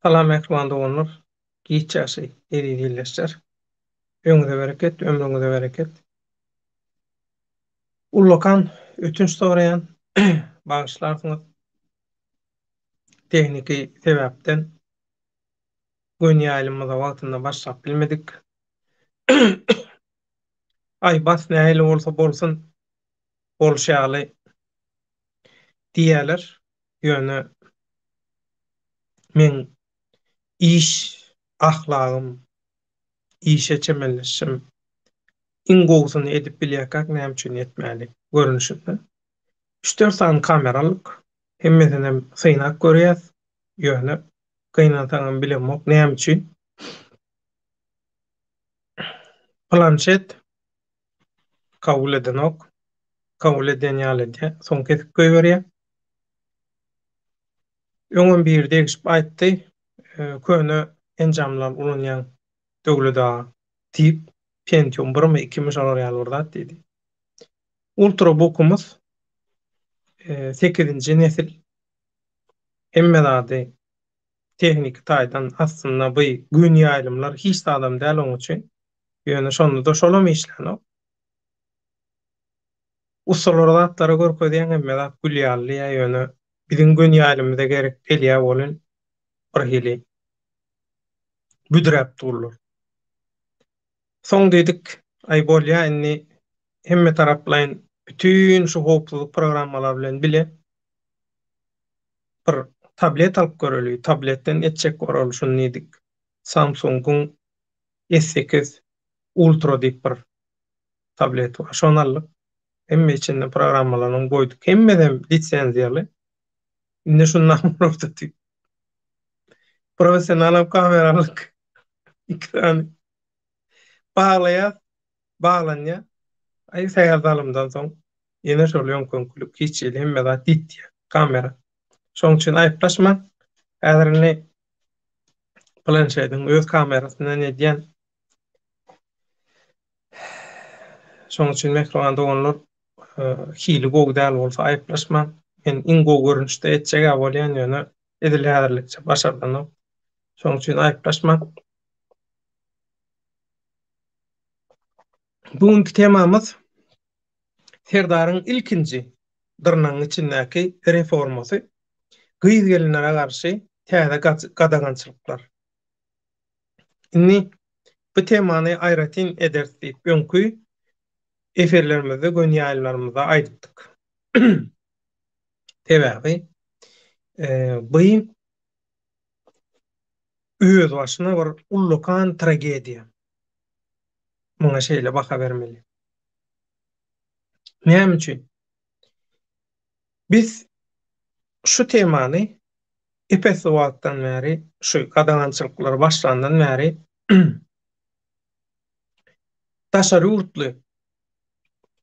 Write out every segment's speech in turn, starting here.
Salam mähriban doganlar, giç ýagşy eziz ildeşler. Öňüňize bereket, ömrüňize bereket. Ullakan ötünç soraýan, bagyşlarsyňyz. Tehniki sebäpden göni ýaýlymyza wagtynda başlap bilmedik. Aý bas nähili bolsa bolsun, bolşy ýaly diýýäler. Ýöne meň iş ahlagym, işe çemeleşişim iň gowusyny edip bilýärkäk näme üçin etmäli görnüşinde. Üç-dört sany kamera aldyk. Hemmesinem synap görýäs. Ýöne gynansaňam bilemok näme üçin. Planşet kabul edenok. Kabul edýän ýaly edýär. Soň kesip goýberýär. Öňem biri degişip aýtdy, köne enjamlar ulanýaň Döwlet aga diýip, Pentium birmi, ikimi şolar ýaly bir zat diýdi. Ultrabookumyz sekizinji nesil. Hemme zady tehniki taýdan aslynda bu gün ýaýlymlar hiç zadam däl oň üçin. Ýöne şonda-da şolam işlänok. Ussalara zatlara görkezýäň hemme zat gül ýaly diýýär ýöne biziň göni ýaýlymyza gerek gelýär welin bir hili büdräp durlar. Soň diýdik aý bolýa indi hemme taraplaýyn bütin şu howpsuzlyk programmalary bilen bile bir tablet alyp göreli tabletden etjek boraly şuny diýdik. Samsungyň S 8 Ultra diýip bir tablet bar. Şony aldyk. Hemme içinde programmalaryny goýduk. Hemmesem lisenziýaly. Indi şundan rugsat diýip. Professional kamera aldyk. Iki sany. Baglaýas. Baglanýar. Aý sähel salymdan soň ýene şol ýoňköňkülik hiç hili hemme zat ýitýär. Kamera. Şoň üçin aýyplaşmaň. Häzir indi planşetiň öz kamerasyndan edýän. Şonuň üçin mähriban doganlar, hili gowy däl bolsa aýyplaşmaň. Men iň gowy görnüşde etjeg-ä bolýan, ýöne edil häzirlikçe başardanok. Şonuň üçin aýyplaşmaň. Bu günki temamyz Serdaryň ilkinji dyrnagyň içindäki reformasy, gyz-gelinlere garşy täze gadagançylyklar. Indi bu temany aýratyn ederis diýip öňki efirlerimizde, göni ýaýlymlarymyzda aýdypdyk. Sebäbi bu özbaşyna bir ullakan tragediýa. Muňa şeýle baha bermeli. Näme üçin? Biz şu temany ep-esli wagtdan bäri, şu gadagançylyklar başlandan bäri daşary ýurtly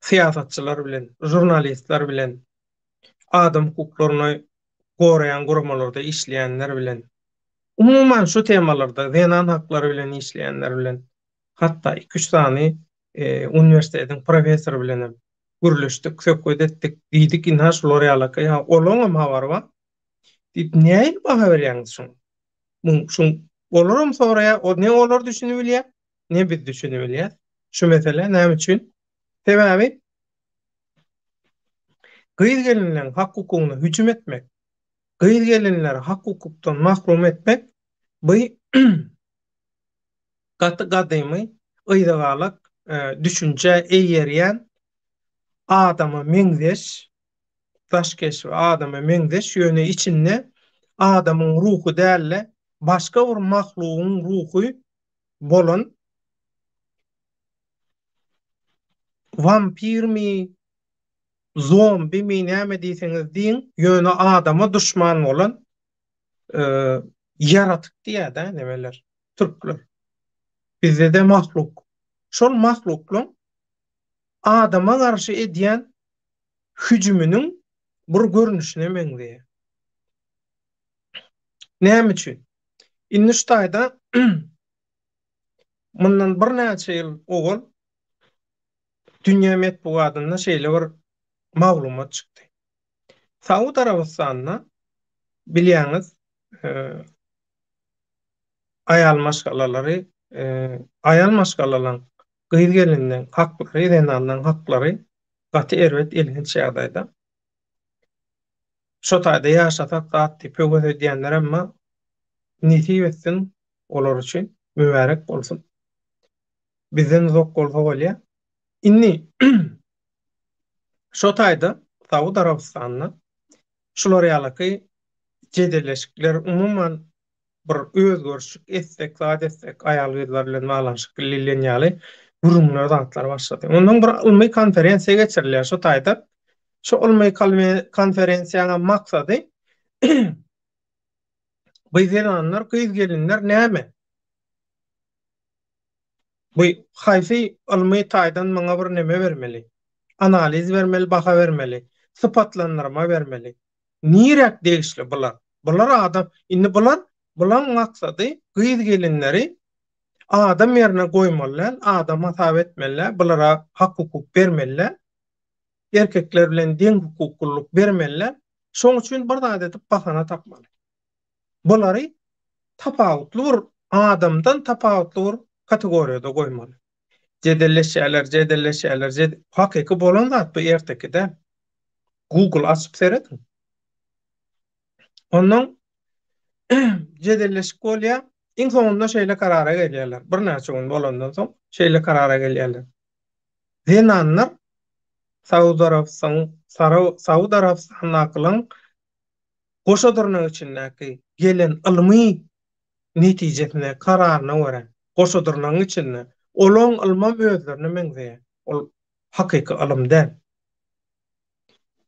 syýasatçylar bilen, žurnalistler bilen, adam hukuklaryny goraýan guramalarda işleýänler bilen, umuman şu temalarda zenan haklary bilen işleýänler bilen, hatda iki-üç sany uniwersitetiň professory bilen hem gürleşdik, söhbet etdik, diýdik, ynha şular ýalaka, ýa olaňam habary bar. Diýip, nähili baha berýäňiz şuňa? Muň, şuň, olaram soraýar, o ne olar düşünibilýär, ne biz düşünibilýäs şu meselä näme üçin? Sebäbi gyz-gelinleriň hak-hukugyna hüjüm etmek, gyz-gelinleri hak-hukukdan mahrum etmek bu gaty gadymy, yzagalak düşünjä eýerýän adama meňzeş, daş keşbi adama meňzeş, ýöne içinde adamyň ruhy däl-de, başga bir mahlugyň ruhy bolan wampirmi, zombimi, näme diýseňiz diýiň, ýöne adama duşman bolan ýaratyk diýýär-dä nemeler, türkler. Bizde-de mahluk. Şol mahluklaň adama garşy edýän hüjüminiň bir görnüşine meňzeýär. Näme üçin? Indi şu taýda mundan birnäçe ýyl owal dünýä metbugatynda şeýle bir maglumat çykdy. Saud Arabystanda bilýäňiz, e, aýal maşgalalary, aýal maşgalalaň, gyz-gelinleň haklary, zenanlaň haklary gaty erbet elhenç ýagdaýda. Şo taýda ýaşasak zat diýip höwes edýänlerem bar. Nesip etsin olar üçin, mübärek bolsun. Bizden uzak bolsa bolýar. Indi şo taýda Saud Arabystanda şular ýalaky jedelleşikler umuman bir özgerişik etsek zat etsek aýal-gyzlar bilen baglanyşykly diýlen ýaly gürrüňler zatlar başlady. Ondan bir ylmy konferensiýa geçirilýär şo taýda. Şo ylmy konferensiýanyň maksady bu zenanlar, gyz-gelinler näme? Bu haýsy ylmy taýdan muňa bir neme bermeli? Analiz bermeli, baha bermeli, sypatlandyrma bermeli. Niräk degişli bular? Bular adam, indi bular, bulaň maksady gyz-gelinleri adam ýerine goýmaly däl, adam hasap etmeli däl, bulara hak-hukuk bermeli däl, erkekler bilen deň hukuklylyk bermeli däl. Şoň üçin bir zat edip bahana tapmaly. Bulary tapawutly bir adamdan tapawutly bir kategoriýada goýmaly. Jedelleşýärler, jedelleşýärler, jed hakyky bolan zat bu erteki däl. Google açyp serediň. Ondan jedelleşik bolýar. Iň soňunda şeýle karara gelýärler. Birnäçe gün bolandan soň şeýle karara gelýärler. Zenanlar Saud Arabystanyň Saud Arabystandakylaryň goşa dyrnak içindäki gelen ylmy netijesine, kararyna görä, goşa dyrnagyň içinde, olaň ylmam özlerine meňzeýär. Ol hakyky ylym däl.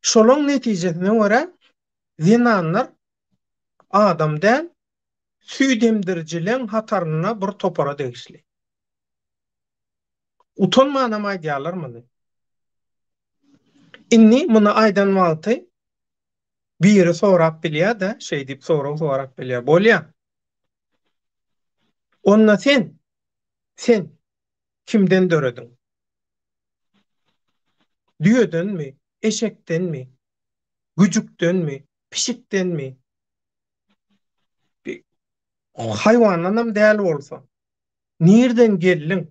Şolaň netijesine görä, zenanlar adam däl, süýdemdirijileň hatarynda bir topara degişli. Utanmanam aýdýarlar muny. Indi muny aýdan wagty Biri sorap bilýär-de, şeý diýip sorag sorap bilýär. Bolýa. Onda sen, sen kimden dörediň? Düýedenmi, eşekdenmi, güjükdenmi, pişikdenmi? Haýwandanam däl bolsa, nirden geldiň?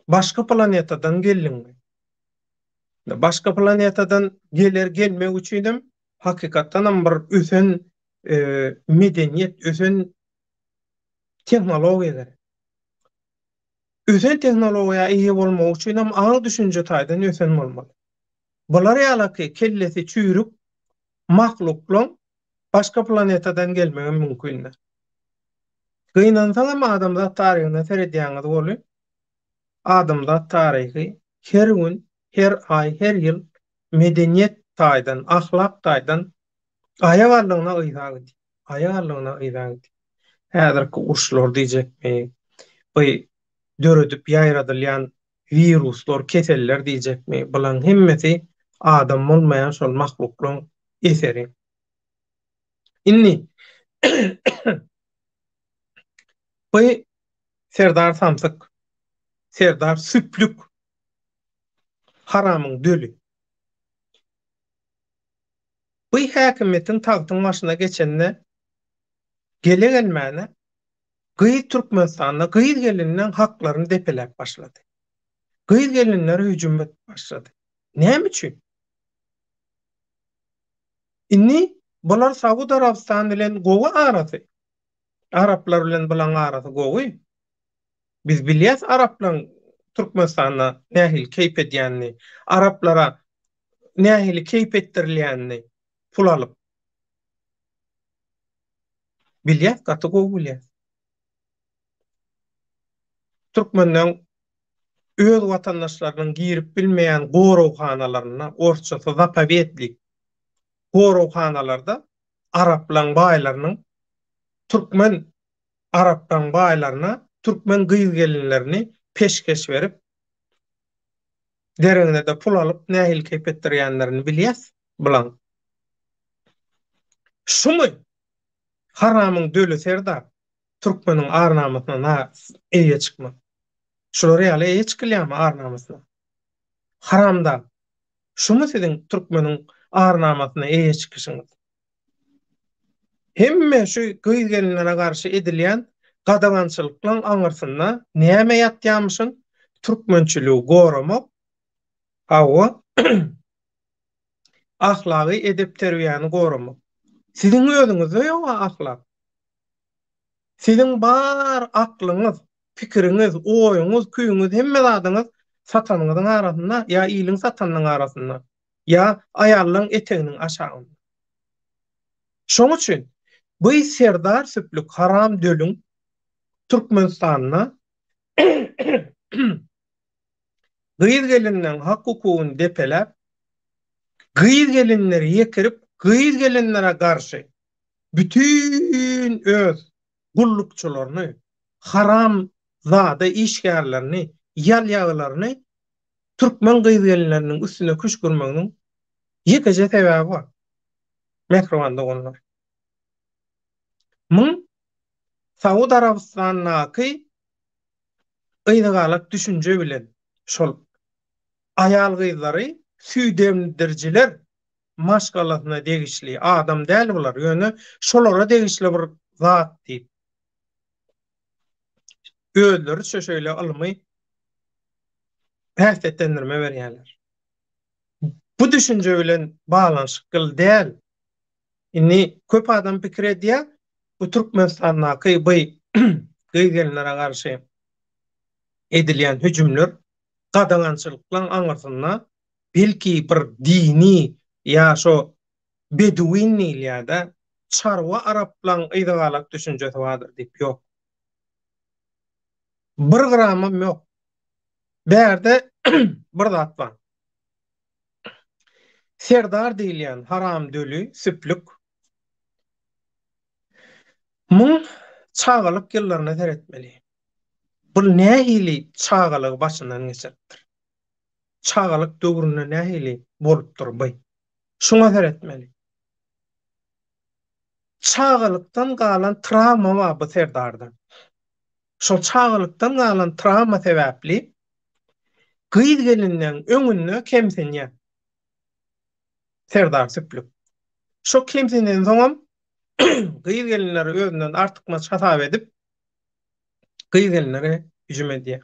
Başga planetadan geldiňmi? Başga planetadan geler gelmek üçinem hakykatdanam bir ösen e, medeniýet, ösen tehnologiýa gerek. Ösen tehnologiýa eýe bolmak üçinem aň-düşünje taýdan ösen bolmaly. Bular ýalaky kellesi çüýrük mahluklaň başga planetadan gelmegem mümkin däl. Gynansaňam adamzat taryhyna seredýäňiz weli, adamzat taryhy her gün, her aý, her ýyl medeniýet taýdan, ahlak taýdan aýagallygyna yza gidýär. Aýagallygyna yza gidýär. Häzirki uruşlar diýjekmi, bu döredip ýaýradylýan wiruslar, keseller diýjekmi, bulaň hemmesi adam bolmaýan şol mahluklaň eseri. Indi bu Serdar samsyk, Serdar süplük, haramyň döli. Bu häkimiýetiň tagtyň başyna geçende gele-gelmäne gyz Türkmenistanda gyz-gelinleň haklaryny depeläp başlady. Gyz-gelinlere hüjüm edip başlady. Näme üçin? Indi bular Saud Arabystan bilen gowy arasy. Araplar bilen bulaň arasy gowy. Biz bilýäs araplaň Türkmenistanda nähili keýp edýänini, araplara nähili keýp etdirilýänini pul alyp. Bilýäs, gaty gowy bilýäs. Türkmenleň öz watandaşlarynyň girip bilmeýän goraghanalarynda, orsçasy zapowednik, goraghanalarda araplaň baýlarynyň türkmen araplaň baýlaryna türkmen gyz-gelinlerini peşgeş berip, deregine-de pul alyp nähili keýp etdirýänlerini bilýäs bulaň. Şumy haramyň döli serdar türkmeniň ar-namysyna eýe çykmak. Şular ýaly eýe çykylýarmy ar-namysyna? Haramdag. Şumy siziň türkmeniň ar-namasyna eýe çykyşyňyz? Hemme şu gyz-gelinlere garşy edilýän gadagançylyklaň aňyrsynda näme ýatýamyşyn? Türkmençiligi goramak, hawa, ahlagy, edep-terbiýäni goramak. Siziň özüňizde ýog-a ahlak. Siziň bar aklyňyz, pikiriňiz, oýuňyz, küýüňiz, hemme zadyňyz satanyňyzyň arasynda ýa iliň satanynyň arasynda, ýa aýallaň eteginiň aşagynda. Şoň üçin bu serdar süplük haram dölüň Türkmenistanda gyz-gelinleň hak-hukugyny depeläp, gyz-gelinleri ýekirip, gyz-gelinlere garşy bütin öz gullukçylaryny, haram zada işgärlerini, ýal-ýagylaryny türkmen gyz-gelinleriniň üstüne küşgürmeginiň ýekeje sebäbi bar, mähriban doganlar. Muň Saud Arabystandaky yzagalak düşünje bilen şol aýal-gyzlary süýdemdirijiler maşgalasyna degişli adam däl bular, ýöne şolara degişli bir zat diýip, özleriçe şeýle ylmy häsiýetlendirme berýärler. Bu düşünje bilen baglanyşykly däl. Indi köp adam pikir edýär, bu Türkmenistandaky bu gyz-gelinlere garşy edilýän hüjümler gadagançylyklaryň aňyrsynda belki bir dini ýa şo beduin diýilýär-de, çarwa araplaň yzagalak düşünjesi bardyr diýip, ýok. Bir gramam ýok. Bärde bir zat bar. Serdar diýilýän haram döli, süplük. Muň çagalyk ýyllaryna seretmeli. Bul nähili çagalygy başyndan geçiripdir? Çagalyk döwründe nähili bolupdyr by? Şuňa seretmeli. Çagalykdan galan trawma bar bu Serdarda. Şol çagalykdan galan trawma sebäpli gyz-gelinleň öňünde kemsinýär. Serdar Süplük. Şo kemsinensoňam gyz-gelinleri özünden artykmaç hasap edip, gyz-gelinlere hüjüm edýär.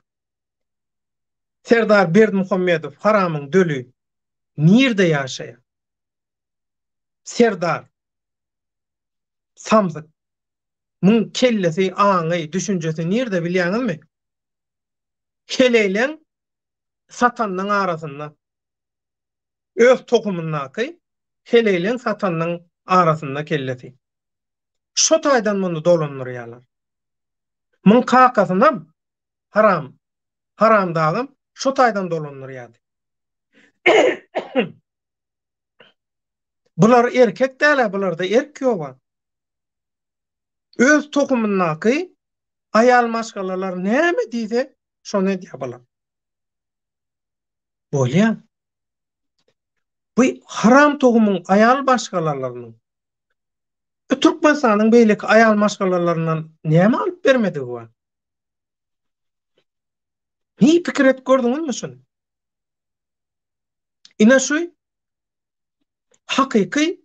Serdar Berdimuhamedow haramyň döli nirde ýaşaýar? Serdar samsyk. Muň kellesi, aňy, düşünjesi nirde bilýäňizmi? Heleýleň satanynyň arasynda. Öz tohumyndaky heleýleň satanynyň arasynda kellesi. Şo taýdan muny dolandyrýarlar. Muň kakasynam haram, haramdagam şo taýdan dolandyrýardy. Bular erkek däl-ä, bularda erk ýog-a. Öz tohumyndaky aýal maşgalalar näme diýse, şony edýär bular. Bolýa. Bu haram tohumyň aýal maşgalalarynyň Türkmenistanyň beýleki aýal maşgalalaryndan näme alyp bermedigi bar? Hiç pikir edip gördüňizmi şuny? Ine şu hakyky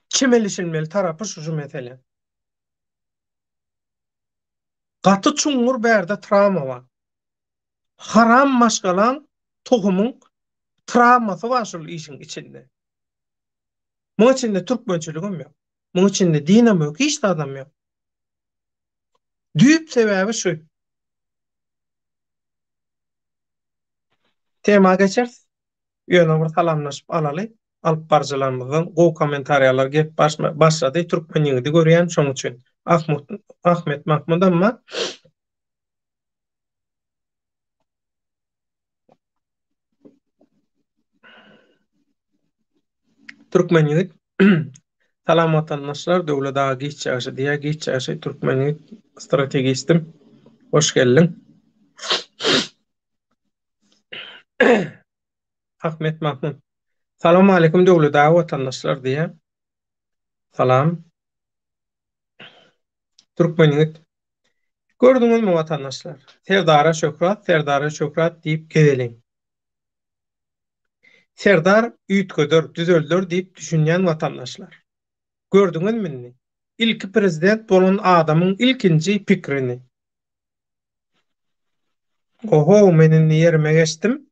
çemeleşilmeli tarapy şu şu mesele. Gaty çuňňur bärde trawma bar. Haram maşgalaň tohumyň trawmasy bar şul işiň içinde. Muň içinde türkmençiligem ýok. Muň içinde dinem ýok, hiç zadam ýok. Düýp sebäbi şu. Tema geçeris. Ýöne bir salamlaşyp alaly. Alyp baryjylarymyzdan gowy kommentariýalar gelip başlady. Türkmen ýigidi görýän şoň üçin. Ahmet Mahmudam bar. Türkmen ýigit Salam watandaşlar Döwlet aga giç ýagşy diýýär giç ýagşy Türkmen ýigit strategistim hoş geldiň. Ahmet Mahmut. Salam aleyküm Döwlet aga watandaşlar diýýär. Salam. Türkmen ýigit. Gördüňizmi watandaşlar? Serdara şöhrat, Serdara şöhrat diýip gezeliň. Serdar üýtgeder, düzelder diýip düşünýän watandaşlar. Gördüňizmi indi? Ilki prezident bolan adamyň ilkinji pikrini. Oho, men indi ýerime geçdim.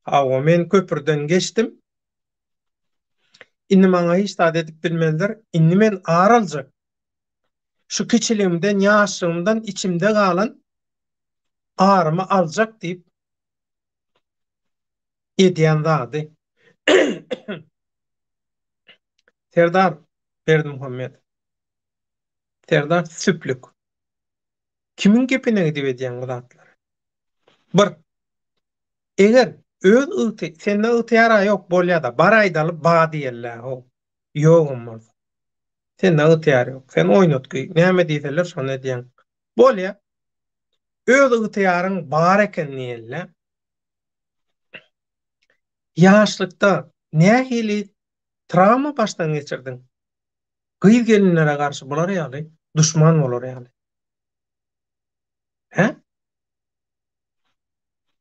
Hawa, men köprüden geçdim. Indi maňa hiç zat edip bilmezler. Indi men ar aljak. Şu kiçiligimden, ýaşlygymdan içimde galan arymy aljak diýip edýän zady. Serdar Berdimuhamedow. Serdar Süplük. Kimiň gepine gidip edýäň bu zatlary? Bir. Eger öz ygty sende ygtyýar-a ýok bolýa-da, bar aýdaly ba diýeli-lä how. Ýogam bolsa. Sende ygtyýar ýok. Sen oýnatgy, näme diýseler şony edýäň. Bolýa. Öz ygtyýaryň bar eken diýeli-lä. Ýaşlykda nähili trawma başdan geçirdiň? Gyz-gelinlere garşy bular ýaly duşman bolar ýaly. Hä?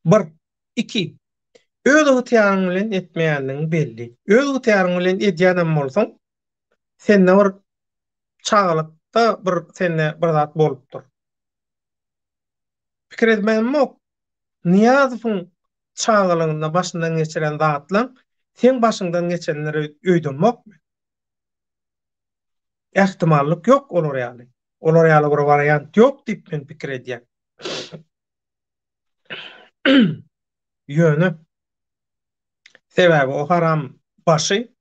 Bir. Iki. Öz ygtyýaryň bilen etmeýänligiň belli. Öz ygtyýaryň bilen edýänem bolsaň, sende bir çagalykda bir sende bir zat bolupdyr. Pikir edmämok. Nyýazowyň çagalygynda başyndan geçiren zatlaň seň başyňdan geçendir öýdemok men. Ähtimallyk ýok olar ýaly. Olar ýaly bir wariant ýok diýip men pikir edýän. Ýöne sebäbi o haram başy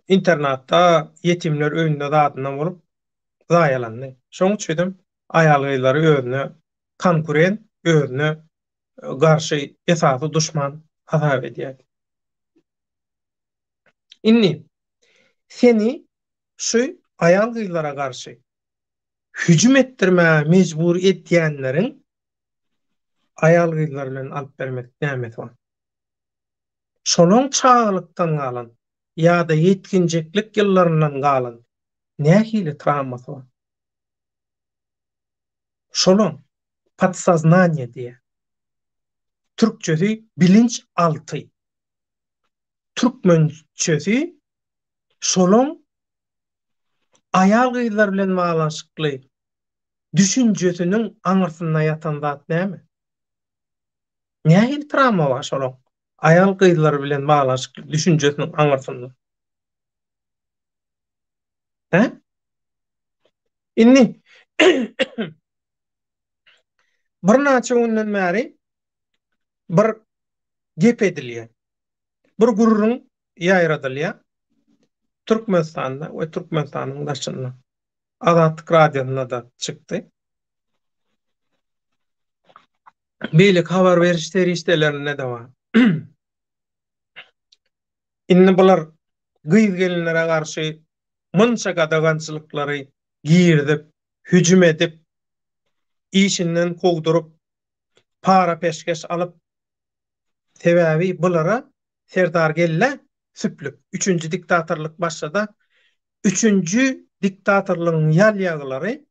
internatda ýetimler öýünde zadynda bolup zaýalandy. Şoň üçinem aýal-gyzlary özüne konkurent, özüne garşy esasy duşman hasap edýärdi. Indi seni şu aýal-gyzlara garşy hüjüm etdirmäge mejbur edýänleriň aýal-gyzlar bilen alyp bermedik nämesi bar? Şolaň çagalykdan galan ýa-da ýetginjeklik ýyllaryndan galan nähili trawmasy bar? Şolaň podsoznaniýe diýýär. Türkçesi bilinç alty. Türkmençesi şolaň aýal-gyzlar bilen baglanyşykly düşünjesiniň aňyrsynda ýatan zat näme? Nähili trawma bar şolaň aýal-gyzlar bilen baglanyşykly düşünjesiniň aňyrsynda? Hä? Indi birnäçe günden bäri bir gep edilýär. Bir gürrüň ýaýradylýar Türkmenistanda we Türkmenistanyň daşynda. Azatlyk Radiosynda-da çykdy. Beýleki habar beriş serişdelerinde-de bar. Indi bular gyz-gelinlere garşy munça gadagançylyklary girizip, hüjüm edip, işinden kowduryp, para-peşgeş alyp, sebäbi bulara Serdar gellä süplük, üçünji diktatorlyk başlada, üçünji diktatorlygyň ýal-ýagylary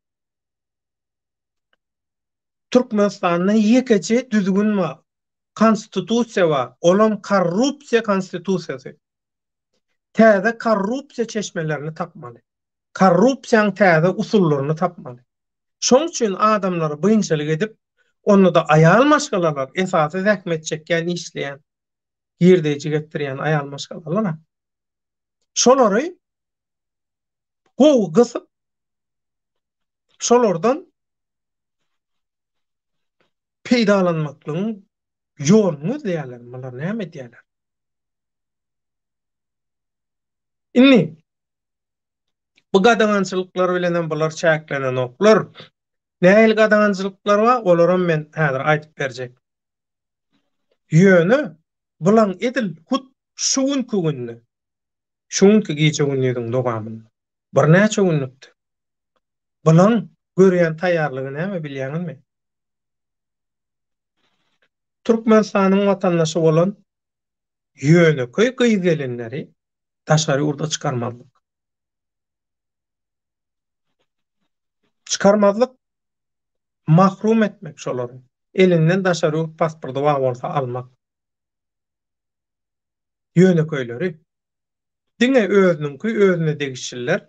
Türkmenistanda ýekeje düzgün bar, konstitusiýa bar, olam korrupsiýa konstitusiýasy. Täze korrupsiýa çeşmelerini tapmaly. Korrupsiýaň täze usullaryny tapmaly. Şoň üçin adamlary biynjalyk edip, onda-da aýal maşgalalar esasy zähmet çekýän, işleýän, girdeýji getirýän aýal maşgalalar. Şolary gowy gysyp, şolardan peýdalanmaklygyň ýoluny gözleýärler. Bular näme edýärler? Indi bu gadagançylyklar bilen hem bular çäklenenoklar. Nähili gadagançylyklar bar, olaram men häzir aýdyp berjek. Ýöne bulaň edil hut şu günki günde, şu günki gije-gündiziň dowamynda birnäçe günlükdi. Bulaň görýän taýýarlygy näme bilýäňizmi? Türkmenistanyň watandaşy bolan ýönekeý gyz-gelinleri daşary ýurda çykarmazlyk. Çykarmazlyk, mahrum etmek şolary. Elinden daşary ýurt pasporty bar bolsa almak. Ýönekeýleri. Diňe özüniňki, özüne degişliler,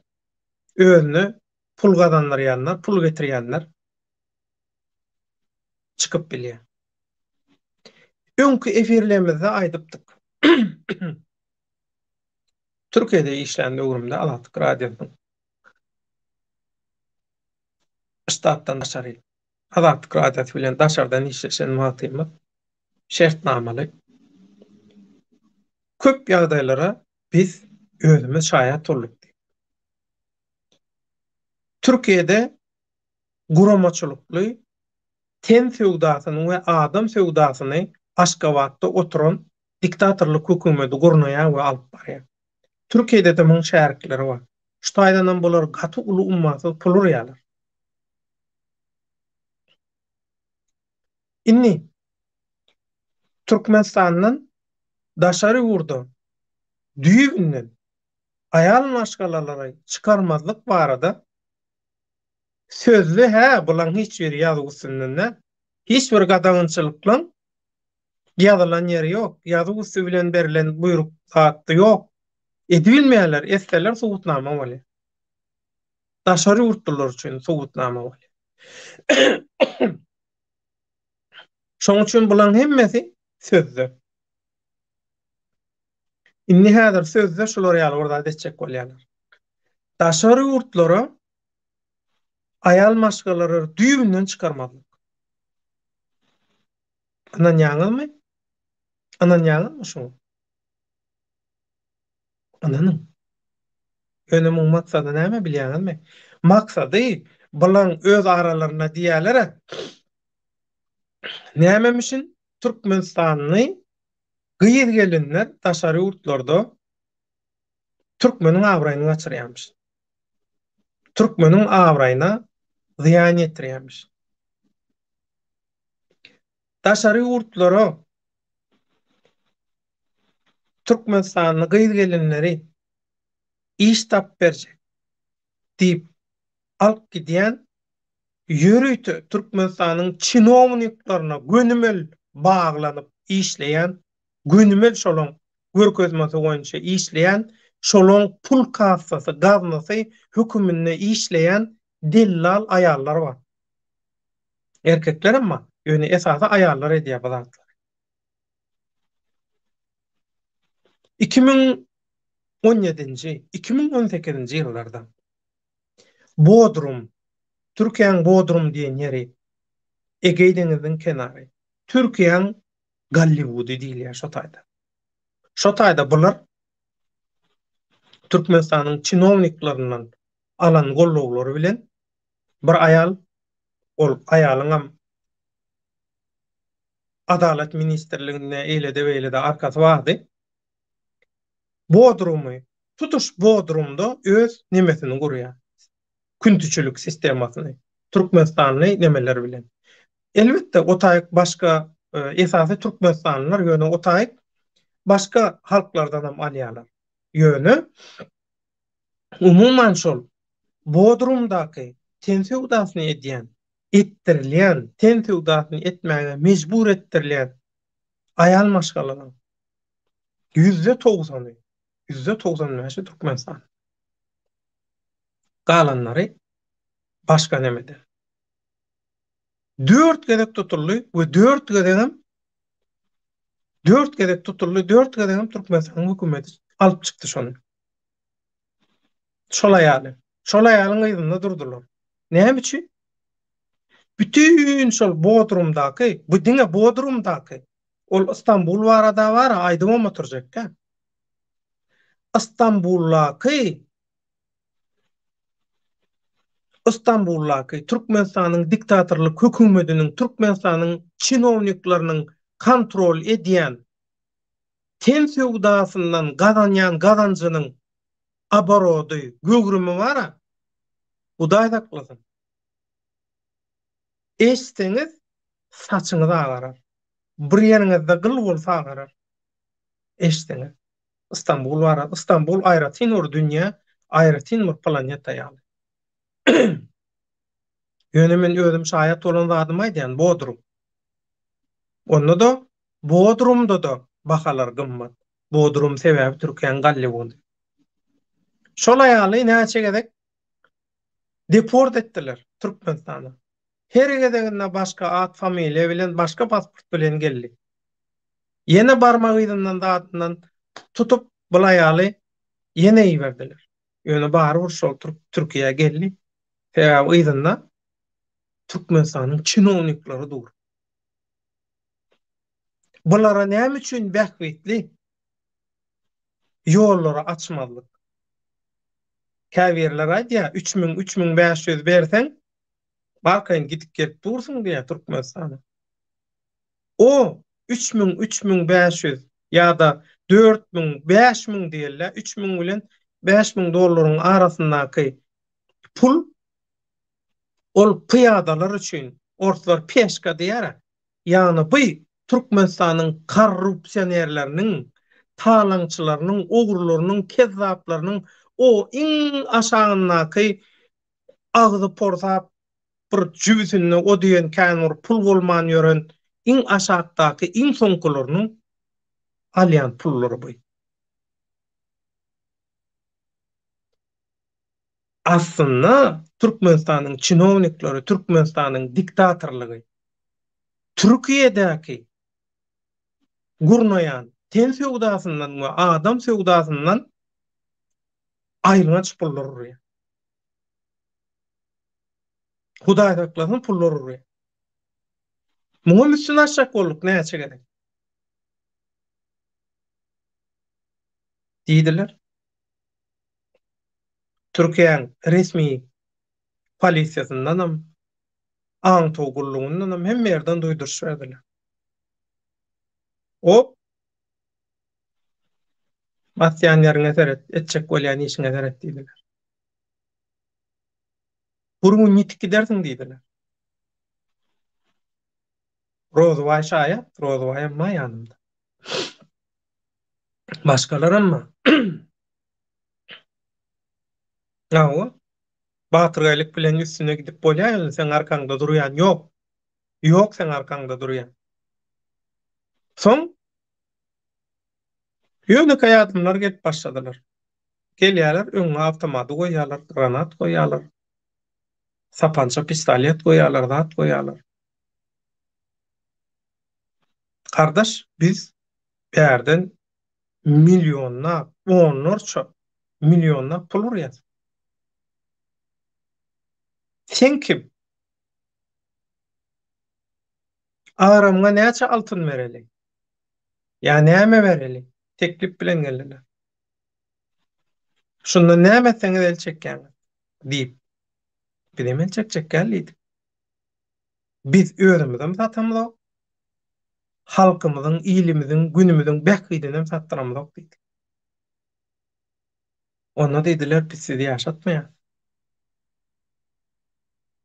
özüne pul gazandyrýanlar, pul getirýänler çykyp bilýär. Öňki efirlerimizde aýdypdyk. Türkiýede işlän döwrümde Azatlyk Radiosynyň ştatdan daşary Azatlyk Radiosy bilen daşardan işleşen wagtymyz şertnamaly köp ýagdaýlara biz özümiz şaýat bolduk diýip. Türkiýede guramaçylykly ten söwdasyny we adam söwdasyny Aşgabatda oturan diktatorlyk hökümeti gurnaýar we alyp barýar. Türkiýede-de muň şärikleri bar. Şu taýdanam bular gaty uly ummasyz pul urýarlar. Indi Türkmenistandan daşary ýurda düýbünden aýal maşgalalary çykarmazlyk barada sözli hä bulaň hiç biri ýazuw üstünden däl. Hiç bir gadagançylyklaň ýazylan ýeri ýok. Ýazuw üsti bilen berlen buýruk zatda ýok. Edibilmeýärler, etseler subutnama bolýar. Daşary ýurtlular üçin subutnama bolýar. Şoň üçin bulaň hemmesi sözde. Indi häzir sözde şular ýaly bir zat etjek bolýarlar. Daşary ýurtlara aýal maşgalalary düýbünden çykarmazlyk. Ynanýaňyzmy? Ynanýaňyzmy şuňa? Ynanyň. Ýöne muň maksady näme bilýäňizmi? Maksady bulaň öz aralarynda diýýärler-ä. Nämemişin Türkmenistanly gyz-gelinler daşary ýurtlarda türkmeniň abraýyny gaçyrýarmyş. Türkmeniň abraýyna zyýan ýetirýärmiş. Daşary ýurtlara Türkmenistanly gyz-gelinleri iş tapyp berjek diýip alyp gidýän ýörite Türkmenistanyň çinowniklerine gönümel baglanyp işleýän, gönümel şolaň görkezmesi boýunça işleýän, şolaň pul kassasy, gaznasy höküminde işleýän dellal aýallar bar. Erkeklerem bar, ýöne esasy aýallar edýär bu zatlary. 2017-nji, 2018-nji ýyllarda Bodrum, Türkiýäň Bodrum diýen ýeri, Egeý deňiziniň kenary. Türkiýäň Golliwudy diýilýär şo taýda. Şo taýda bular Türkmenistanyň çinowniklerinden alan gollawlary bilen bir aýal, ol aýalyňam Adalat ministrliginde eýlede-beýlede arkasy bardy. Bodrumy, tutuş Bodrumda öz nemesini gurýar. Küntüçilik sistemasyny. Türkmenistanly nemeler bilen. Elbetde, o taýyk başga esasy türkmenistanlylar, ýöne o taýyk başga halklardanam alýarlar. Ýöne umuman şol Bodrumdaky ten söwdasyny edýän, etdirilýän, ten söwdasyny etmäge mejbur etdirilýän aýal maşgalalaryň Ýüzde togsany, 95-i Türkmenistan. Galanlary başga nemede. Dört gezek tutuldy we dört gezegem dört gezek tutuldy, dört gezegem Türkmenistanyň hökümeti alyp çykdy şony. Şol aýaly. Şol aýalyň yzynda durdular. Näme üçin? Bütin şol Bodrumdaky, bu diňe Bodrumdaky Ol Istanbul barada bar-a aýdybam oturjakka. Istanbuldaky Istanbuldaky Türkmenistanyň diktatorlyk höküwmetiniň Türkmenistanyň çinownikleriniň kontrol edýän ten söwdasyndan gazanýan gazanjynyň oborody, göwrümi bar-a. Hudaý saklasyn. Eşitseňiz saçyňyz agarar. Bir ýeriňizde gyl bolsa agarar. Eşitseňiz. Istanbul barada. Istanbul aýratyn bir dünýä, aýratyn bir planeta ýaly. Ýöne men özüm şaýat bolan zadymy aýdýan, Bodrum. Onda-da Bodrumda-da bahalar gymmat. Bodrum sebäbi Türkiýäň Golliwudy. Şol aýaly näçe gezek deport etdiler Türkmenistana. Her gezeginde başga at, familiýa bilen, başga pasport bilen geldi. Ýene barmak yzyndan zadyndan tutup bul aýaly ýene iberdiler. Ýöne barybir şol Türkiýä geldi. Sebäbi yzynda Türkmenistanyň çinownikleri dur. Bulara näme üçin bähbitli ýollary açmazlyk? Käbirleri aýdýar, 3000, 3500 berseň, barkaýyn gidip gelip dursuň diýýär Türkmenistana. O 3000, 3500 ýa-da 4000, 5000 diýeli, 3000 bilen 5000 dollaryň arasyndaky pul ol pyýadalar üçin, orslar peşka diýýär, Ýagny bu Türkmenistanyň korrupsionerleriniň, talaňçylarynyň, ogrularynyň, kezzaplarynyň o iň aşagyndaky agzy porsap bir jübüsinde o diýen kän bir pul bolman ýören iň aşakdaky iň soňkularynyň alýan pullary bu. Aslynda Türkmenistanyň çinownikleri, Türkmenistanyň diktatorlygy Türkiýedäki gurnaýan ten söwdasyndan we adam söwdasyndan aýylganç pullar urýar. Hudaý saklasyn pullar urýar. Muňam üstüni açjak bolduk näçe gezek. Diýdiler. Türkiýäň resmi polisiýasyndanam, aňtaw gullugyndanam hemme ýerden duýduryş berdiler. Op! Basýan ýeriňe seret, etjek bolýan işiňe seret diýdiler. Bir gün ýitip gidersiň diýdiler. Rozybaý şaýat, Rozybaýam bar ýanymda. Başgalaram bar. Hawa. Batyrgaýlyk bilen üstüne gidip bolýar, ýöne seň arkaňda durýan ýok. Ýok seň arkaňda durýan. Soň ýönekeý adamlar gelip başladylar. Gelýärler, öňüňe awtomady goýýarlar, granat goýýarlar. Sapança, pistolet goýýarlar, zat goýýarlar. Gardaş, biz bärden millionlap, onlarça millionlap pul urýas. Sen kim? Agramyňa näçe altyn bereli? Ýa näme bereli? Teklip bilen geldiler. Şundan näme etseňiz el çekýäňiz? diýip. Bizem el çekjek däl diýdik. Biz özümizem satamzok, halkymyzyň, ilimiziň, günümiziň bähbidinem satdyramzok diýdik. Onda diýdiler, biz sizi ýaşatmaýas.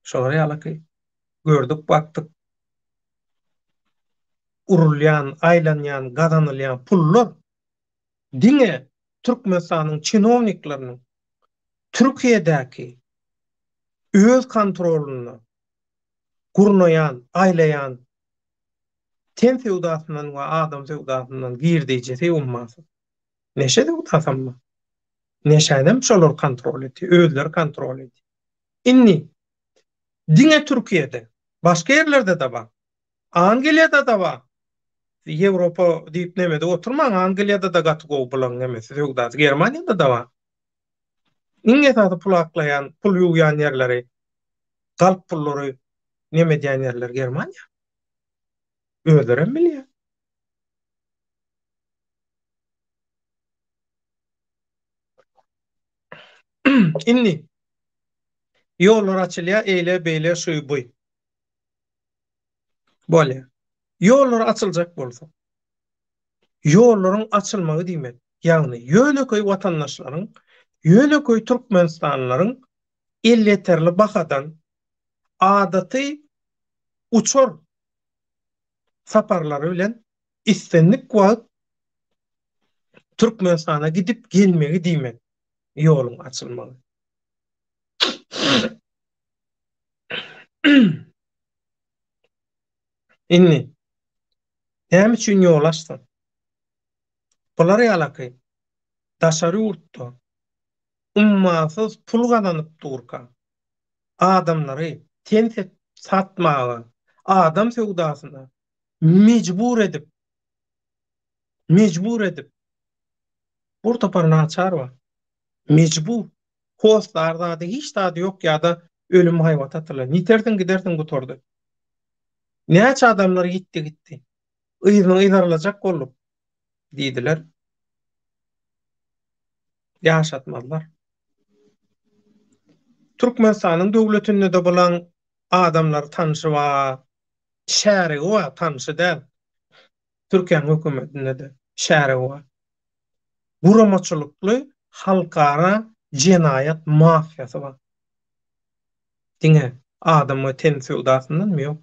Şolar ýalyky gördük, bakdyk. Urulýan, aýlanýan, gazanylýan pullar diňe Türkmenistanyň çinownikleriniň Türkiýedäki öz kontrolynda gurnaýan, aýlaýan ten söwdasyndan we adam söwdasyndan girdejisi ummasyz. Neşe söwdasam bar. Neşänem şolar kontrol etýär, özleri kontrol edýär. Indi diňe Türkiýede, başga ýerlerde-de bar. Angliýada-da bar. Ýewropa diýip nemede oturmaň, Angliýada-da gaty gowy bulaň nemesi, söwdasy, Germaniýada-da bar. Iň esasy pul aklaýan, pul ýuwýan ýerleri, galp pullary neme edýän ýerler Germaniýa. Özlerem bilýär. Indi ýollar açylýar, eýle, beýle, şu, bu. Bolýar. Ýollar açyljak bolsa, ýollaryň açylmagy diýmek, ýagny ýönekeý watandaşlaryň, ýönekeý türkmenistanlylaryň elýeterli bahadan adaty uçar saparlary bilen islendik wagt Türkmenistana gidip gelmegi diýmek, ýoluň açylmagy. Indi näme üçin ýol açsyn? Bular ýalaky daşary ýurtda. ummasyz pul gazanyp durka, adamlary ten satmaga, adam söwdasyna mejbur edip, mejbur edip, bir topar naçar bar. Mejbur. Hossar zady, hiç zady ýok ýa-da ölüm haýbaty atylan. Ýitersiň gidersiň gutardy. Näçe adamlar ýitdi gitdi. Yzyny yzarlajak bolduk diýdiler. Ýaşatmazlar. Türkmenistanyň döwletinde-de bulaň adamlary tanşy bar, şärigi bar, tanşy däl. Türkiýäň hökümetinde-de şärigi bar. Guramaçylykly halkara jenaýat mafiýasy bar. Diňe adam we ten söwdasyndanmy? Ýok.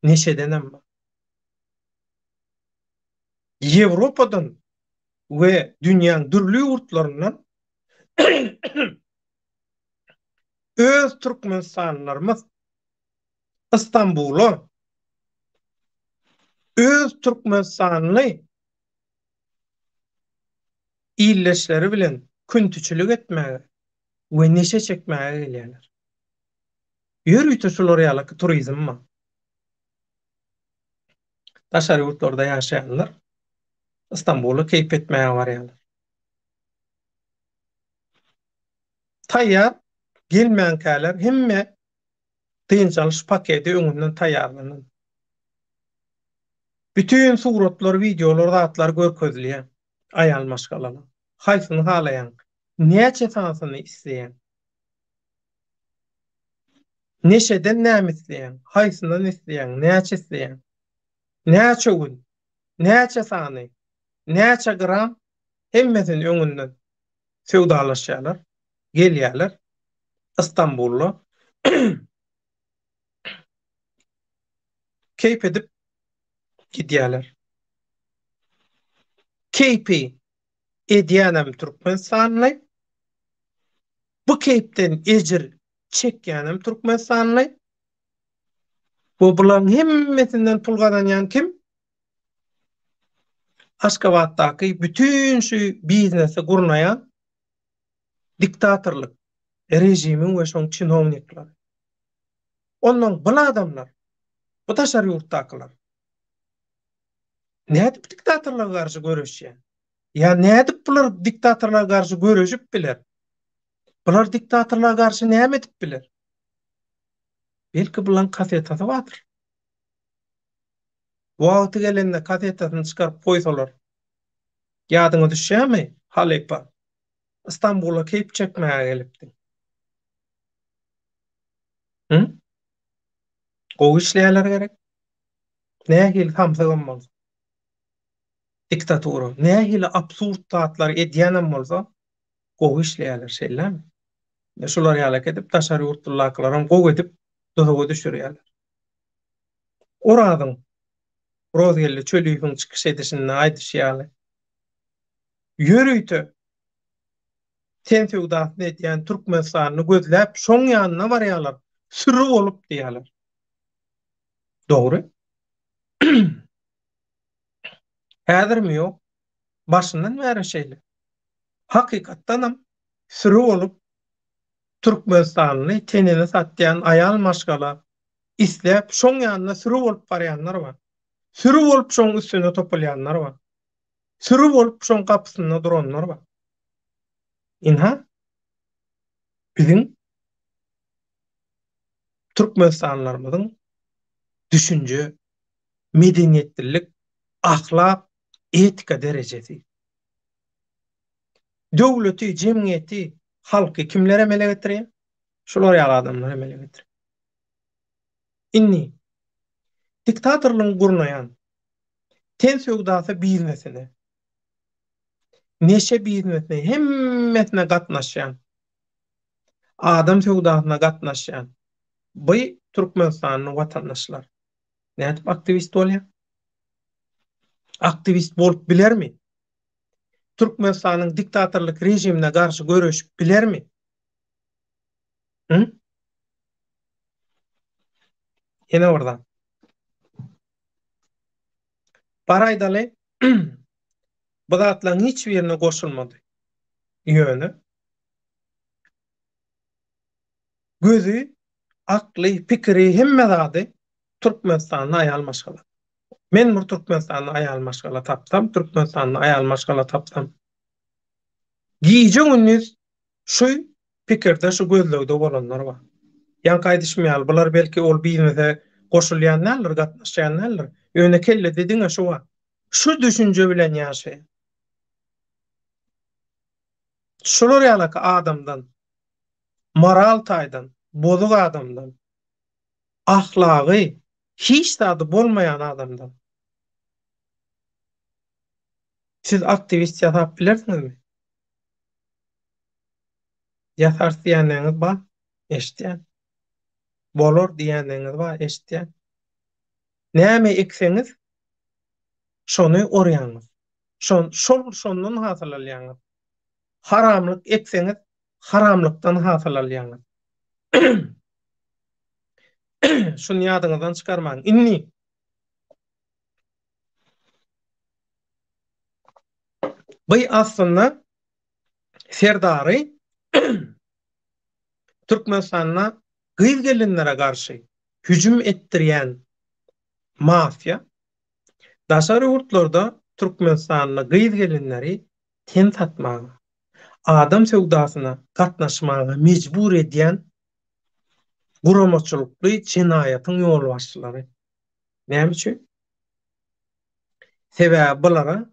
Neşedenem bar. Ýewropadan we dünýäň dürli ýurtlaryndan öz türkmenistanlylarymyz Istanbula öz türkmenistanly ildeşleri bilen küntüçilik etmäge we neşe çekmäge gelýärler. Ýörite şular ýaly turizm bar. Daşary ýurtlarda ýaşaýanlar Istanbula keýp etmäge barýarlar. Taýýar gelmänkäler hemme dynç alyş paketi öňünden taýýarlanan. Bütin suratlar, wideolar, zatlar görkezilýär aýal maşgalalar. Haýsyny halaýaň? Näçe sanysyny isleýäň? Neşeden näme isleýäň? Haýsyndan isleýäň? Näçe isleýäň? Näçe gün? Näçe sany? Näçe gram? Hemmesini öňünden söwdalaşýarlar, gelýärler Istanbulda keýp edip gidýärler. Keýpi edýänem türkmenistanly, bu keýpden ejir çekýänem türkmenistanly we bularyň hemmesinden pul gazanýan kim? Aşgabatdaky bütin şu biznesi gurnaýan diktatorlyk režimiň we şoň çinownikleri. Ondan bul adamlar, bu daşary ýurtdakylar nädip diktatorlyga garşy göreşýär? Ýa nädip bular diktatorlyga garşy göreşip biler? Bular diktatorlyga garşy näme edip biler? Belki bulaň kasetasy bardyr. Wagty gelende kasetasyny çykaryp goýsalar. Ýadyňa düşýärmi, halypa? Istanbula keýp çekmäge gelipdiň. Hı? Gowy işleýärler gerek? Nähili samsygam bolsa. Diktatura. Nähili absurd zatlar edýänem bolsa, gowy işleýärler, şeýlemi? Şular ýalak edip daşary ýurtlylakylaram gowy edip duzaga düşürýärler. Orazyň Rozgeldi Çöliýewiň çykyş edişinde aýdyşy ýaly, ýörite ten söwdasyny edýän türkmenistanly gözläp şoň ýanyna barýarlar, süri bolup diýýärler. Dogry. Häzirmi ýok, başyndan bäri şeýle. Hakykatdanam süri bolup türkmenistanly tenini satýan aýal maşgala isläp şoň ýanyna süri bolup barýanlar bar. Süri bolup şoň üstüne topulýanlar bar. Süri bolup şoň gapysynda duranlar bar. Ynha, biziň türkmenistanlylarymyzyň düşünje, medeniýetlilik, ahlak, etika derejesi. Döwleti, jemgyýeti, halky kimler emele getirýär? Şular ýaly adamlar emele getirýär. Indi diktatorlygyň gurnaýan ten söwdasy biznesine, neşe biznesine hemmesine gatnaşýan, adam söwdasyna gatnaşýan bu türkmenistanly watandaşlar nädip aktiwist bolýar? Aktiwist bolup bilermi? Türkmenistanyň diktatorlyk režimine garşy göreşip bilermi? Hı? Ýene bir zat. Bar aýdaly, bu zatlaryň hiç birine goşulmady. Ýöne. Gözi, akly, pikiri, hemme zady Türkmenistanda aýal maşgala. Men bir Türkmenistanda aýal maşgala tapsam, Türkmenistanda aýal maşgala tapsam, gije-gündiz şu pikirde, şu gözlegde bolanlar bar. Ýaňky aýdyşym ýaly, bular belki ol biznese goşulýan däldir, gatnaşýan däldir. Ýöne kellede diňe şu bar. Şu düşünje bilen ýaşaýar. Şular ýalaky adamdan, moral taýdan bozuk adamdan, ahlagy hiç zady bolmaýan adamdan siz aktiwist ýasap bilersiňizmi? Ýasarys diýenleriňiz bar, eşitýän. Bolar diýenleriňiz bar, eşitýän. Näme ekseňiz, şony orýaňyz. Şon, şol şondan hasyl alýaňyz. Haramlyk ekseňiz, haramlykdan hasyl alýaňyz. Şuny ýadyňyzdan çykarmaň. Indi bu aslynda Serdary Türkmenistanda gyz-gelinlere garşy hüjüm etdirýän mafiýa daşary ýurtlarda türkmenistanly gyz-gelinleri ten satmaga, adam söwdasyna gatnaşmaga mejbur edýän guramaçylykly jenaýatyň ýolbaşçylary. Näme üçin? Sebäbi bulara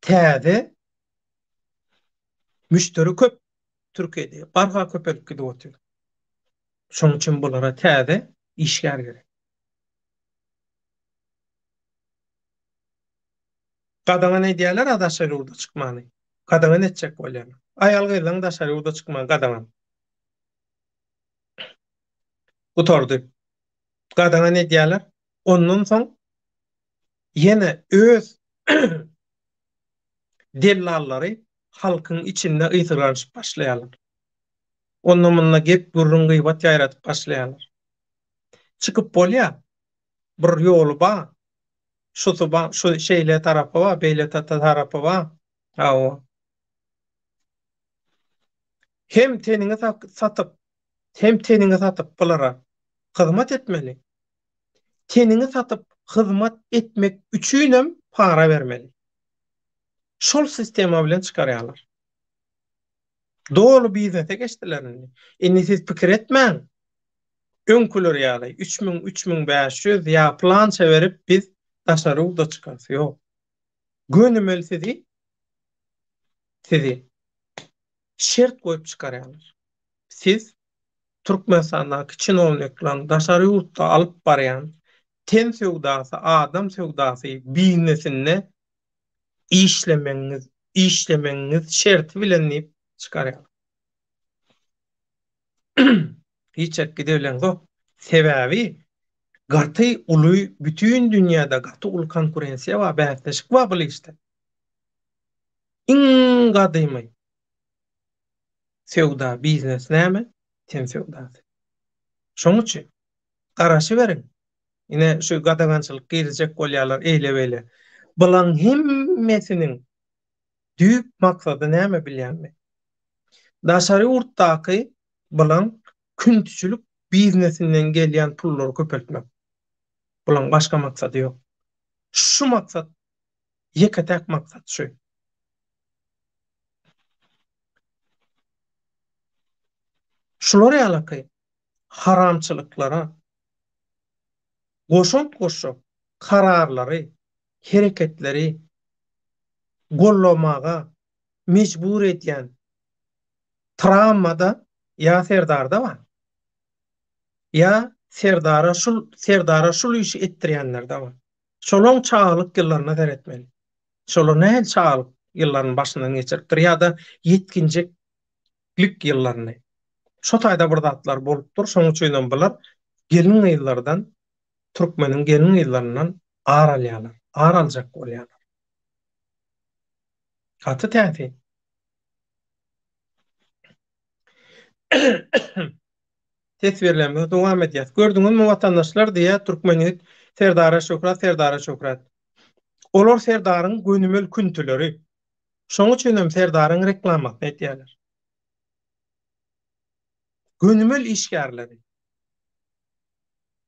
täze müşderi köp Türkiýede barha köpelip gidip otyr. Şonuň üçin bulara täze işgär gerek. Gadagan edýärler-a daşary ýurda çykmany. Gadagan etjek bolýarlar. Aýal-gyzlaryň daşary ýurda çykmagy gadagan. Gutardy. Gadagan edýärler. Ondan soň ýene öz dellallary halkyň içinde ysyrganyşyp başlaýarlar. Onda-munda gep-gürrüň, gybat ýaýradyp başlaýarlar. Çykyp bolýar. Bir ýoly bar. Şusy bar, şu şeýle tarapy bar, beýle tarapy bar. Hawa. Hem teniňi satyp, hem teniňi satyp bulara hyzmat etmeli. Teniňi satyp hyzmat etmek üçinem para bermeli. Şol sistema bilen çykarýarlar. Doly biznese geçdiler indi. Indi siz pikir etmäň. Öňküler ýaly 3000, 3500 ýa pylança berip biz daşary ýurda çykarys. Ýok. Gönümel sizi sizi şert goýup çykarýarlar. Siz Türkmenistandaky çinownikleriň daşary ýurtda alyp barýan ten söwdasy, adam söwdasy biznesinde işlemegiňiz, işlemegiňiz şerti bilen diýip çykarýarlar. Hiç ýerik gidebileňzok. Sebäbi gaty uly bütin dünýäde gaty uly konkurensiýa bar, bäsleşik bar bul işde. Iň gadymy söwda, biznes näme? Ten söwdasy. Şoň üçin garaşyberiň. Ine şu gadagançylyk girizjek bolýarlar eýle-beýle. Bulaň hemmesiniň düýp maksady näme bilýäňmi? Daşary ýurtdaky bulaň küntüçilik biznesinden gelýän pullary köpeltmek. Bulaň başga maksady ýok. Şu maksat ýeke-täk maksat şu. Şular ýalaky haramçylyklara goşant goşjak kararlary, hereketleri gollamaga mejbur edýän trawma-da ýa Serdarda bar, ýa Serdara şul Serdara şul işi etdirýänlerde bar. Şolaň çagalyk ýyllaryna seretmeli. Şolar nähili çagalyk ýyllaryny başyndan geçiripdir ýa-da ýetginjeklik ýyllaryny. Şo taýda bir zatlar bolupdyr, şonuň üçinem bular gelin-gyzlardan, türkmeniň gelin-gyzlaryndan ar alýarlar, ar aljak bolýarlar. Gaty täsin. Teswirlerimizi dowam edýäs. Gördüňizmi watandaşlar diýýär türkmen ýigit Serdara şöhrat Serdara şöhrat. Olar Serdaryň gönümel küntüleri. Şoň üçin hem Serdaryň reklamasyny edýärler. Gönümel işgärleri.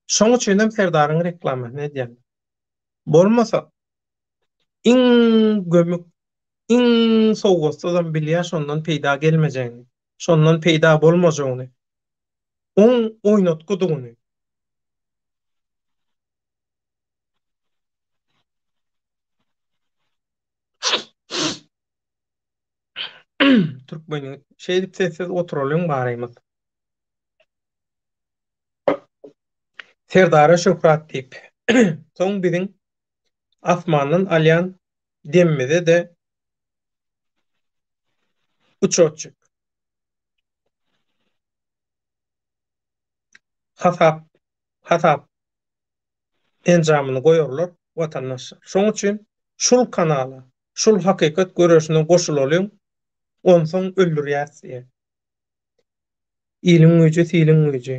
Şoň üçinem Serdaryň reklamasyny edýän. Bolmasa iň gömük, iň sowgatsyzam bilýär şondan peýda gelmejegini, şondan peýda bolmajagyny, oň oýnatgydygyny. Türkmen ýigit, şeýdip sessiz oturalyň barymyz. Serdara şöhrat diýip. Soň biziň asmandan alýan demimize-de uçotçik. Hasap, hasap enjamyny goýarlar watandaşlar. Şoň üçin şul kanala, şul hakykat göreşine goşulalyň, onsoň öldürýäs diýe. Iliň güýji, siliň güýji.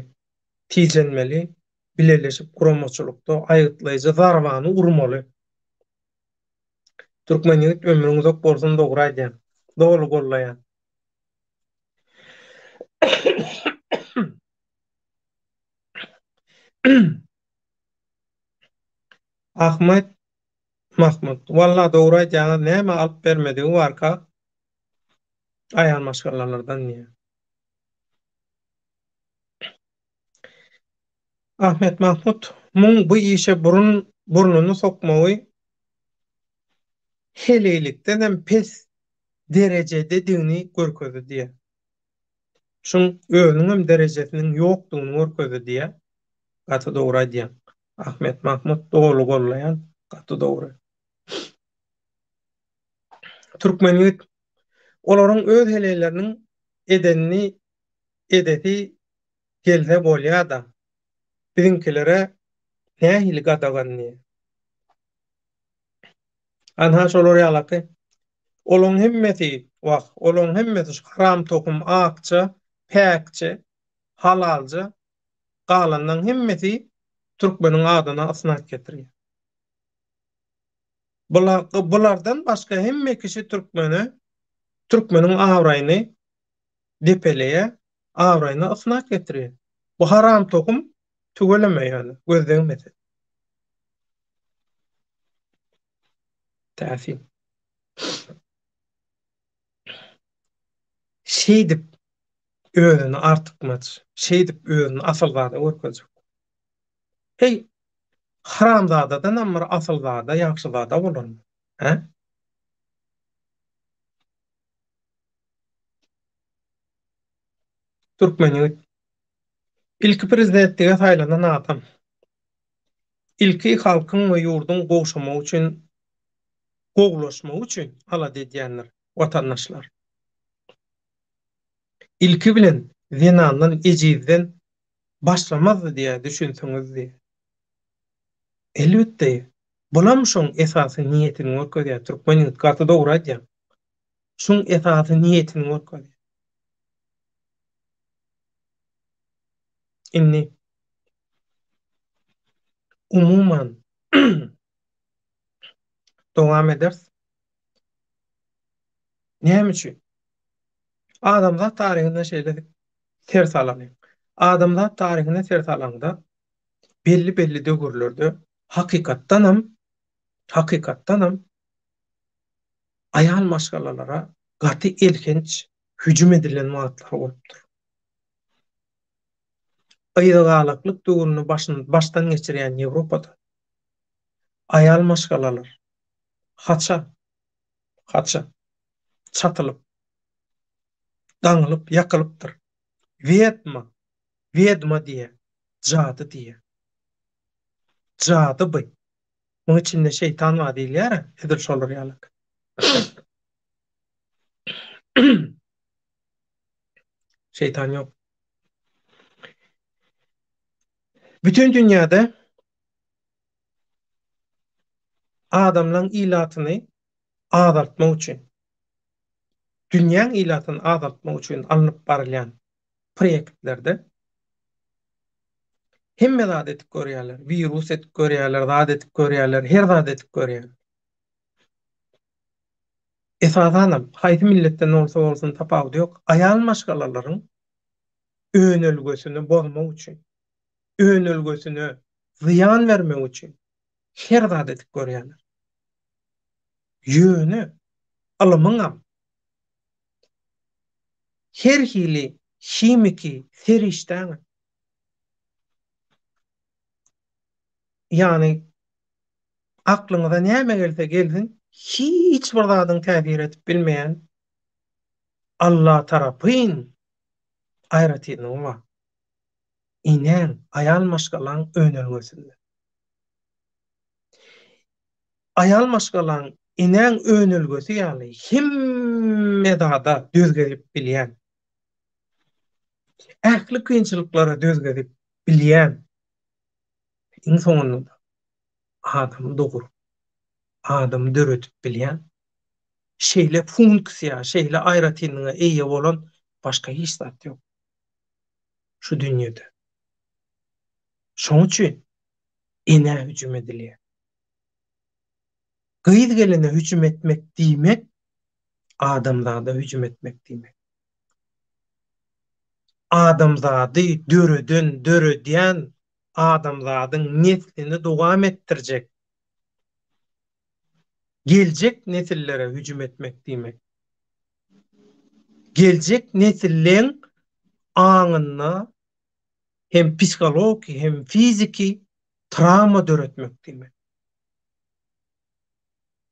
Tijenmeli, bileleşip guramaçylykda aýgytlaýjy zarbany urmaly. Türkmen ýigit ömrüň uzak bolsun dogry aýdýaň. Doly gollaýan. Ahmet Mahmut walla dogry aýdýaňyz näme alyp bermedigi barka aýal maşgalalardan diýýär. Ahmet Mahmut muň bu işe burun burnuny sokmagy heleýlikdenem pes derejededigini görkezdi diýýär. Şuň özüniňem derejesiniň ýokdugyny görkezdi diýýär. Gaty dogry aýdýaň. Ahmet Mahmut doly gollaýan. Gaty dogry. Türkmen ýigit olaryň öz heleýleriniň edenini edesi gelse bolýada. Biziňkilere nähili gadagan diýýär. Anha şolar ýalaky. Olaň hemmesi, wah, olaň hemmesi şu haram tohum akja, päkje, halalja galanlaň hemmesi türkmeniň adyna ysnat getirýär. Bulardan başga hemme kişi türkmene, türkmeniň abraýyny depeleýär, abraýyna ysnat getirýär. Bu haram tohum tüweleme ýöne, göz degmesin. Täsin. Şeýdip özüni artykmaç, şeýdip özüni asylzada görkezjek. Heý, haramzadadanam bir asylzada, ýagşyzada bolarmy? Hä? Türkmen ýigit. Ilki prezidentlige saýlanan adam. Ilki halkyň we ýurduň gowşamagy üçin gowulaşmagy üçin alada edýändir watandaşlar. Ilki bilen zenandan ejizden başlamazdy diýä düşünseňiz diýä. Elbetde bulam şoň esasy niýetini görkezýär türkmen ýigit gaty dogry aýdýaň. Şuň esasy niýetini görkezýär. Indi umuman dowam ederis. Näme üçin? Adamzat taryhyna şeýle ser salalyň. Adamzat taryhyna ser salaňda belli-belli döwürlerde hakykatdanam hakykatdanam aýal maşgalalara gaty elhenç hüjüm edilen wagtlary bolupdyr. Yzagalaklyk döwrüni başdan geçirýän Ýewropada aýal maşgalalar haça, haça çatylyp, daňylyp ýakylypdyr. Wedma, wedma diýýär, jady diýýär. Jady by. Muň içinde şeýtan bar diýilýär-ä, edil şolar ýalak. Şeýtan ýok. Bütin dünýäde adamlaň ilatyny azaltmak üçin, dünýäň ilatyny azaltmak üçin alnyp barylýan proýektlerde hemme zat edip görýärler. Wirus edip görýärler, zat edip görýärler, her zat edip görýärler. Esasanam, haýsy milletden bolsa bolsun tapawudy ýok, aýal maşgalalaryň. Önelgesini bozmak üçin, önelgesine zyýan bermek üçin her zat edip görýärler. Ýöne ylmyňam her hili himiki serişdäňem ýagny aklyňyza näme gelse gelsin hiç bir zadyň täsir edip bilmeýän Alla tarapyn aýratynlygy bar. Enäň, aýal maşgalaň önelgesinde. Aýal maşgalaň, enäň önelgesi ýaly hemme zada döz gelip bilýän, ähli kynçylyklara döz gelip bilýän, iň soňunda-da adamy doguryp, adamy döredip bilýän şeýle funksiýa, şeýle aýratynlyga eýe bolan başga hiç zat ýok şu dünýede. Şoň üçin enä hüjüm edilýär. Gyz-geline hüjüm etmek diýmek, adamzada hüjüm etmek diýmek. Adamzady döreden, döredýän adamzadyň neslini dowam etdirjek geljek nesillere hüjüm etmek diýmek. Geljek nesilleň aňynda hem psihologiki, hem fiziki trawma döretmek diýmek.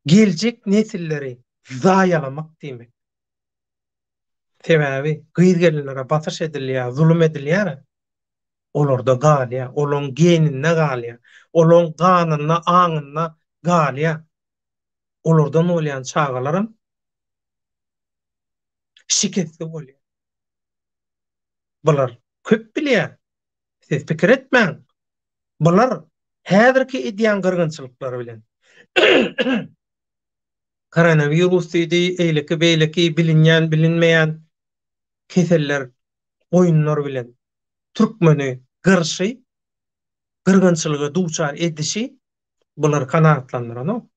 Geljek nesilleri zaýalamak diýmek. Sebäbi gyz-gelinlere basyş edilýär, zulum edilýär. Olarda galýar, olaň geninde galýar, olaň ganynda, aňynda galýar. Olardan bolýan çagalaram şikesli bolýar. Bular köp bilýär. Siz pikir etmäň. Bular häzirki edýän gyrgynçylyklary bilen koronawirus diýdi, eýleki-beýleki bilinýän, bilinmeýän keseller, oýunlar bilen türkmeni gyrşy, gyrgynçylyga duçar edişi bulary kanagatlandyranok.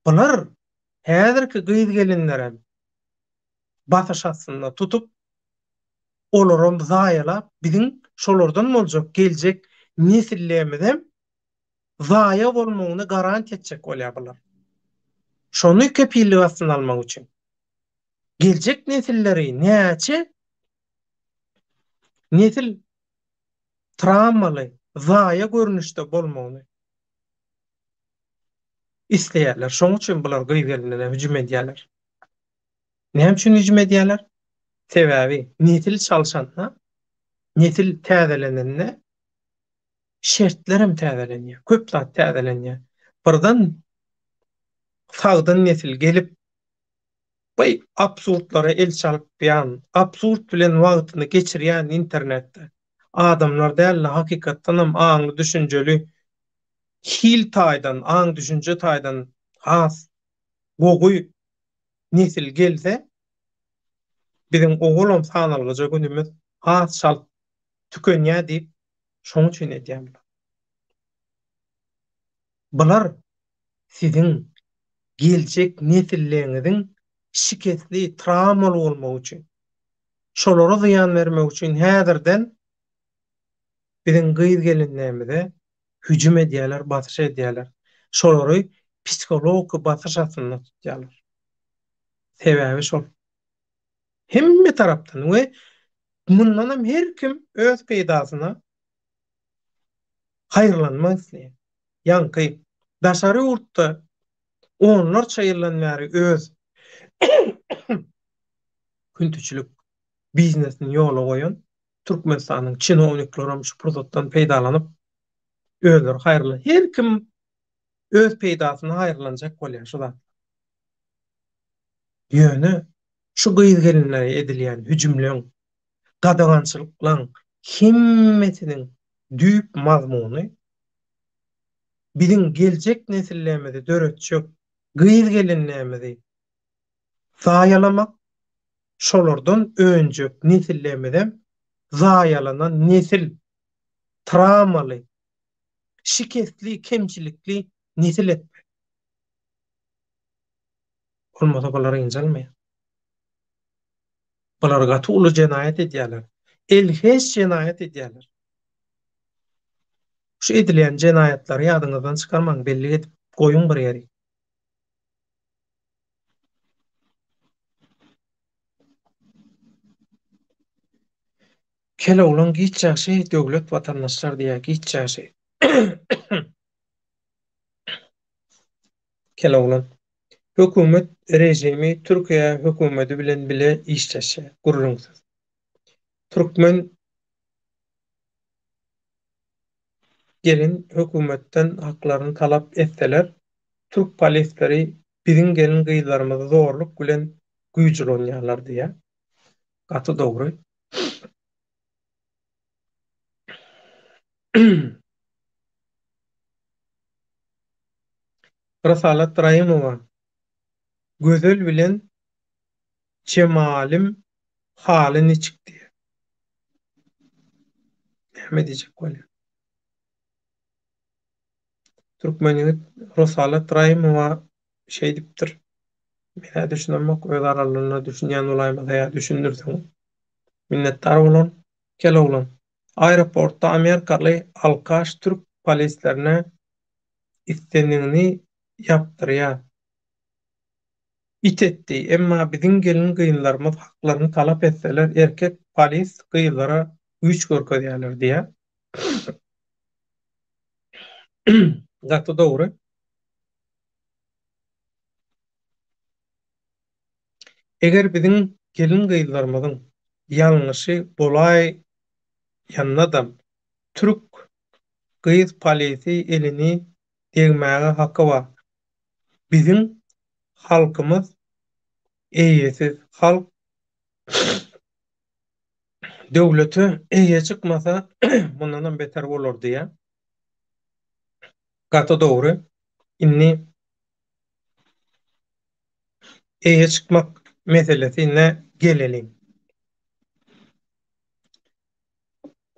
Bular häzirki gyz-gelinlerem basyş astynda tutup, olaram zaýalap, biziň şolardan boljak geljek nesillemizem zaýa bolmagyny garantiýa etjek bolýar bular. Şony kepillik astyna almak üçin. Geljek nesilleri näçe nesil trawmaly, zaýa görnüşde bolmagyny isleýärler. Şonuň üçin bular gyz-gelinlere hüjüm edýärler. Näme üçin hüjüm edýärler? Sebäbi nesil çalşanda, nesil täzelenende şertler hem täzelenýär. Köp zat täzelenýär. Birden sagdyn nesil gelip, Baý absurdlara el çalypýan, absurd bilen wagtyny geçirýän internetde adamlar däl-de hakykatdanam aňly düşünjeli hil taýdan, aň-düşünje taýdan has gowy nesil gelse biziň owalam sanalgyja günümiz has çalt tükenýär diýip şoň üçin edýän bular. Bular siziň geljek nesilleňiziň şikesli, trawmaly bolmagy üçin, şolara zyýan bermek üçin häzirden biziň gyz-gelinlerimize hüjüm edýärler, basyş edýärler. Şolary psihologiki basyş astynda tutýarlar. Sebäbi şol. Hemme tarapdan we mundanam her kim öz peýdasyna haýyrlanmak isleýär. Ýaňky daşary ýurtda onlarça ýyldan bäri öz küntiçilik biznesini ýola goýan Türkmenistanyň çinowniklerem şu pursatdan peýdalanyp özleri haýyrlan. Her kim öz peýdasyna haýyrlanjak bolýar şu zatlar. Ýöne şu gyz-gelinlere edilýän hüjümleň, gadagançylyklaň hemmesiniň düýp mazmuny biziň geljek nesillerimizi döretjek gyz-gelinlerimizi zaýalamak, şolardan önjek nesillerimizem zaýalanan nesil, trawmaly, şikesli, kemçilikli nesil etmek. Bolmasa bular ynjalmaýar. Bular gaty uly jenaýat edýärler. Elhenç jenaýat edýärler. Şu edilýän jenaýatlary ýadyňyzdan çykarmaň, bellik edip goýuň bir ýeri. Keloglan giç ýagşy döwlet watandaşlar diýýär giç ýagşy. Keloglan. Hökümet režimi Türkiýe hökümedi bilen bile işleşýär gürrüňsiz. Türkmen gelin hökümetden haklaryny talap etseler türk polisleri biziň gelin gyzlarymyzy zorluk bilen güýç ulanýarlar diýýär. Gaty dogry. Rysalat Raýymowa, Gözel bilen Jemalim haly niçik diýýär. Näme diýjek bolýar? Türkmen ýigit Rysalat Raýymowa şeý diýipdir. Men-ä düşünemok, öz aralarynda düşünýän bolaýmasa ýa düşündirseň minnetdar bolaryn. Kel oglan. Aeroportda amerikaly alkaş türk polislerine islendigini ýapdyrýar. It etdi. Emma biziň gelin gyzlarymyz haklaryny talap etseler erkek polis gyzlara güýç görkezýärler diýýär. Gaty dogry. Eger biziň gelin-gyzlarymyzyň ýalňyşy bolaýandadam, türk gyz polisi elini degmäge haky bar. Biziň halkymyz eýesiz halk döwlete eýe çykmasa mundanam beter bolar diýýär. Gaty dogry. Indi eýe çykmak meselesine geleliň.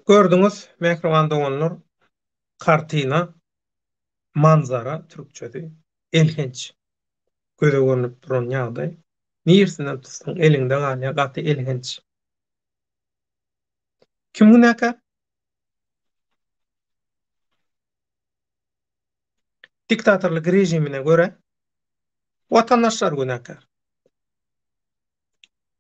Gördüňiz, mähriban doganlar, kartina, manzara türkçesi elhenç. Göze görnüp duran ýagdaý. Niresinden tutsaň eliňde galýar, gaty elhenç. Kim günäkär? Diktatorlyk režimine görä watandaşlar günäkär.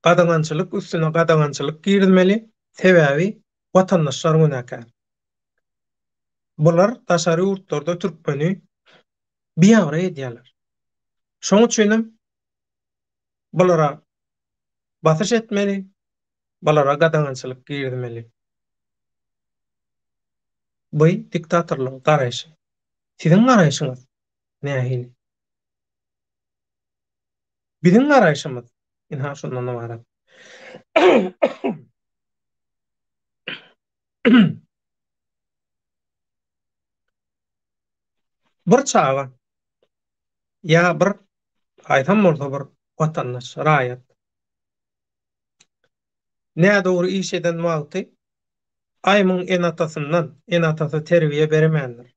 Gadagançylyk üstüne gadagançylyk girizmeli, sebäbi watandaşlar günäkär. Bular daşary ýurtlarda türkmeni biabraý edýärler. Şoň üçinem bulara basyş etmeli, bulara gadagançylyk girizmeli. Bu diktatorlygyň garaýşy. Siziň garaýşyňyz nähili? Biziň garaýşymyz ynha şundan ybarat. Bir çaga ýa bir haýsam bolsa bir watandaş, raýat nädogry iş eden wagty Aý muň ene-atasyndan, ene-atasy terbiýe bermändir.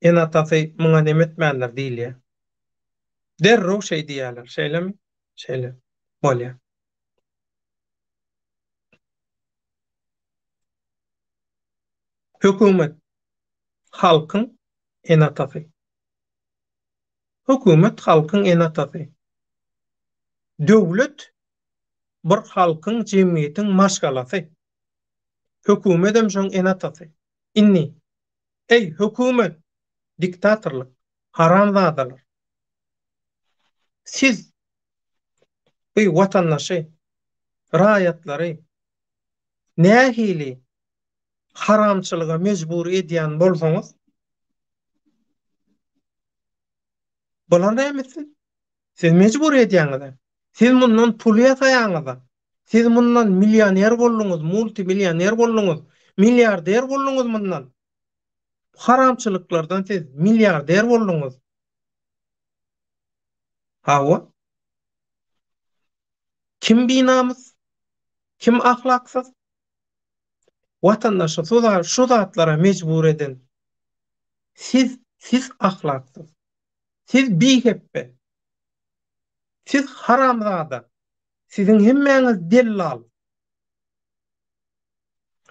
Ene-atasy muňa neme etmändir diýilýär. Derrew şeý diýýärler, şeýlemi? Şeýle. Bolýar. Hökümet halkyň ene-atasy. Hökümet halkyň ene-atasy. Döwlet bir halkyň, jemgyýetiň maşgalasy. Hökümedem şoň ene-atasy. Indi, eý, hökümet, diktatorlyk, haramzadalar! Siz bu watandaşy, raýatlary nähili haramçylyga mejbur edýän bolsaňyz, bular näme etsin? Siz mejbur edýäňiz-ä. Siz mundan pul ýasaýaňyz-a. Siz mundan millioner bolduňyz, multimillioner bolduňyz, milliarder bolduňyz mundan. Bu haramçylyklardan siz milliarder bolduňyz. Hawa. Kim binamys? Kim ahlaksyz? Watandaşy şu zatlara mejbur eden siz, siz ahlaksyz. Siz bihepbe. Siz haramzada. Siziň hemmäňiz dellal.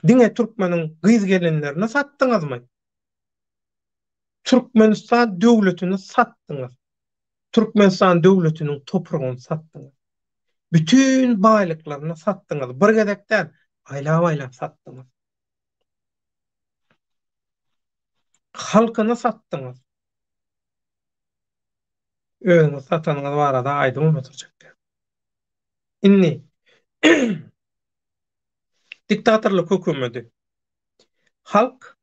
Diňe türkmeniň gyz-gelinlerini satdyňyzmy? Türkmenistan döwletini satdyňyz. Türkmenistan döwletiniň topragyny satdyňyz. Bütin baýlyklaryny satdyňyz. Bir gezek däl, aýlap-aýlap satdyňyz. Halkyny satdyňyz. Özüňiz satanyňyz barada aýdybam oturjak däl. Indi diktatorlyk hökümeti halk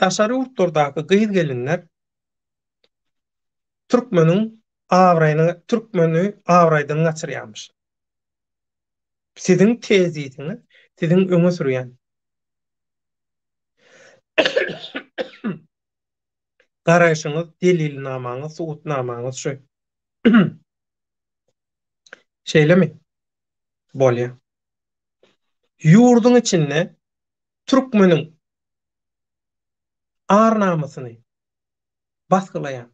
daşary ýurtlardaky gyz-gelinler türkmeniň abraýyny türkmeni abraýdan gaçyrýarmyş. Siziň tezisiňiz, siziň öňe sürýän garaýşyňyz, delilnamaňyz, subutnamaňyz şu. Şeýlemi? Bolýa. Ýurduň içinde türkmeniň ar-namysyny basgylaýan,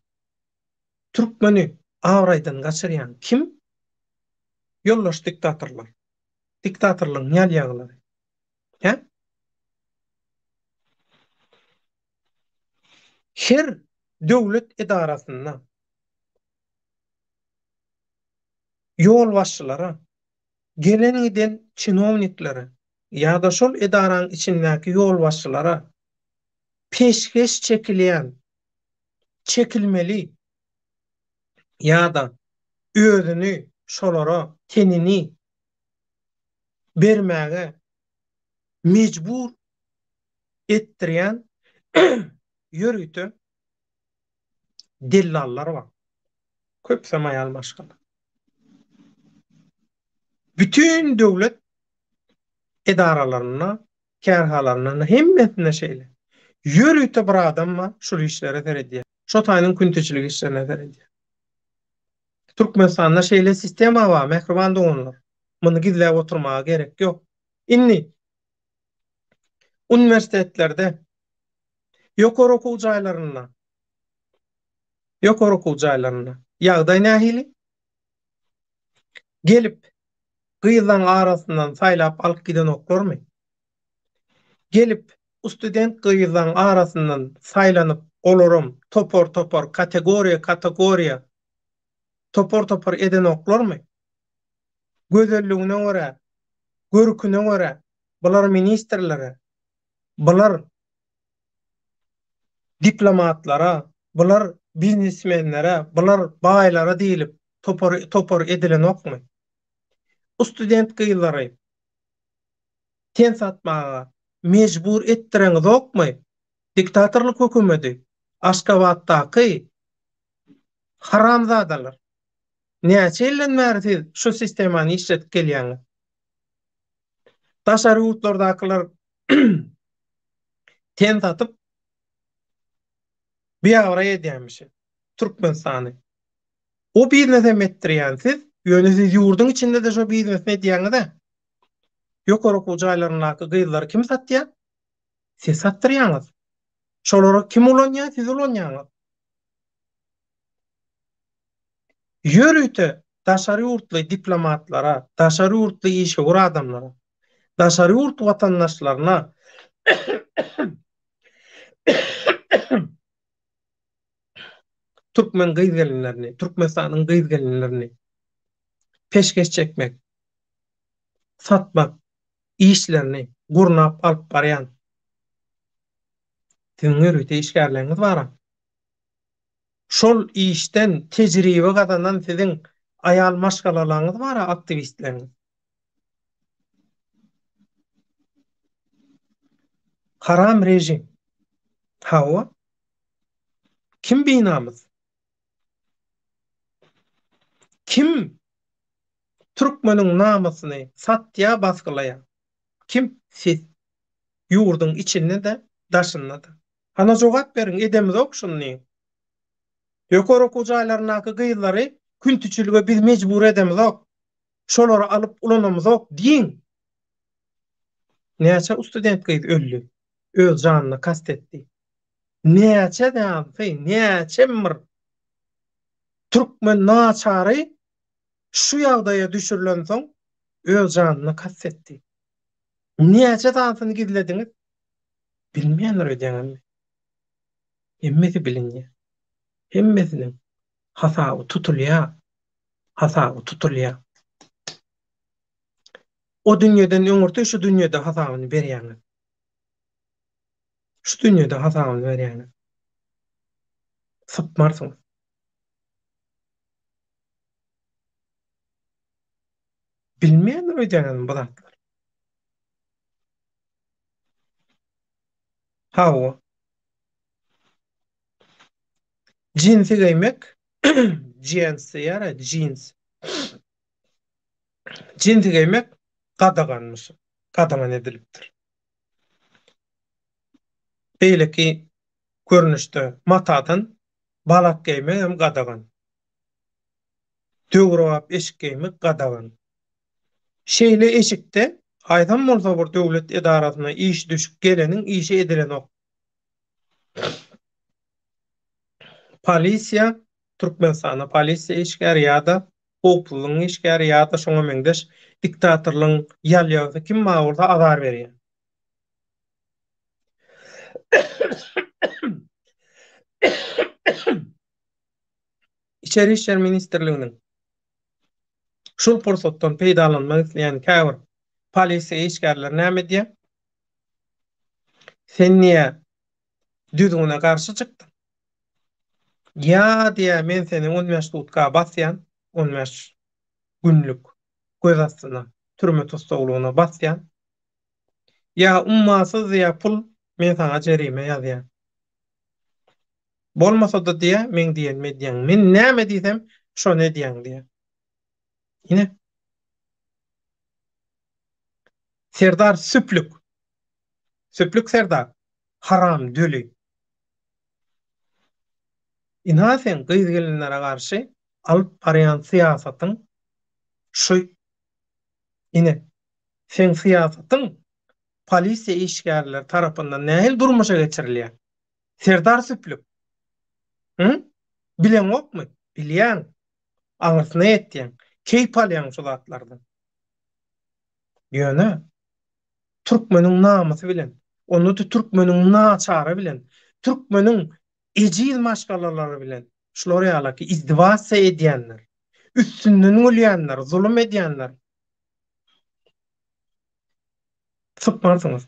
türkmeni abraýdan gaçyrýan kim? Ýoldaş diktatorlar. Diktatorlygyň ýalýagylary. Hä? Her döwlet edarasynda ýolbaşçylara, gelen-giden çinowniklere ýa-da şol edaraň içindäki ýolbaşçylara peşgeş çekilýän, çekilmeli ýa-da özüni şolara tenini bermäge mejbur etdirýän ýörite dellallar bar. Köpüsem aýal maşgala. Bütin döwlet edaralarynda, kärhanalarynda hemmesinde şeýle. Ýörite bir adam bar, şul işlere seredýär. Şo taýynyň küntiçilik işlerine seredýär. Türkmenistanda şeýle sistema bar, mähriban doganlar. Muny gizläp oturmaga gerek ýok. Indi uniwersitetlerde, ýokary okuw jaýlarynda, ýokary okuw jaýlarynda ýagdaý nähili? Gelip, gyzlaň arasyndan saýlap alyp gidenoklarmy? Gelip, student gyzlaň arasyndan saýlanyp, olaram topar-topar, kategoriýa-kategoriýa, topar-topar edenoklarmy? Gözelligine görä, görküne görä, bular ministrlere, bular diplomatlara, bular biznesmenlere, bular baýlara diýlip topar topar edilenokmy? Bu student gyzlary ten satmaga mejbur etdireňizokmy? Diktatorlyk hökümeti Aşgabatdaky haramzadalar. Näçe ýyldan bäri siz şu sistemany işledip gelýäňiz? Daşary ýurtlardakylar ten satyp biabraý edýärmişin Türkmenistany. O biznesem etdirýän siz, ýöne siz ýurduň içinde-de şo biznesini edýäňiz-ä. Ýokary okuw jaýlaryndaky gyzlary kim satýar? Siz satdyrýaňyz. Şolary kim ulanýar? Siz ulanýaňyz. Ýörite daşary ýurtly diplomatlara, daşary ýurtly işewür adamlara, daşary ýurt watandaşlaryna türkmen gyz-gelinlerini, Türkmenistanyň gyz-gelinlerini peşgeş çekmek, satmak işlerini gurnap alyp barýan siziň ýörite işgärleriňiz bar-a. Şol işden tejribe gazanan siziň aýal maşgalalaňyz bar-a aktiwistleriňiz. Haram režim. Hawa. Kim binamys? Kim türkmeniň namysyny satýa basgylaýa? Kim? Siz. Ýurduň içinde-de, daşynda-da. Hana jogap beriň edemizok şuny diýiň. Ýokary okuw jaýlaryndaky gyzlary küntiçilige biz mejbur edemizok. Şolary alyp ulanamyzok diýiň. Näçe ustudent gyz öldi. Öz janyna kast etdi. Näçe danysy, näçe bir türkmen naçary şu ýagdaýa düşürilensoň öz janyna kast etdi. Näçe sanysyny gizlediňiz? Bilmeýändir öýdýäňizmi? Hemmesi bilinýär. Hemmesiniň hasaby tutulýar. Hasaby tutulýar. O dünýeden öňürti şu dünýede hasabyny berýäňiz. Şu dünýede hasabyny berýäňiz. Sypmarsyňyz. Bilmeýändir öýdýäňizmi bu zatlary? Hawa. Jinsi geýmek, jens diýýär-ä, jins. Jinsi geýmek gadaganmyş, gadagan edilipdir. Beýleki görnüşde matadan balak geýmek hem gadagan. Döwrebap eşik geýmek gadagan. Şeýle eşikde haýsam bolsa bir döwlet edarasyna işi düşüp geleniň işi edilenok. Polisiýa, Türkmenistanda polisiýa işgäri ýa-da howpsuzlygyň işgäri ýa-da şoňa meňzeş diktatorlygyň ýalýagsy kim bar bolsa azar berýär. Içeri işler ministrliginiň şul pursatdan peýdalanmak isleýän käbir polisiýa işgärleri näme edýär? Sen niýe düzgüne garşy çykdyň? Ýa diýýär, men seni on bäş sutka basýan, on bäş günlük göz astyna, türme tussaglygyna basýan. Ýa ummasyz diýýär pul, men saňa jerime ýazýan. Bolmasa-da diýýär, meň diýenimi edýäň. Men näme diýsem, şony edýäň diýýär. Ine. Serdar süplük. Süplük Serdar. Haram döli. Ynha seň gyz-gelinlere garşy alyp barýan syýasatyň şu. Ine, seň syýasatyň polisiýa işgärleri tarapyndan nähili durmuşa geçirilýär? Serdar süplük. Hı? Bileňokmy? Bilýäň. Aňyrsyna ýetýäň. Keýp alýaň şu zatlardan. Ýöne türkmeniň namysy bilen, onda-da türkmeniň naçary bilen, türkmeniň ejiz maşgalalary bilen şular ýalaky izdiwasiýa edýänler, üstünden gülýänler, zulum edýänler sypmarsyňyz.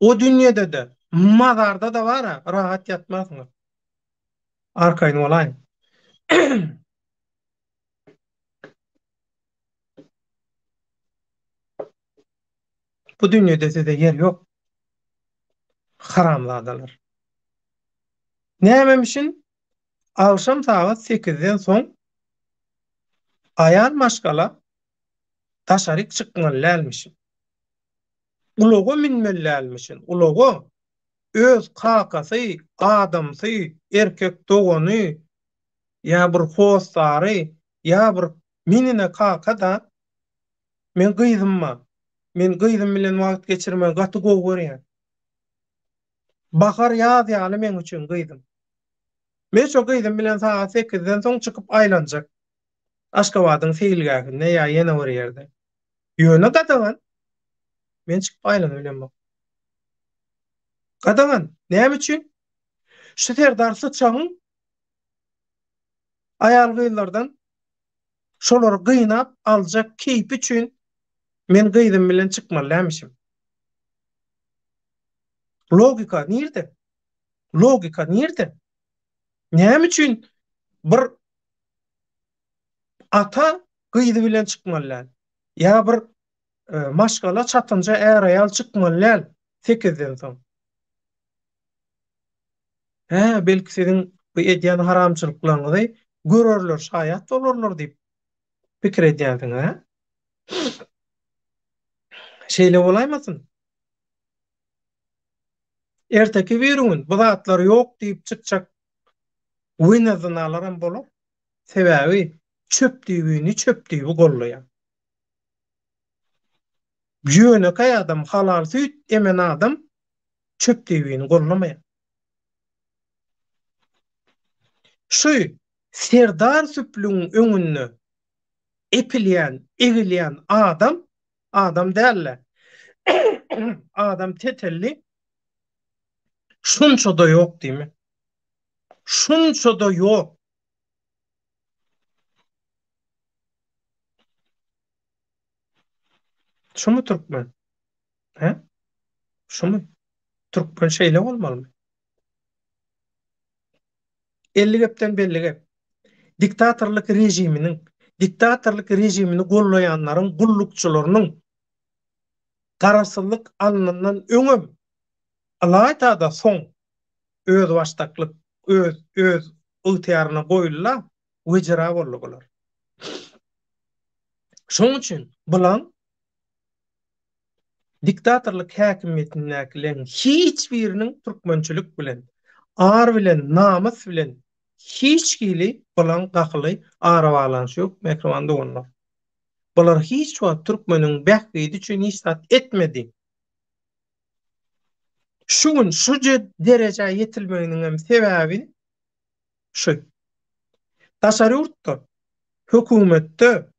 O dünýede-de, mazarda-da bar-a, rahat ýatmarsyňyz. Arkaýyn bolaýyň. Bu dünýede size ýer ýok. Haramzadalar. Nämemişin? Agşam sagat sekizden soň aýal maşgala daşaryk çykmaly dälmişin. Ulaga münmeli dälmişin. Ulaga öz kakasy, adamsy, erkek dogany ýa bir hossary ýa bir menine kaka-da men gyzym bar. Men gyzym bilen wagt geçirmegi gaty gowy görýän. Bahar ýaz ýaly meň üçin gyzym. Men şo gyzym bilen sagat sekizden soň çykyp aýlanjak. Aşgabadyň seýilgähinde ýa ýene bir ýerde. Ýöne gadagan. Men çykyp aýlanybilemok. Gadagan. Näme üçin? Şu Serdar syçagyň aýal-gyzlardan şolary gynap aljak keýpi üçin men gyzym bilen çykmaly dälmişim. Logika nirde? Logika nirde? Näme üçin bir ata gyzy bilen çykmaly däl? Ýa bir e, maşgala çatynja är-aýal çykmaly däl sekizden soň? Hä, belki siziň bu edýän haramçylyklaryňyzy görerler, şaýat bolarlar diýip pikir edýänsiňiz, hä? Şeýle bolaýmasyn? Erteki birigün bu zatlar ýok diýip çykjak wina-zynalaram bolar. Sebäbi çöp düýbini çöp düýbi gollaýar. Ýönekeý adam, halal süýt emen adam çöp düýbini gollamaýar. Şu Serdar süplügiň öňünde epilýän, egilýän adam, adam däl-de, Adam tetelli şunça-da ýok diýme. Şunça-da ýok. Şumy türkmen? Hä? Şumy? Türkmen şeýle bolmalymy? 50 gepden belli gep. Diktatorlyk režiminiň, diktatorlyk režimini gollaýanlaryň gullukçylarynyň garaşsyzlyk alnandan öňem, ylaýta-da soň özbaşdaklyk öz öz ygtyýaryna goýulda wejera boldy bular. Şoň üçin bulaň diktatorlyk häkimiýetindäkileň hiç biriniň türkmençilik bilen, ar bilen, namys bilen hiç hili bulaň dahyly, arabaglanyşy ýok, mähriban doganlar. Bular hiç wagt türkmeniň bähbidi üçin hiç zat etmedi. Şu gün şu derejä ýetilmeginiň hem sebäbi şu. Daşary ýurtda hökümetde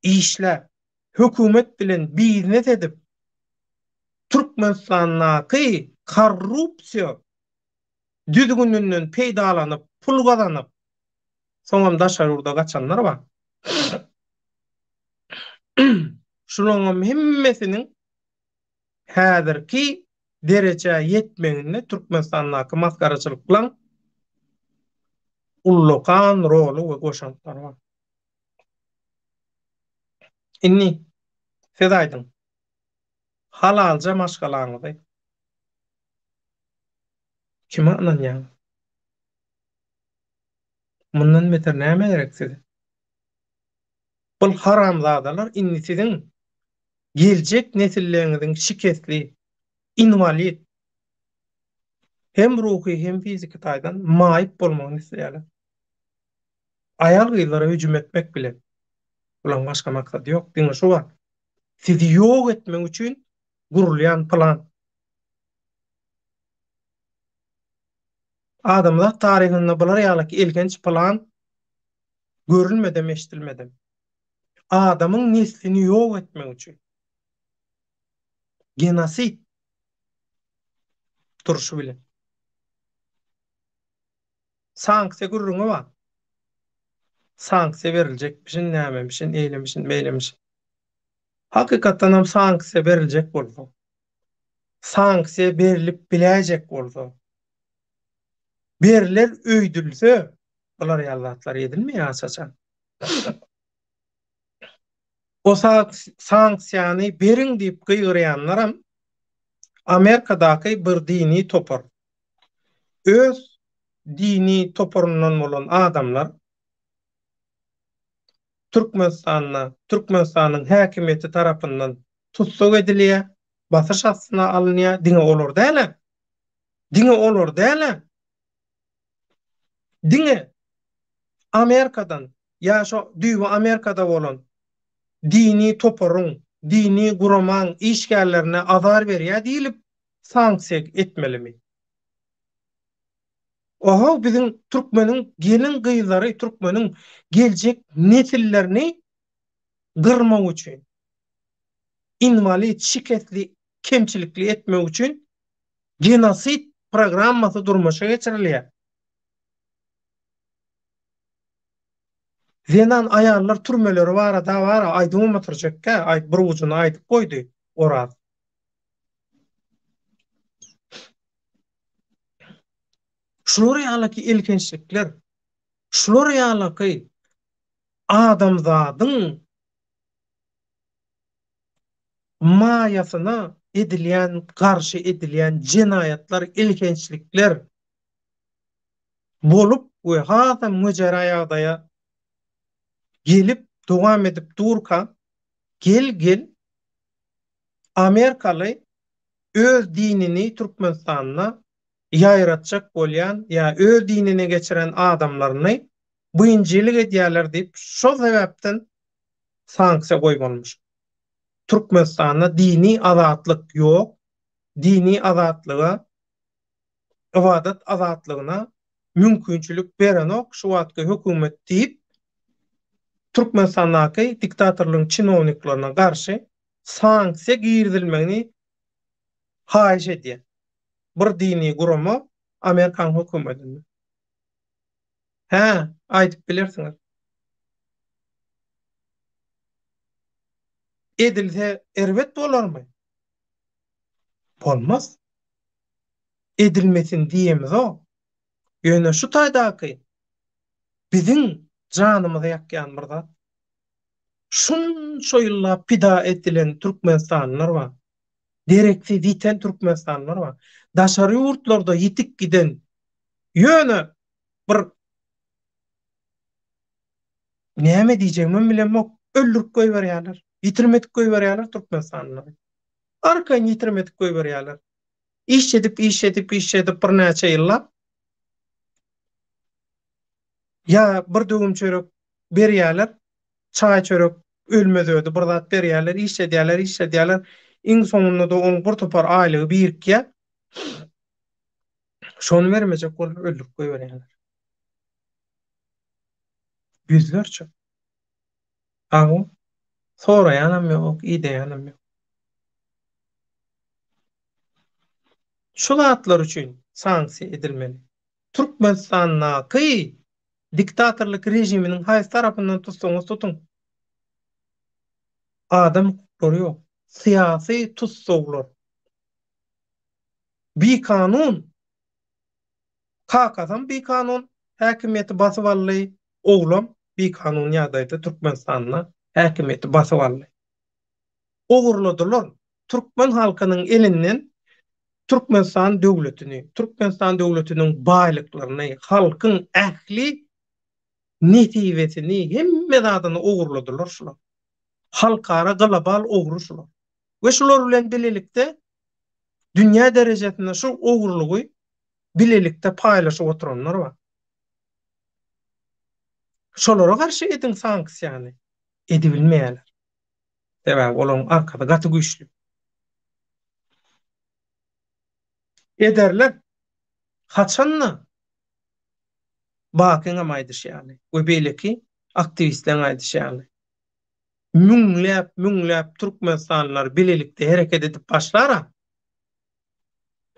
işläp, hökümet bilen biznes edip, Türkmenistandaky korrupsiýa düzgüninden peýdalanyp, pul gazanyp, soňam daşary ýurda gaçanlar bar. Şularyňam hemmesiniň häzirki derejä ýetmeginde Türkmenistandaky masgaraçylyklaň ullakan roly we goşantlary bar. Indi siz aýdyň. Halalja maşgalaňyzy kime ynanýaňyz? Mundan beter näme gerek size? Bul haramzadalar indi siziň geljek nesilleriňiziň şikesli, inwalid, hem ruhy hem fiziki taýdan maýyp bolmagyny isleýärler. Aýal-gyzlara hüjüm etmek bilen. Bularyň başga maksady ýok, diňe şu bar. Sizi ýok etmek üçin gurulýan plan. Adamzat taryhynda bular ýalyky elhenç plan görülmedem, eşidilmedem. Adamyň neslini ýok etmek üçin. Genosid durşy bilen. Sanksiýa gürrüňi bar. Sanksiýa beriljekmişin, nämemişin, eýlemişin, beýlemişin. Hakykatdan hem sanksiýa beriljek bolsa, sanksiýa berlip biläýjek bolsa, berler öýdülse, bular ýaly zatlar edilmeýär aç-açan. O sanksiýany beriň diýip gygyrýanlaram Amerikadaky bir dini topar. Öz dini toparyndan bolan adamlar Türkmenistanda Türkmenistanyň häkimiýeti tarapyndan tussag edilýär, basyş astyna alynýar, diňe olar däl-ä. Diňe olar däl-ä. Diňe Amerikadan ýa şo düýbi Amerikada bolan dini toparyň, dini guramaň işgärlerine azar berýär diýlip sanksiýa etmelimi? Oho biziň türkmeniň gelin gyzlary türkmeniň geljek nesillerini gyrmak üçin inwalid şikesli kemçilikli etmek üçin genosid programmasy durmuşa geçirilýär. Zenan aýallar türmeleri barada bara aýdybam oturjakka aýt bir ujuny aýdyp goýdy Oraz. Şular ýalyky elhençlikler, şular ýalyky adamzadyň maýasyna edilýän garşy edilýän jenaýatlar, elhençlikler bolup we hasam wejera ýagdaýa gelip dowam edip durka gel-gel amerikaly öz dinini Türkmenistanda ýaýratjak bolýan ýa öz dinine geçiren adamlaryny biynjilik edýärler diýip şol sebäpden sanksiýa goýmalymyş. Türkmenistanda dini azatlyk ýok, dini azatlyga ybadat azatlygyna mümkinçilik berenok şu wagtky hökümet diýip Türkmenistandaky diktatorlygyň çinowniklerine garşy sanksiýa girizilmegini. Haýyş edýär. Bir dini gurama Amerikan hökümetinden. Hä, aýdyp bilersiňiz. Edilse erbet bolarmy? Bolmaz. Edilmesin diýemizok. Ýöne şu taýdaky biziň janymyzy ýakýan bir zat. Şunça ýyllap pida edilen türkmenistanlylar bar. Dereksiz ýiten türkmenistanlylar bar. Daşary ýurtlarda ýitip giden ýöne bir näme diýjegimem bilemok, öldürip goýberýärler. Ýitirim edip goýberýärler türkmenistanlylary. Arkaýyn ýitirim edip goýberýärler. Iş edip, iş edip, iş edip birnäçe ýyllap ýa bir döwüm çörek berýärler, çaý-çörek, ölmez-ödi bir zat berýärler, işledýärler, işledýärler. Iň soňunda-da oň bir topar aýlygy birikýär. Şony bermejek bolup öldürip goýberýärler. Ýüzlerçe. Aw, soraýanam ýok, ideýänem ýok. Şu zatlar üçin sanksiýa edilmeli. Türkmenistandaky diktatorlyk režiminiň haýsy tarapyndan tutsaňyz tutuň. Adam hukuklary ýok. Syýasy tussaglar. Bikanun Kakasam bikanun häkimiýeti basyp aldy, oglam bikanun ýagdaýda Türkmenistanda häkimiýeti basyp aldy. Ogurladylar türkmen halkynyň elinden Türkmenistan döwletini, Türkmenistan döwletiniň baýlyklaryny, halkyň ähli nesibesini, hemme zadyny ogurladylar şular. Halkara global ogry şular. We şular bilen bilelikde dünýä derejesinde şu ogurlygy bilelikde paýlaşyp oturanlar bar. Şolara garşy ediň sanksiýany. Edibilmeýärler. Sebäbi olaryň arkasy gaty güýçli. Ederler. Haçanda Bakyň hem aýdyşy ýaly we beýleki aktiwistleriň aýdyşy ýaly müňläp müňläp türkmenistanlylar bilelikde hereket edip başlara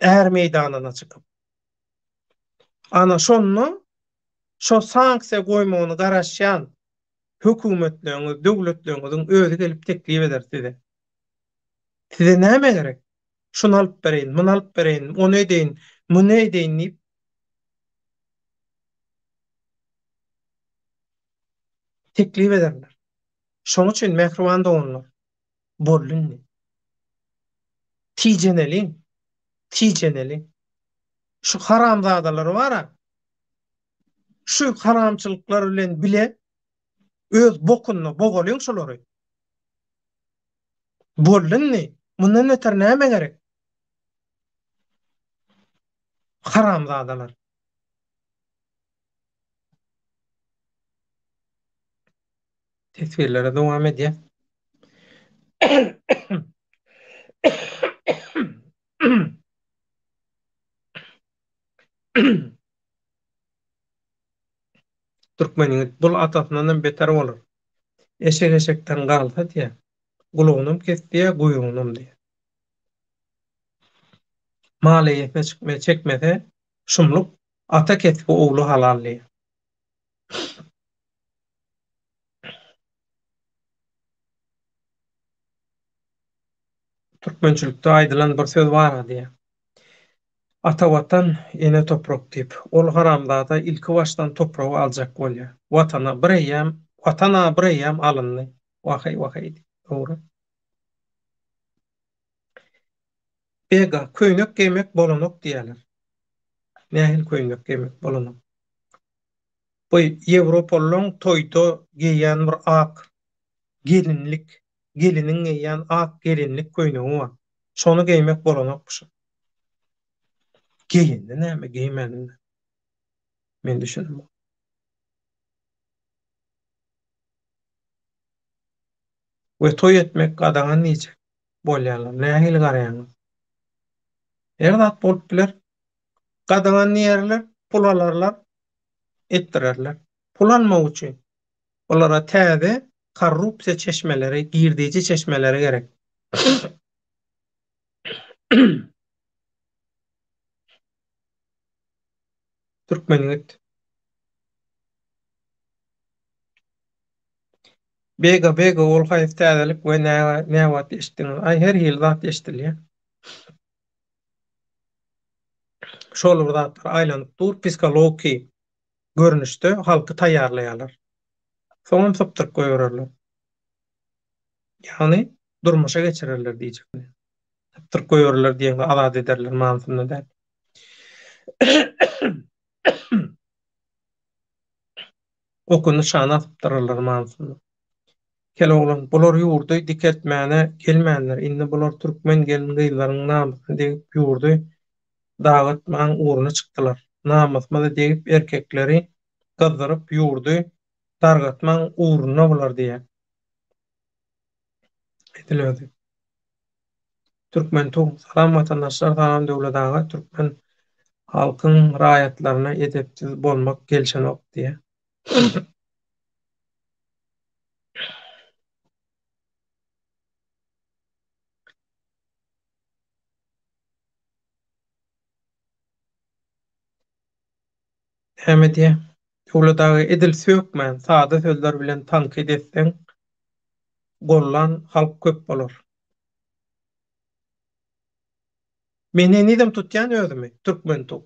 är meýdanyna çykyp. Ana şonda şo sanksiýa goýmagyny garaşýan hökümetleriňiz, döwletleriňiziň özi gelip teklip eder size. Size näme gerek? Şuny alyp bereýin, muny alyp bereýin, ony edeýin, muny edeýin diýip teklip ederler. Şoň üçin mähriban doganlar, boldy indi. Tijeneliň, tijeneliň. Şu haramzadalar bar-a, şu haramçylyklar bilen bile öz bokunda bogalyň şulary. Boldy indi. Mundan beter näme gerek? Haramzadalar. Teswirlere dowam edýär. Türkmen ýigit bul atasyndanam beter bolar. Eşek eşekden galsa diýýär. Gulagynam kes diýýär, guýrugynam diýýär. Mal eýesine çykma çekmese şumluk, ata kesbi ogla halal diýýär. Türkmençilikde aýdylan bir söz bar diýýär. Ata Watan, ene toprak diýip. Ol haramzada ilki başdan topragy aljak bolýar. Watana bir eýýäm, Watan-a bir eýýäm alyndy. Waheý, waheý diýip. Dogry. Bega, köýnek geýmek bolanok diýýärler. Nähili köýnek geýmek bolanok? Bu ýewropalylaň toýda geýýän bir ak gelinlik, geliniň geýýän ak gelinlik köýnegi bar. Şony geýmek bolanokmyşyn. Geýende näme, geýmände näme? Men düşünemok. We toý etmek gadagan diýjek bolýarlar. Nähili garaýaňyz? Her zat bolup biler. Gadagan diýerler, pul alarlar, etdirerler. Pul almak üçin olara täze korrupsiýa çeşmeleri, girdeji çeşmeleri gerek. Türkmen ýigit. Bega bega ol haýsy täzelik we näwagt eşitdiňiz? Aý her hili zat eşidilýär. Şol bir zatlar aýlanyp dur psihologiki görnüşde halky taýýarlaýarlar. Soňam sypdyryp goýbererler. Ýagny durmuşa geçirerler diýjek. Sypdyryp goýbererler diýeňde azat ederler manysynda däl. Oky nyşana sypdyrarlar manysynda. Kel oglan, bular ýurdy dikeltmäne gelmändir, indi bular türkmen gelin-gyzlaryň namysyna degip ýurdy dagytmaň ugruna çykdylar. Namysymyza degip erkekleri gyzdyryp ýurdy dargatmaň ugrunda bular diýýär. Edil özi. Türkmen tug. Salam watandaşlar salam Döwlet aga türkmen halkyň raýatlaryna edepsiz bolmak gelşenok diýä. Näme diýä? Döwlet aga edil sökmän sada sözler bilen tankyt etseň gollan halk köp bolar. Men henizem tutýan özümi türkmen tug.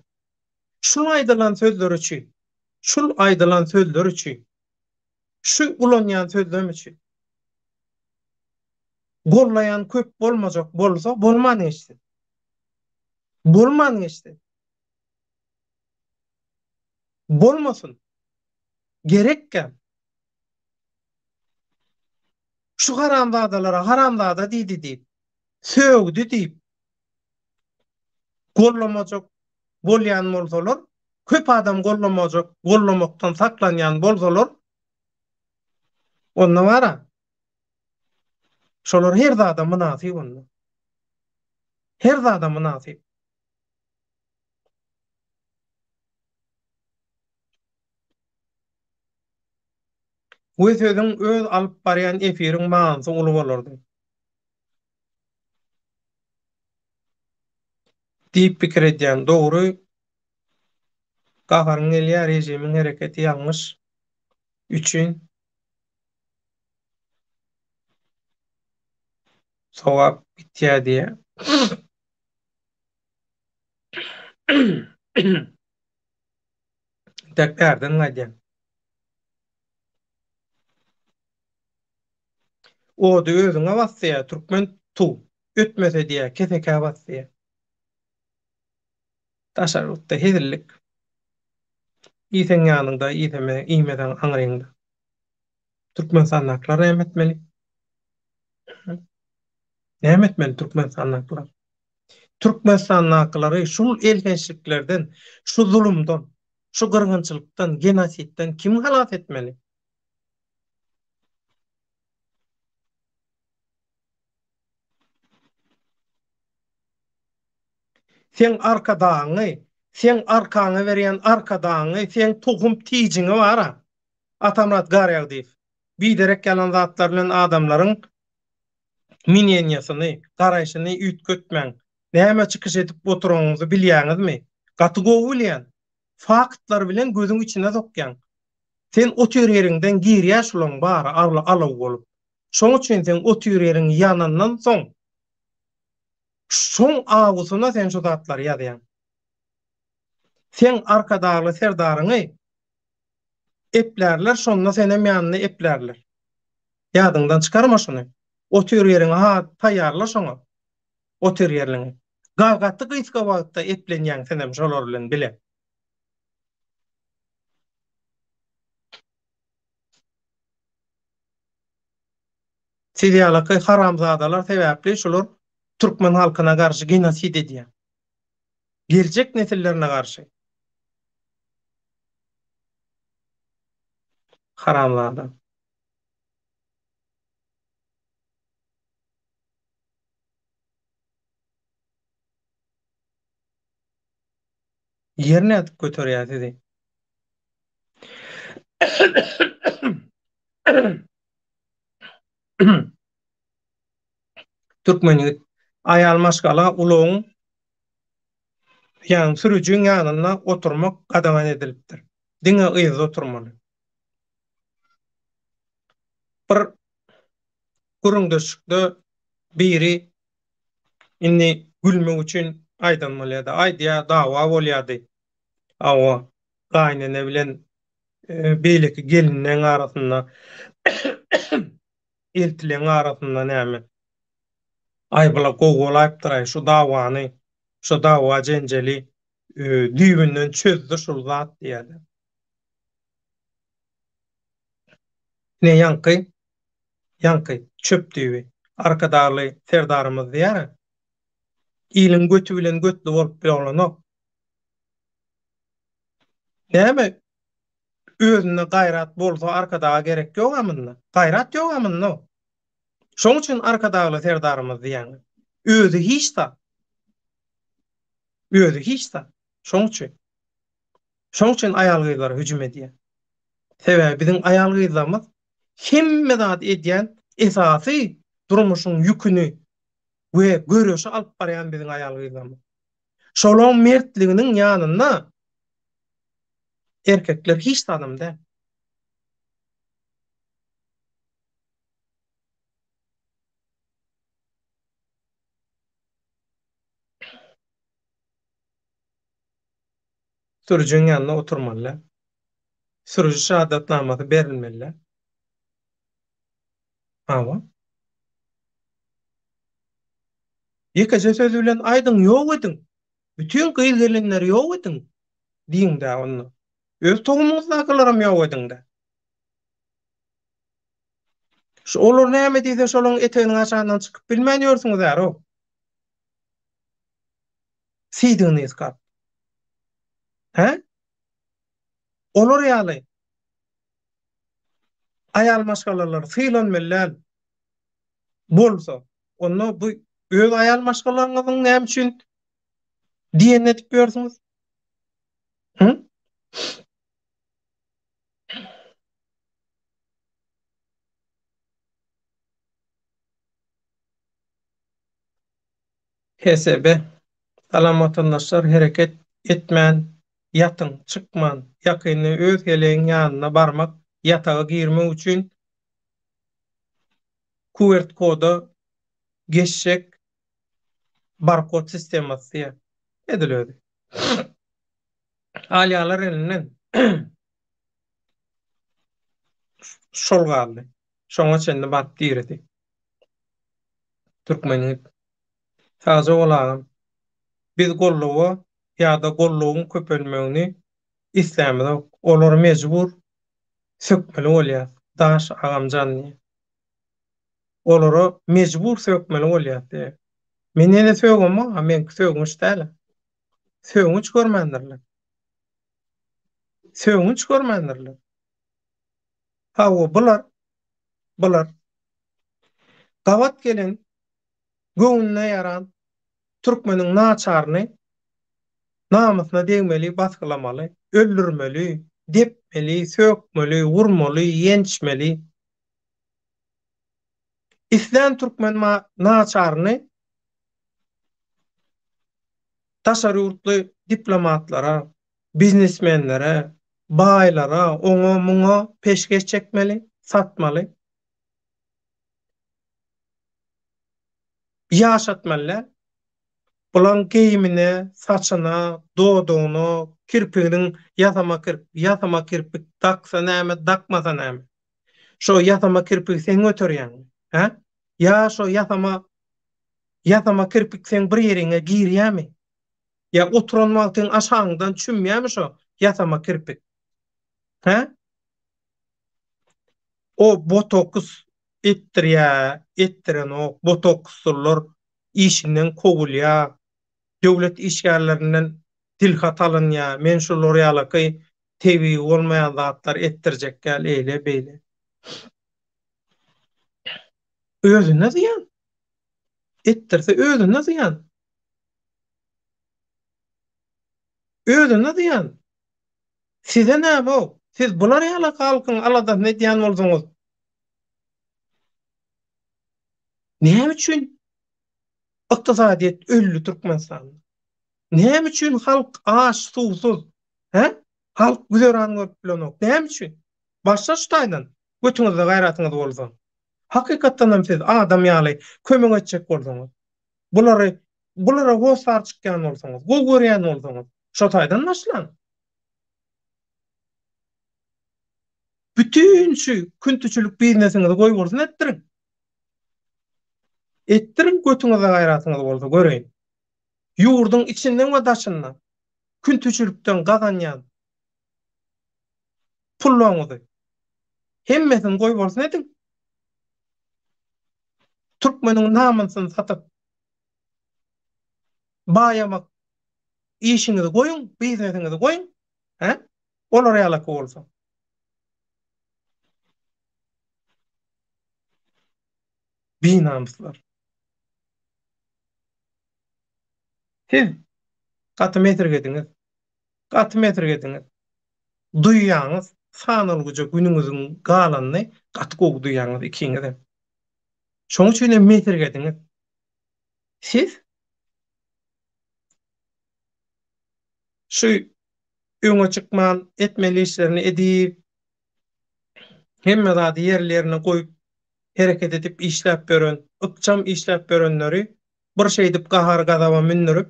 Şul aýdylan sözler üçin, şul aýdylan sözler üçin, şu ulanýan sözlem üçin gollaýan köp bolmajak bolsa bolman geçsin. Bolman geçsin. Bolmasyn. Gerekkä. Şu haramzadalara haramzada diýdi diýip, sögdi diýip, gollamajak bolýan bolsalar, köp adam gollamajak, gollamakdan saklanýan bolsalar, onda bara, şolar her zada mynasyp onda. Her zada mynasyp. We sözüň öz alyp barýan efiriň manysy uly bolardy. Diýip pikir edýän. Dogry gaharyň gelýär režimiň hereketi ýalňyş üçin sogap gitýär diýýär. Tek bärden gaýdýan. Ody özüňe bas diýýär, türkmen tu. Ötmese diýýär, kesekä bas diýýär. Daşary ýurtda hezillik. Iýseň ýanyňda, iýseme, iýmeseň aňryňda. Türkmenistandakylar näme etmeli? Näme etmeli Türkmenistandakylar? Türkmenistandakylary şul elhençliklerden, şu zulumdan, şu gyrgynçylykdan, genosidden kim halas etmeli? Seň arkadagyňy, seň arkaňa berýän arkadagyňy, seň tohum tijiňi bar-a, Atamyrat Garýagdyýew. Biderek ýalan zatlar bilen adamlaryň mneniýasyny, garaýşyny üýtgetmäň. Näme çykyş edip oturanyňyzy bilýäňizmi? Gaty gowy bilýän. Faktlar bilen gözüň içine sokýaň. Sen otyr ýeriňden girýä şulaň bary alaw bolup. Şoň üçin seň otyr ýeriň ýanandan soň şoň awusyna sen şu zatlary ýazýaň. Seň Arkadagly Serdaryňy eplärler şonda senem ýanynda eplärler. Ýadyňdan çykarma şuny. Otyr ýeriňi ha taýýarla şoňa. Otyr ýerliňi. Ga gaty gysga wagtda eplenýäň senem şolar bilen bile. Siz ýalaky haramzadalar sebäpli şular türkmen halkyna garşy genosid edýär. Geljek nesillerine garşy. Haramzada. Ýer nädip göterýär sizi? Türkmen ýigit aýal maşgala ulagyň. Ýagny sürüjiň ýanynda oturmak gadagan edilipdir. Diňe yzda oturmaly. Bir gürrüňdeşlikde biri indi gülmek üçin aýdan bolýardy. Aýdýar, dawa bolýardy. Hawa, gaýynene bilen beýleki gelinleň arasynda eltileň arasynda näme? Aý bula gowy bolaýypdyr-aý şu dawany, şu dawa-jenjeli düýbünden çözdi şul zat diýýärler. Ine ýaňky, ýaňky çöp düýbi. Arkadagly Serdarymyz diýýär-ä, Iliň göti bilen götli bolup bolanok. Näme özünde gaýrat bolsa Arkadaga gerek ýog-a munda. Gaýrat ýog-a munda. Şoň üçin Arkadagly Serdarymyz diýýäňiz. Özi hiç zat. Özi hiç zat. Şoň üçin. Şoň üçin aýal-gyzlara hüjüm edýär. Sebäbi biziň aýal-gyzlarymyz hemme zady edýän esasy durmuşyň ýüküni we göreşi alyp barýan biziň aýal-gyzlarymyz. Şolaň mertliginiň ýanynda erkekler hiç zadam däl. Sürüjiň ýanynda oturmaly däl. Sürüji şahadatnamasy berilmeli däl. Hawa. Ýekeje söz bilen aýdyň, ýok ediň. Bütin gyz-gelinleri ýok ediň diýiň-dä onda. Öz tohumyňyzdakylaram ýok ediň-dä. Şu olar näme diýse şolaň eteginiň aşagyndan çykyp bilmän ýörsüňiz ärow. Siýdigini ysgap. Hä? Olar ýaly aýal maşgalalar sylanmaly däl bolsa, onda bu öz aýal maşgalaňyzyň näme üçin diýenini edip ýörsüňiz? Hı? HSB, Salam watandaşlar hereket etmän ýatyň çykman ýakynda öz heleýiň ýanyna barmak ýataga girmek üçin kuwert koda geçjek barkod sistemasy diýýär edil özi alýalar elinden şol galdy şoňa çenli baryp diredi türkmen ýigit. Sagja bol agam. Biz golluga ýa-da gollugyň köpelmegini islämizok. Olary mejbur sökmeli bolýas. Daş agamjan diýýär. Olara mejbur sökmeli bolýas diýýär. Men ýene sögemok-a, meňki sögünç däl-ä. Sögünç görmändirler. Sögünç görmändirler. Hawa, bular, bular gabat gelen göwnüne ýaran türkmeniň naçaryny namysyna degmeli, basgylamaly, öldürmeli, depmeli, sökmeli, urmaly, ýençmeli. Islän türkmen naçaryny daşary ýurtly diplomatlara, biznesmenlere, baýlara, oňa, muňa peşgeş çekmeli, satmaly. Ýaşatmaly däl. Bulaň geýimine, saçyna, dodagyna, kirpiginiň ýasama kirp, ýasama kirpik daksa näme, dakmasa näme? Şo ýasama kirpigi sen göterýäňmi? Hä? Ýa şo ýasama ýasama kirpik seň bir ýeriňe girýämi? Ýa oturan wagtyň aşagyňdan çümýämi şo ýasama kirpik? Hä? O botoks etdirýä, etdirenok, botokslylar işinden kowulýa, döwlet işgärlerinden dilhat alynýa, men şular ýalaky tebigy bolmaýan zatlar etdirjek däl, eýle, beýle. Özüne zyýan. Etdirse özüne zyýan. Özüne zyýan. Size näme-ow? Siz bular ýaly halkyň aladasyny edýän bolsaňyz, näme üçin ykdysadyýet öldi Türkmenistanda? Näme üçin halk aç, suwsuz? Hä? Halk güzeran görüp bilenok. Näme üçin? Başla şu taýdan. Götüňizde gaýratyňyz bolsa. Hakykatdan hem siz adam ýaly kömek etjek bolsaňyz, bulary bulara hossar çykýan bolsaňyz, gowy görýän bolsaňyz, şo taýdan başlaň. Bütin şu küntüçilik biznesiňizi goýbolsun etdiriň. Etdiriň götüňizde gaýratyňyz bolsa göreýin. Ýurduň içinden we daşyndan küntüçilikden gazanýan pullaryňyzy hemmesini goýbolsun ediň. Türkmeniň namysyny satyp baýamak işiňizi goýuň, biznesiňizi goýuň. Hä? Olar ýalaky bolsa. Binamyslar. Siz gaty mesirgediňiz. Gaty mesirgediňiz. Duýýaňyz, sanalgyja günüňiziň galanyny gaty gowy duýýaňyz ikiňizem. Şoň üçin hem mesirgediňiz. Siz şu öňe çykman etmeli işlerini edip, hemme zady ýerli-ýerine goýup hereket edip işläp ýören, ykjam işläp ýörenleri bir şeýdip gahar-gazaba mündürip,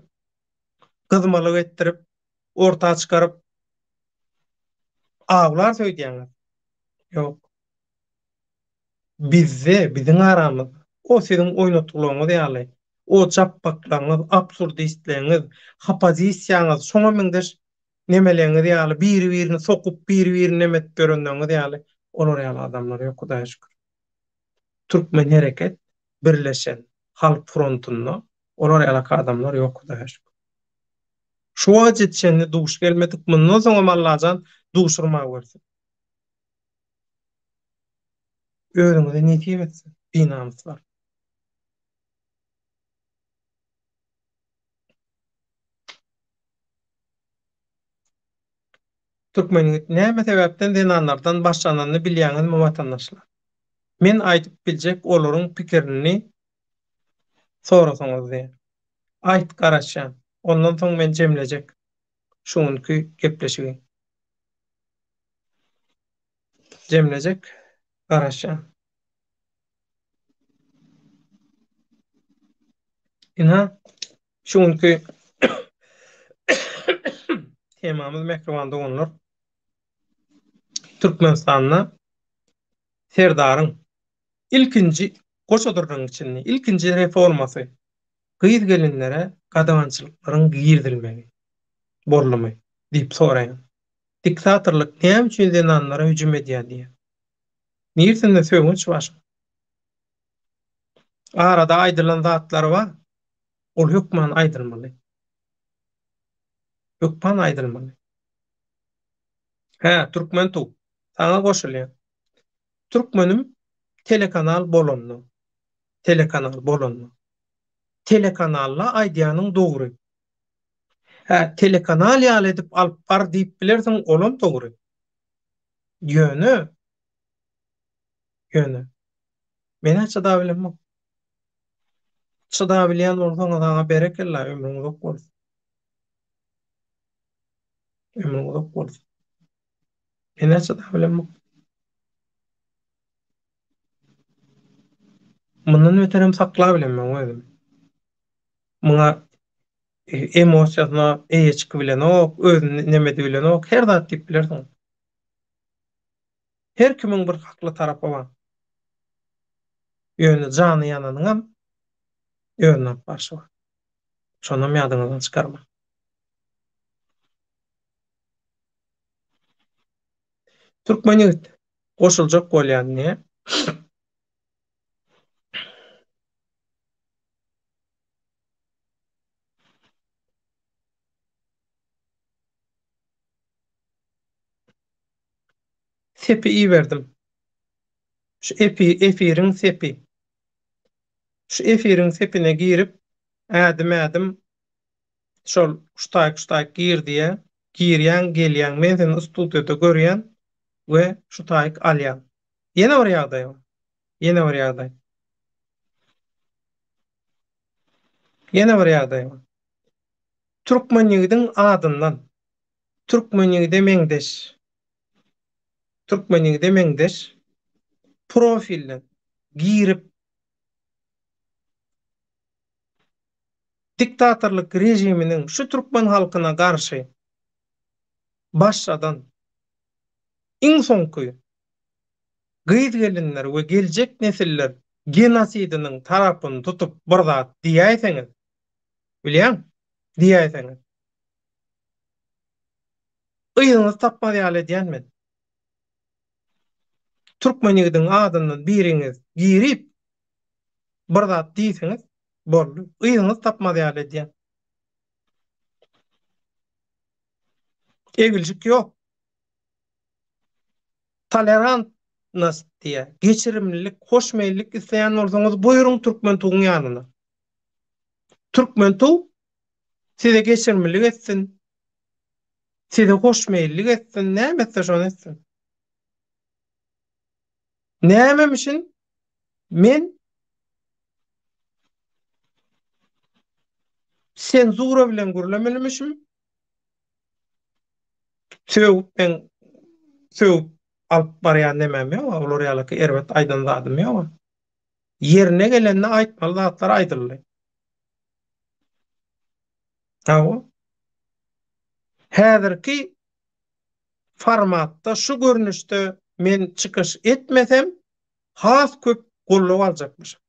gyzmalyk etdirip, orta çykaryp awlarys öýdýäňiz? Ýok. Bizde, biziň aramyzda, o siziň oýnatgylaryňyz ýaly, o japbaklaryňyz, absurdistleriňiz, hopozisiýaňyz, şoňa meňzeş nemeleňiz ýaly, biri-birini sokup, biri-birini neme edip ýörenleriňiz ýaly, olar ýaly adamlar ýok, Hudaýa şükür. Türkmen hereket birleşen halk frontunda olar ýalak adamlar ýok, Hudaýa şükür. Şu wagta çenli duş gelmedik, mundan soňam Allajan duşurmawersin. Özüňize nesip etsin, binamyslar. Türkmen ýigit näme sebäpden zenanlardan başlananyny bilýäňizmi watandaşlar? Men aýdyp biljek olaryň pikirini sorasaňyz diýen. Aýt garaşýan. Ondan soň men jemlejek şu günki gepleşigi. Jemlejek garaşýan. Ynha, şu günki temamyz mähriban doganlar. Türkmenistanda Serdaryň ilkinji goşadyrnyň içinde ilkinji reformasy gyz-gelinlere gadagançylyklaryň girizilmegi boldumy diýip soraýan. Diktatorlyk näme üçin zenanlara hüjüm edýär diýýär. Nirsinde sögünç bar şoň? Arada aýdylan zatlar bar. Ol hökman aýdylmaly. Hökman aýdylmaly. Hä, Türkmen tug. Saňa goşulýan. Türkmenim telekanal bolanda. Telekanal bolanda. Telekanalda aýdýanyň dogry. Hä, telekanal ýaly edip alyp bar diýip bilersiň, olam dogry. Ýöne, ýöne, men-ä çydabilemok. Çydabilýän bolsaňyz saňa berekella, ömrüň uzak bolsun. Ömrüň uzak bolsun. Men-ä çydabilemok. Mundan beterem saklabilemok özümi. Muňa emosiýasyna eýe çykybilenok, özüni neme edibilenok, her zat diýip bilersiň. Her kimiň bir hakly tarapy bar. Ýöne jany ýananyňam özüni alyp barşy bar. Şonam ýadyňyzdan çykarmaň. Türkmen ýigit goşuljak bolýan diýýär. Sepi iberdim. Şu epi, efiriň sepi. Şu efiriň sepine girip, ädim-ädim şol şutaýyk-şutaýyk gir diýýär. Girýäň, gelýäň. Men seni studiýada görýän we şu taýyk alýan. Ýene bir ýagdaý bar. Ýene bir ýagdaý. Ýene bir ýagdaý bar. Türkmen ýigidiň adyndan Türkmen ýigide meňzeş Türkmen ýigide meňzeş profilden girip diktatorlyk režiminiň şu türkmen halkyna garşy başladan iň soňky gyz-gelinler we geljek nesiller genosidiniň tarapyny tutup bir zat diýäýseňiz, bilýäň, diýäýseňiz, yzyňyzy tapmaz ýaly edýän men. Türkmen ýigidiň adyndan biriňiz girip bir zat diýseňiz, boldy. Yzyňyzy tapmaz ýaly edýän. Egilşik ýok. Tolerantnost diýýär. Geçirimlilik, hoşmeýillik isleýän bolsaňyz buýruň Türkmen tuguň ýanyna. Türkmen tug size geçirimlilik etsin. Size hoşmeýillik etsin, näme etse şony etsin. Nämemişin men senzura bilen gürlemelimişim. Sögüp men sögüp alyp barýan nemem ýok, olar ýalyky erbet aýdan zadym ýok. Ýerine gelende aýtmaly zatlar aýdyldy. Hawa. Häzirki formatda şu görnüşde men çykyş etmesem has köp goldaw aljakmyşym.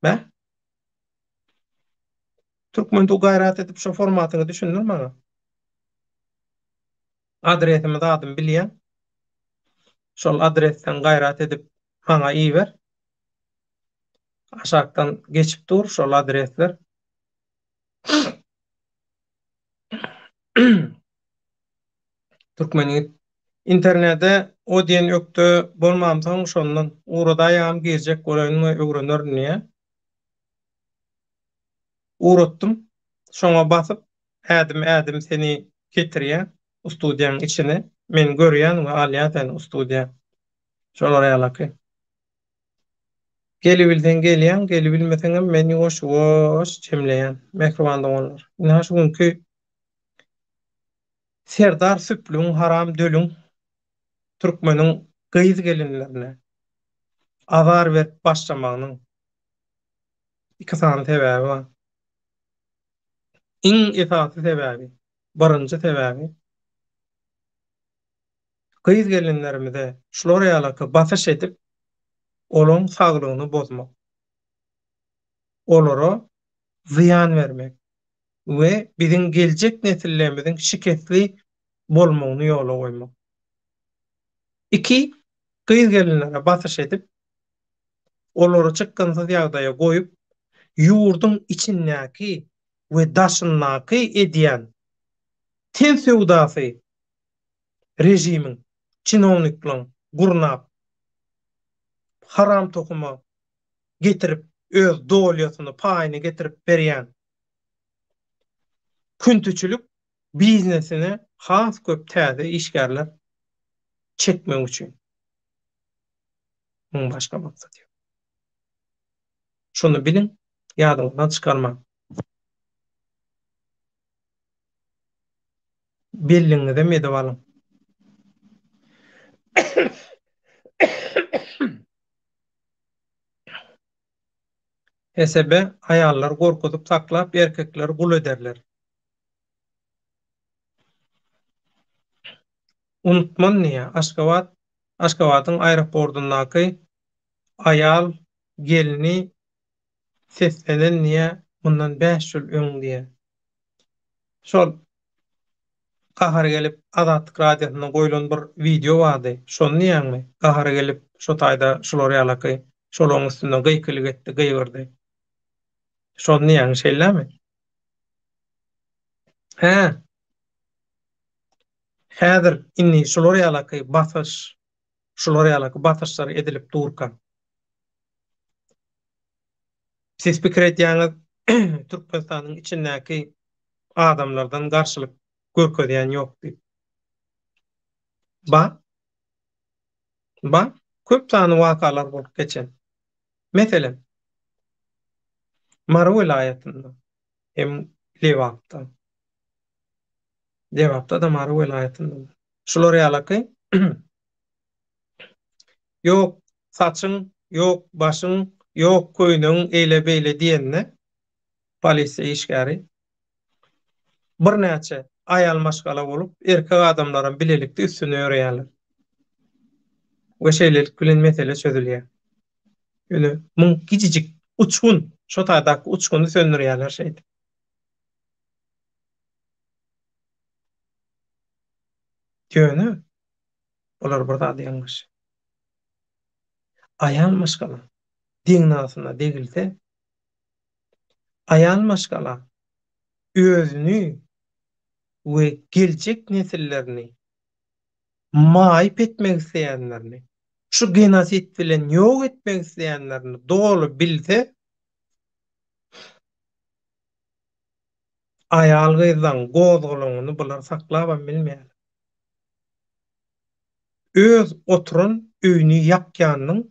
Bä? Türkmen tu gaýrat edip şo formatyňy düşündir maňa. Adresimi zadymy bilýäň. Şol adresden gaýrat edip maňa iber. Aşakdan geçip dur şol adresler. Türkmen ýigit internete o diýen ökde bolmamsoň şondan ugradaýagam girjek bolaýyn we öwrenerin diýýä. Ugratdym. Şoňa basyp ädim-ädim seni getirýä ustudiýaň içine. Men görýän we alýan seni ustudiýa. Şolar ýalaky. Gelibilseň gelýäň, gelibilmeseňem men ýuwaş-ýuwaş jemleýän, mähriban doganlar. Ynha şu günki Serdar süplügiň haram dölüň türkmeniň gyz-gelinlerine azar berip başlamagynyň iki sany sebäbi bar. Iň esasy sebäbi, birinji sebäbi gyz-gelinlerimize şular ýalaky basyş edip, olaň saglygyny bozmak, olara zyýan bermek we biziň geljek nesillerimiziň şikesli bolmagyny ýola goýmak. Iki, gyz-gelinlere basyş edip, olary çykgynsyz ýagdaýa goýup, ýurduň içindäki we daşyndaky edýän ten söwdasy režimiň, çinowniklaň gurnap, haram tohuma getirip öz dolýasyny, paýyny getirip berýän küntiçilik biznesine has köp täze işgärler çekmek üçin. Muň başga maksady ýok. Şuny biliň, ýadyňyzdan çykarmaň. Belligiňizem edip alyň. Hesebe aýallary gorkuzyp saklap, erkekleri gul ederler. Unutman diýýär, Aşgabat, Aşgabadyň aeroportyndaky aýal gelni seslenen diýýär, mundan 5 ýyl öň diýýär. Şol gahary gelip Azatlyk radiosynda goýlan bir wideo bardy. Şony diýýäňmi? Gahary gelip şo taýda şular ýalaky şolaryň üstünde gykylyk etdi, gygyrdy. Şony diýýäň, şeýlemi? Hä. Häzir indi şular ýalaky basyş, şular ýalaky basyşlar edilip durka. Siz pikir edýäňiz, Türkmenistanyň içindäki adamlardan garşylyk görkezýän ýok diýip. Ba. Ba. Köp sany wakalar bolup geçen. Meselem, Mary welaýatynda hem. Lebapda. Lebapda-da Mary welaýatynda. Şular ýalaky ýok saçyň, ýok başyň, ýok köýnegiň eýle-beýle diýende polisiýa işgäri birnäçe aýal maşgala bolup, erkek adamlaram bilelikde üstüne ýöreýärler. We şeýlelik bilen mesele çözülýär. Ýöne muň kiçijik uçgun, şo taýdaky uçguny söndürýärler şeýdip. Ýöne bular bir zady ýalňyş. Aýal maşgala degnasyna degilse, aýal maşgala özüni we geljek nesillerini maýyp etmek isleýänlerini, şu genosid bilen ýok etmek isleýänlerini doly bilse, aýal-gyzlaryň gozgalaňyny bular saklabam bilmeýärler. Öz oturan öýüni ýakýanyň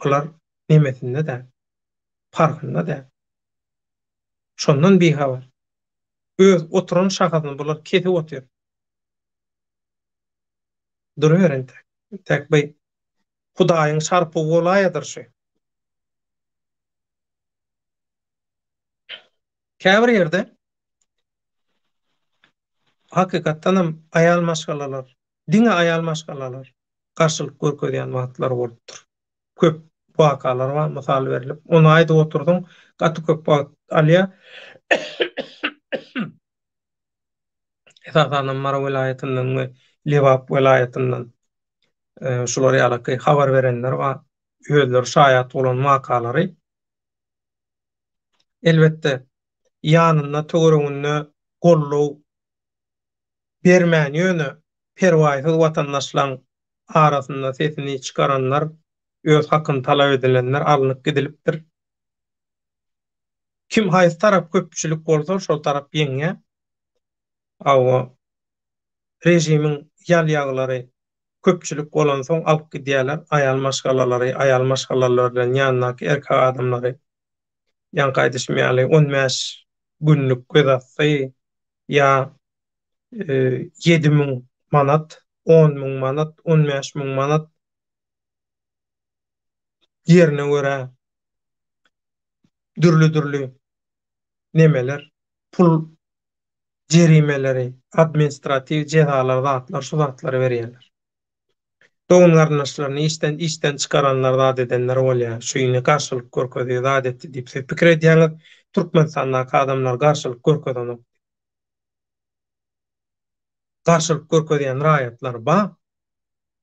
bular nemesinde däl, parhynda däl. Şondan bihabar. Öz oturan şahasyny bular kesip otyr. Duruber entek. Entek bu Hudaýyň şarpygy bolaýadyr şu. Käbir ýerde hakykatdan hem aýal maşgalalar, diňe aýal maşgalalar garşylyk görkezýän wagtlary bolupdyr. Köp wakalar bar, mysal berlip. Ony aýdyp otursaň, gaty köp wagt alýar. Esasanam Mary welaýatyndan we Lebap welaýatyndan şular ýalyky habar berenler bar. Özleri şaýat bolan wakalary. Elbetde, ýanynda, töwereginde goldaw bermän, ýöne perwaýsyz watandaşlaň arasynda sesini çykaranlar, öz hakyny talap edilenler alnyp gidilipdir. Kim haýsy tarap köpçülik bolsa, şol tarap ýeňýär. Hawa, režimiň ýal-ýaglary köpçülik bolansoň alyp gidýärler aýal maşgalalary, aýal maşgalalar bilen ýanyndaky erkek adamlary. Ýaňky aýdyşym ýaly 15 günlük gözasty ýa 7000 manat, 10000 manat, 15000 manat ýerine görä dürli-dürli nemeler, pul jerimeleri, administratiw jezalar zatlar şu zatlary berýärler. Dogan-garyndaşlaryny işden işden çykaranlar zat edenler bolýar. Şu indi garşylyk görkezdi, zat etdi diýip siz pikir edýäňiz. Türkmenistandaky adamlar garşylyk görkezenok. Garşylyk görkezýän raýatlar bar.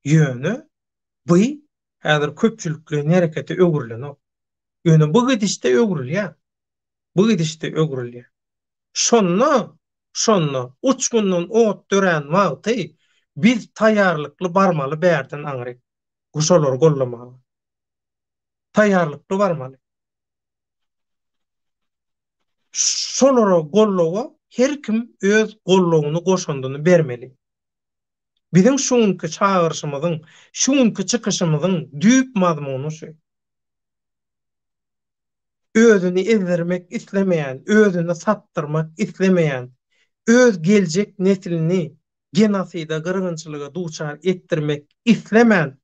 Ýöne bu häzir köpçülikleýin herekete öwrülenok. Ýöne bu gidişde öwrülýär. Bu gidişde öwrülýär. Şonda, şonda uçgundan ot dörän wagty biz taýýarlykly barmaly bärden aňryk. Şolary goldamaga. Taýýarlykly barmaly. Şolara goldawa her kim öz goldawyny, goşandyny bermeli. Biziň şu günki çagyryşymyzyň, şu günki çykyşymyzyň düýp mazmuny şu. Özüni ezdirmek islemeýän, özüni satdyrmak islemeýän, öz geljek neslini genoside, gyrgynçylyga duçar etdirmek islemän,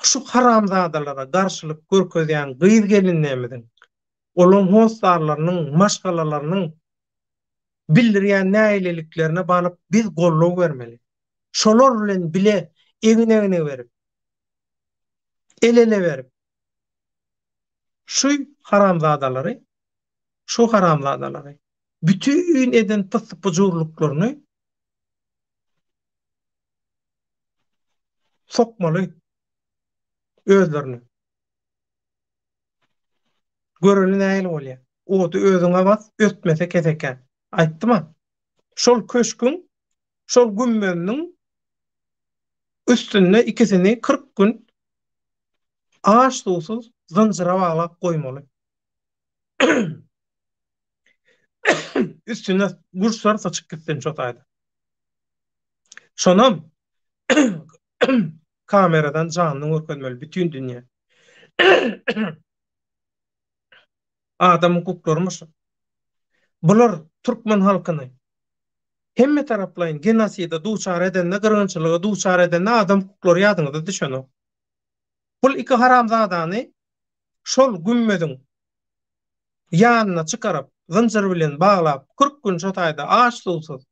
şu haramzadalara garşylyk görkezýän gyz-gelinlerimiziň, olaryň hossarlarynyň, maşgalalarynyň bildirýän nägileliklerine baryp biz goldaw bermeli. Şolar bilen bile egin-egne berip, el-ele berip, Şu haramzadalary, şu haramzadalary bütin eden pyssy-pyjurlyklaryny sokmaly özlerine. Göreli nähili bolýar. Ody özüňe bas, ötmese kesekä. Aýtdym-a. Şol köşgüň, şol gümmeziniň üstünde ikisini 40 gün Aç-suwsuz zynjyra baglap goýmaly. Üstüne gurçlar saçyp gitsin şo taýda. Şonam kameradan janly görkezmeli bütin dünýä. Adam hukuklarymy şu? Bular türkmen halkyny hemme taraplaýyn genoside duçar edende, gyrgynçylyga duçar edende adam hukuklary ýadyňyza düşenok. Bul iki haramzadany şol gümmeziň ýanyna çykaryp, zynjyr bilen baglap, 40 gün şo taýda aç-suwsuz,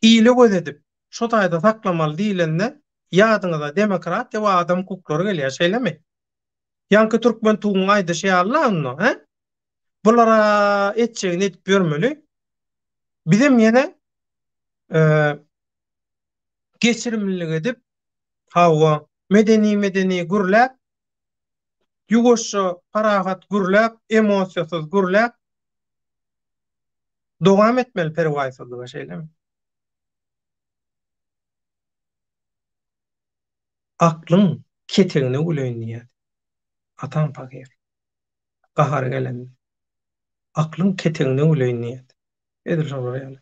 ile göz edip, şo taýda saklamaly diýlende, ýadyňyza demokratiýa we adam hukuklary gelýär, şeýlemi? Ýaňky türkmen tuguň aýdyşy ýaly-la onda, hä? Bulara etjegini edip ýörmeli. Bizem ýene geçirimlilik edip, hawa, medeni-medeni gürläp, ýuwaşja, parahat gürläp, emosiýasyz gürläp, dowam etmeli perwaýsyzlyga, şeýlemi? Aklyň ketegine güleýin diýýärdi. Atam pahyr. Gahary gelende. Aklyň ketegine güleýin diýýärdi. Edil şolar ýaly.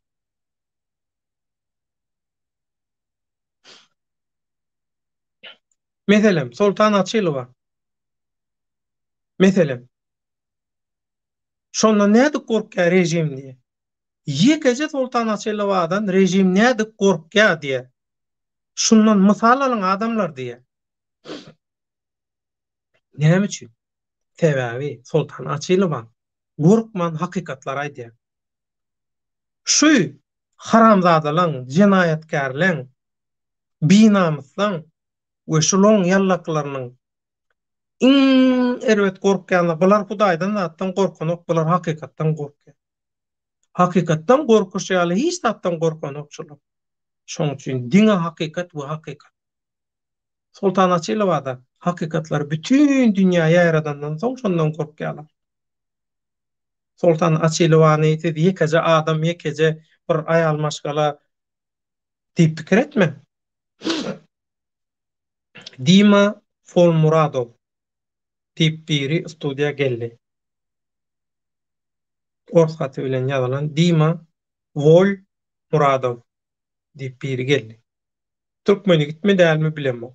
Meselem, Soltan Açylowa. Meselem. Şondan nädip gorkýar režim diýýär. Ýekeje Soltan Açylowadan režim nädip gorkýar diýýär. Şundan mysal alyň adamlar diýýär. Näme üçin? Sebäbi Soltan Açylowa gorkman hakykatlary aýdýar. Şu haramzadalaň, jenaýatkärleň, binamyslaň we şulaň ýallaklarynyň iň erbet gorkýany bular Hudaýdan zatdan gorkanok, bular hakykatdan gorkýar. Hakykatdan gorkuşy ýaly hiç zatdan gorkanok şular. Şoň üçin diňe hakykat we hakykat. Soltan Açylowada hakykatlary bütin dünýä ýaýradandan soň şondan gorkýarlar. Soltan Açylowany siz ýekeje adam, ýekeje bir aýal maşgala diýip pikir etmäň. Dima Folmuradow diýip biri studiýa geldi. Ors haty bilen ýazylan Dima Wol Muradow diýip biri geldi. Türkmen ýigitmi dälmi bilemok.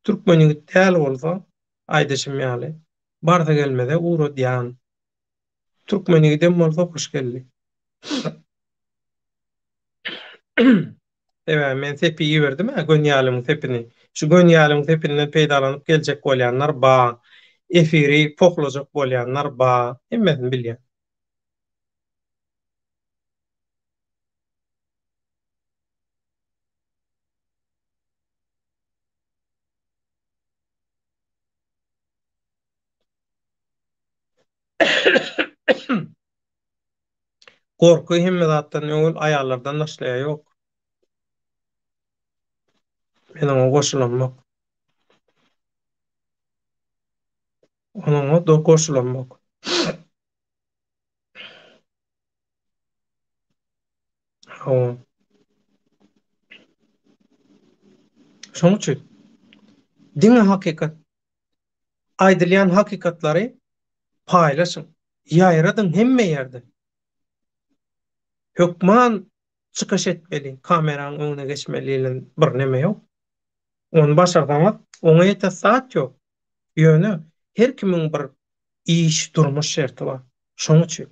Türkmen ýigit däl bolsa, aýdyşym ýaly, barsa gelmeze ugradýan. Türkmen ýigidem bolsa hoş geldi. Sebäbi men sepi iberdim-ä, Gönýalyň sepini. Şu Gönýalyň sepinden peýdalanyp geljek bolýanlar ba, efiri pohlajak bolýanlar ba, hemmesini bilýän. Gorky hemme zatdan öňül aýallardan başlaýar ýok. Men oňa goşulamok. Onuňa do goşulamok. Hawa. Şonuň üçin diňe hakykat aýdylýan hakykatlary paýlaşyň, ýaýradyň hemme ýerde. Hökman çykyş etmeli, kameranyň öňüne geçmeli diýlen bir neme ýok. Ony başarsaňyz, oňa ýetesi zat ýok. Ýöne her kimiň bir iş, durmuş şerti bar. Şonuň üçin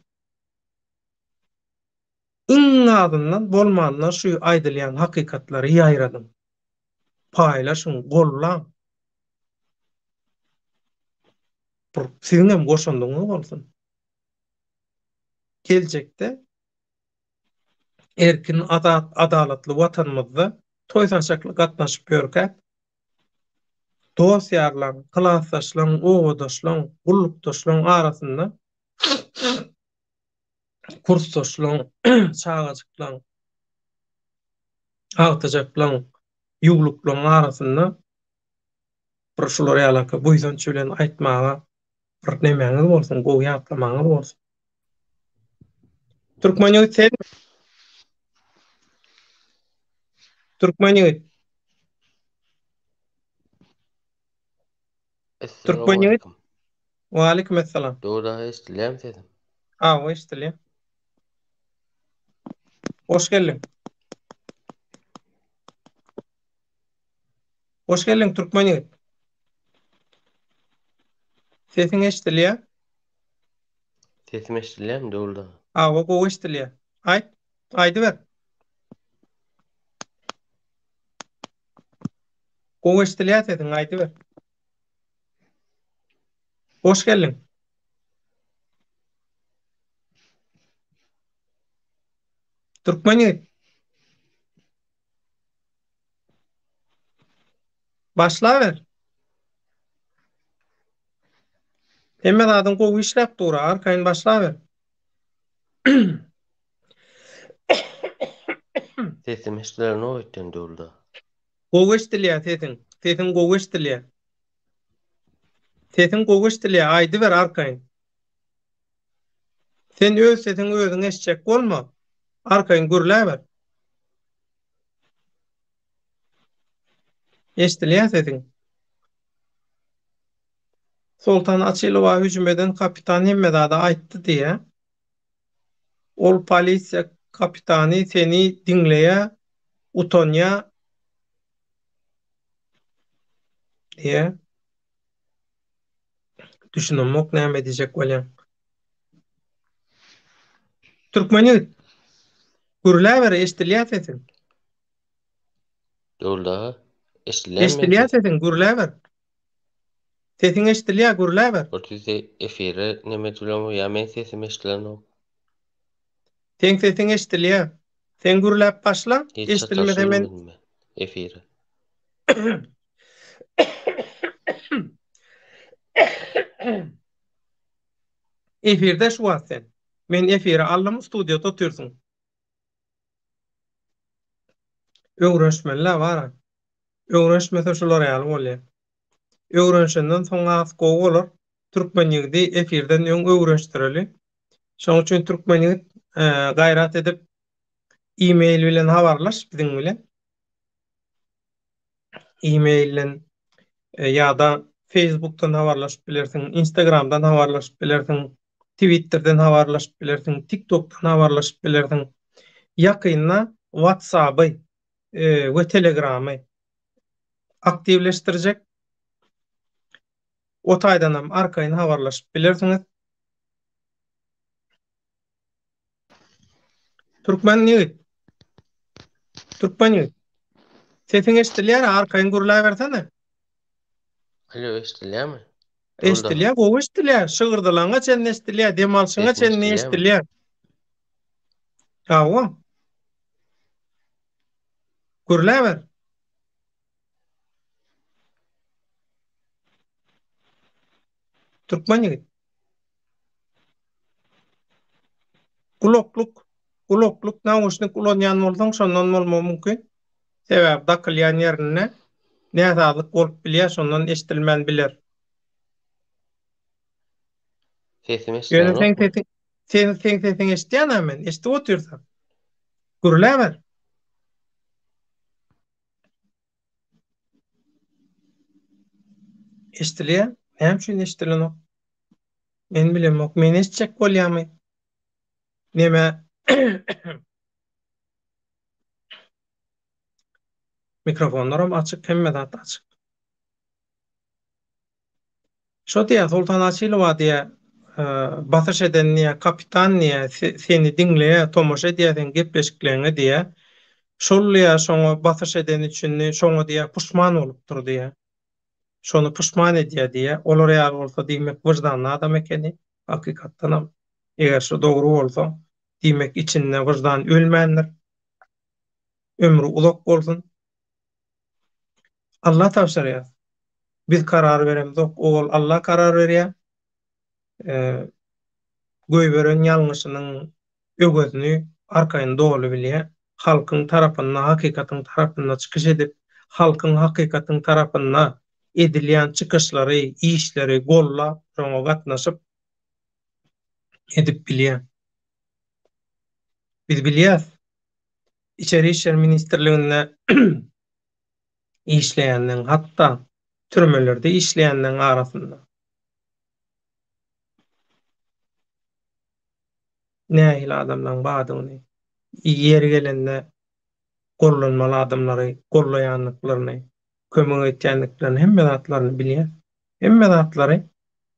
iň azyndan bolmanda şu aýdylýan hakykatlary ýaýradyň. Paýlaşyň, gollaň. Bir siziňem goşandyňyz bolsun. Geljekde erkin, azat, adalatly Watanymyzda toý-saçakly gatnaşyp ýörkäk, dost-ýarlaň, klasdaşlaň, obadaşlaň, gullukdaşlaň arasynda kursdaşlaň, çagajyklaň, agtyjaklaň, ýuwluklaň arasynda bir şular ýalaka buýsanç bilen aýtmaga bir nemäňiz bolsun, gowy ýatlamaňyz bolsun. Türkmen ýigit sen Türkmen ýigit. Türkmen ýigit. Wa aleyküm esselam. Dogry aga eşidilýärmi sesim? Hawa eşidilýär. Hoş geldiň. Hoş geldiň türkmen ýigit. Sesiň eşidilýär. Sesim eşidilýärmi Döwlet aga? Hawa gowy eşidilýär. Aýt, aýdyber. Gowy eşidilýär sesiň, aýdyber. Hoş geldiň. Türkmen ýigit. Başlaber. Hemme zadyň gowy işläp dur, arkaýyn başlaber. Sesim eşdilenok öýtýän Döwlet aga. Gowy eşdilýär sesiň. Sesiň gowy eşdilýär. Sesiň gowy eşdilýär, aýdyber arkaýyn. Sen öz sesiňi özüň eşitjek bolma. Arkaýyn gürläber. Eşdilýär sesiň. Soltan Açylowa hüjüm eden kapitan hemme zady aýtdy diýýär. Ol polisiýa kapitany seni diňleýär, utanýar diýýär. Düşünemok näme diýjek bolýaň. Türkmen ýigit. Gürläber, eşdilýär sesiň. Döwlet aga, eşdilýärmi meň Eşdilýär sesim? sesiň, gürläber. Sesiň eşdilýär, gürläber. Bir tüýsi efire neme edilenok ýa meň sesim eşdilenok. Seň sesiň eşdilýär. Sen gürläp başla, Hiç eşdilmese men çataşylmadym men efire. Efirde şu wagt sen. Men efire aldym, studiýada otyrsyň. Öwrenişmeli-le bara. Öwrenişmese şular ýaly bolýar. Öwrenişenden soň has gowy bolar. Türkmen ýigidi efirden öň öwrenişdireli. Şonuň üçin Türkmen ýigit gaýrat edip e-mail bilen habarlaş biziň bilen. E-mailden ýa-da Facebookdan habarlaşyp bilersiň, Instagramdan habarlaşyp bilersiň, Twitterden habarlaşyp bilersiň, TikTokdan habarlaşyp bilersiň. Ýakynda WhatsApp-y we Telegramy aktiwleşdirjek. O taýdan hem arkaýyn habarlaşyp bilersiňiz. Türkmen ýigit. Türkmen ýigit. Sesiň eşidilýär, arkaýyn gürläbersene. Alo, eşidilýärmi? Eşidilýär, gowy eşidilýär. Şygyrdylaňa çenli eşidilýär, dem alşyňa çenli eşidilýär. Hawa. Gürläber. Türkmen ýigit. Gulaklyk, gulaklyk, nauşnik ulanýan bolsaň şondan bolmagy mümkin. Sebäbi dakylýan ýerinde näsazlyk bolup bilýär, şondan eşidilmän biler. Sesim Ýöne seň eşidilenokmy? sesiň, sen, seň sesiňi eşidýän-ä men, eşidip otyrsan. Gürläber. Eşdilýär. Näme üçin eşdilenok? Men bilemok. Meni eşitjek bolýarmy? Neme? Mikrofonlaram açyk, hemme zat açyk. Şo diýýär, Soltan Açylowa diýýär, basyş eden diýýär, kapitan diýýär, seni diňleýär, tomaşa edýär seň gepleşikleriňe diýýär. Şol diýýär, şoňa basyş edeni üçin şoňa diýýär, puşman bolupdyr diýýär. Şony puşman edýär diýýär. Olar ýaly bolsa diýmek wyždanly adam ekeni, hakykatdanam. Eger şu dogry bolsa, diýmek içinde wyždan ölmändir. Ömri uzak bolsun. Alla tabşyrýas. Biz karar beremzok, owal Alla karar berýär. Goýberen ýalňyşynyň öwezini arkaýyn doly bilýär. Halkyň tarapynda, hakykatyň tarapynda çykyş edip, halkyň hakykatyň tarapynda edilýän çykyşlary, işleri gollap, şoňa gatnaşyp edip bilýär. Biz bilýäs. Içeri işler ministrliginde işleýänleň, hatda türmelerde işleýänleň arasynda nähili adamlaryň bardygyny, ýeri gelende gollanmaly adamlary gollaýandyklaryny, kömek etýändiklerini, hemme zatlaryny bilýär. Hemme zatlary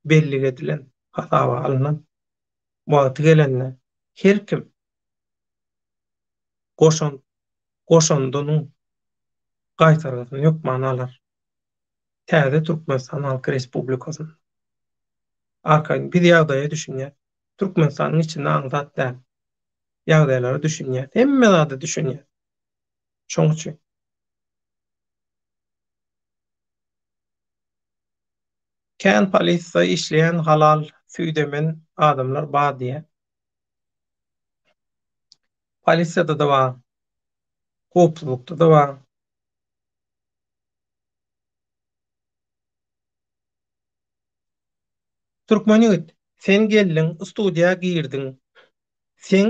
bellik edilen, hasaba alnan. Wagty gelende her kim goşan goşandynyň gaýtargysyny hökman alar. Täze Türkmenistan Halk Respublikasynda. Arkaýyn biz ýagdaýa düşünýäs. Türkmenistanyň içinde aňsat däl. Ýagdaýlara düşünýäs. Hemme zada düşünýäs. Şoň üçin. Kän polisiýa işleýän halal süýdemen adamlar bar diýýä. Polisiýada-da bar. Howpsuzlykda-da bar. Türkmen ýigit, sen geldiň, studiýa girdiň. Seň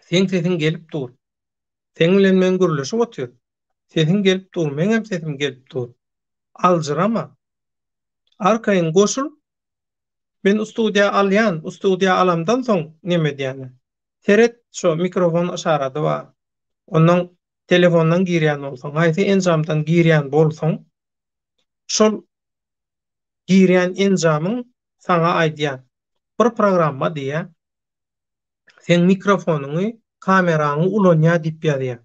Seň sesiň gelip dur. Seň bilen men gürleşip otyryn. Sesiň gelip dur, meňem sesim gelip dur. Aljyrama. Arkaýyn goşul. Men studiýa alýan, studiýa alamdan soň neme edýän. Seret, şo mikrofon yşarady bar. Ondan telefondan girýän bolsaň, haýsy enjamdan girýän bolsaň, şol girýän enjamyň saňa aýdýar. Bir programma diýýär. Seň mikrofonyňy, kameraňy ulanýar diýip ýazýar.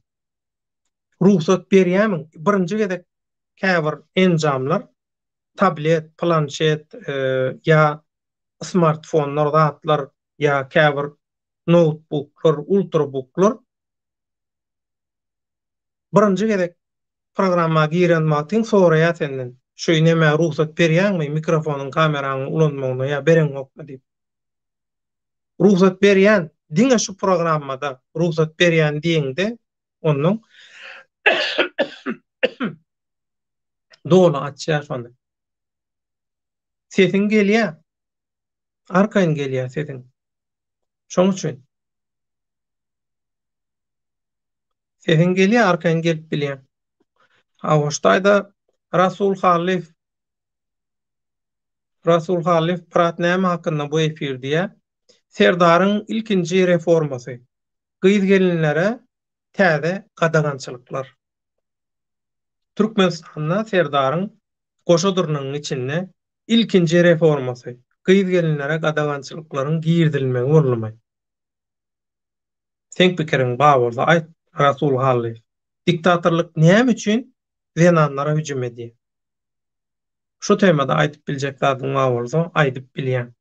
Rugsat berýärmiň? Birinji gezek käbir enjamlar, tablet, planşet ýa smartfonlar, zatlar ýa käbir noutbuklar, ultrabuklar birinji gezek programma giren wagtyň soraýar senden, şu nämä rugsat berýäňmi mikrofonyň, kameraňy ulanmagyna ýa bereňokmy diýip. Rugsat berýän, diňe şu programmada rugsat berýän diýeňde onnoň doly açýar şony. Sesiň gelýär. Arkaýyn gelýär sesiň. Şoň üçin. Sesiň gelýär, arkaýyn gelip bilýäň. Hawa, şu taýda Rasul Hallyýew Rasul Hallyýew brat näme hakynda bu efir diýýär. Serdaryň ilkinji reformasy. Gyz-gelinlere täze gadagançylyklar. Türkmenistanda Serdaryň goşa dyrnagyň içinde ilkinji reformasy gyz-gelinlere gadagançylyklaryň girizilmegi boldumy? Seň pikiriň bar bolsa aýt, Rasul Hallyýew. Diktatorlyk näme üçin zenanlara hüjüm edýär? Şu temada aýdyp biljek zadyň bar bolsa aýdyp bilýäň.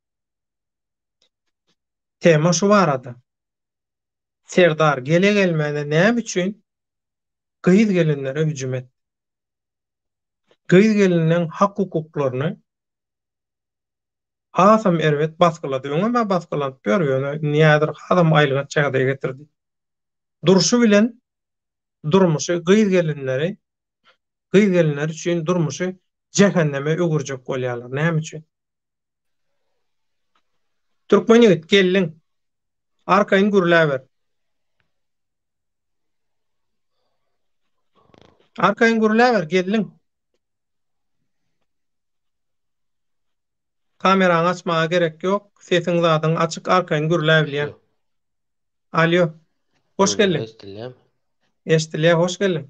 Tema şu barada. Serdar gele-gelmäne näme üçin gyz-gelinlere hüjüm etdi? Gyz-gelinleň hak-hukuklaryny hasam erbet basgylady. Öňem-ä basgylanyp ýör, ýöne indi häzir hasam aýylganç ýagdaýa getirdi. Durşy bilen durmuşy gyz-gelinleri gyz-gelinler üçin durmuşy jähenneme öwürjek bolýarlar. Näme üçin? Türkmen ýigit, geldiň. Arkaýyn gürläber. Arkaýyn gürläber, geldiň. Kameraňy açmaga gerek ýok. Sesiň zadyň açyk arkaýyn gürläbilýäň. Alýo. Hoş geldiň. Eşdilýärmi? Eşdilýär, hoş geldiň.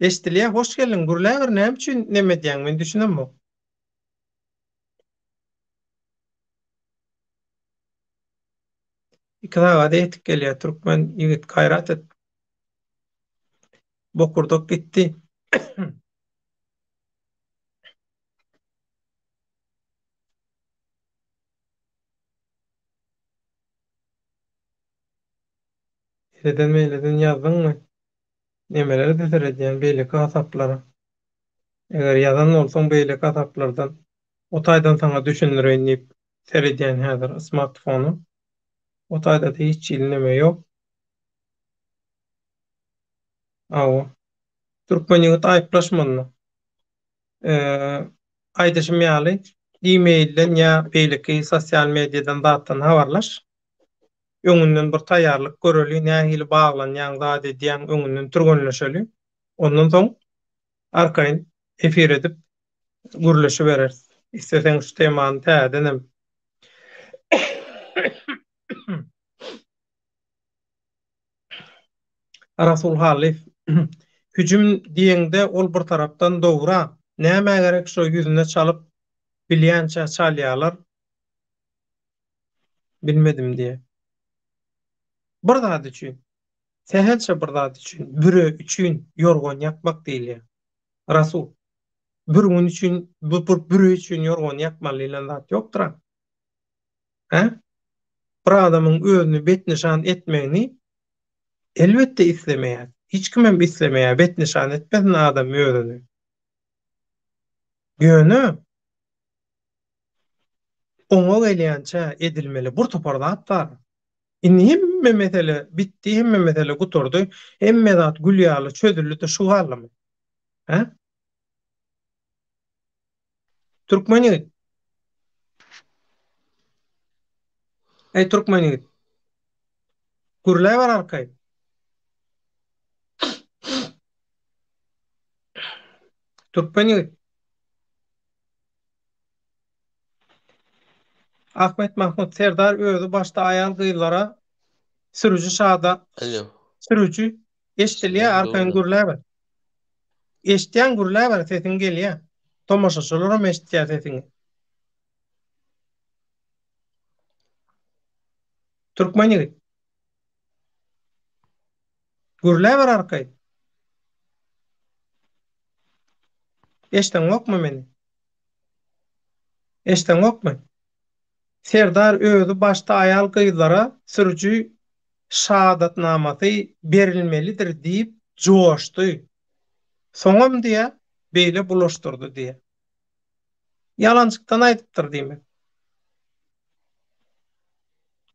Eşdilýär, hoş geldiň. Gürläber, näme üçin neme edýäň, men düşünemok. Iki sagada ýetip gelýär türkmen ýigit gaýrat et. Bokurdak gitdi. Eýleden beýleden ýazdyňmy? Nemelere-de seredýän beýleki hasaplara. Eger ýazan bolsaň beýleki hasaplardan o taýdan saňa düşündireýin diýip seredýän häzir smartfona. O taýda-da hiç hili neme ýok. Hawa. Türkmen ýigit aýyplaşmanda. Aýdyşym ýaly, e-mailden ýa beýleki sosial mediadan zatdan habarlaş. Öňünden bir taýýarlyk göreli, nähili baglanýaň, zat edýäň, öňünden türgenleşeli. Ondan soň arkaýyn efir edip gürleşibereris. Isleseň şu temany täzedenem Rasul Hallyýew, Hüjüm diýeňde ol bir tarapdan dogra. Nämä gerek şo ýüzüne çalyp bilýänçä çalýalar. Bilmedim diýýär. Bir zat üçin, sähelçe bir zat üçin, büre üçin ýorgan ýakmak diýilýär. Rasul, bir gün üçin, bu bir büre üçin ýorgan ýakmaly diýlen zat ýokdur-a. Hä? Bir adamyň özüni betnyşan etmegini elbetde islemeýär. Hiç kimem islemeýär, betnyşan etmesin adam özüni. Ýöne oňa gelýänçä edilmeli bir topar zat bar. Indi hemme mesele bitdi, hemme mesele gutardy, hemme zat gül ýaly çözüldi-de şu galdymy? Hä? Türkmen ýigit. Eý türkmen ýigit. Gürläber arkaýyn. Türkmen ýigit. Ahmet Mahmut Serdar özi başda aýal gyzlara sürüji şada Alo. sürüji eşdilýär Eşidilýärmi arkaýyn dogry? gürläber. Eşitýän gürläber sesiň gelýär. Tomaşaçylaram eşitýär sesiňi. Türkmen ýigit. Gürläber arkaýyn. Eşdeňokmy meni? Eşdeňokmy? Serdar özi başda aýal gyzlara sürüji şahadatnamasy berilmelidir diýip joşdy. Soňam diýä beýle bulaşdyrdy diýä. Ýalançykdan aýdypdyr diýmek.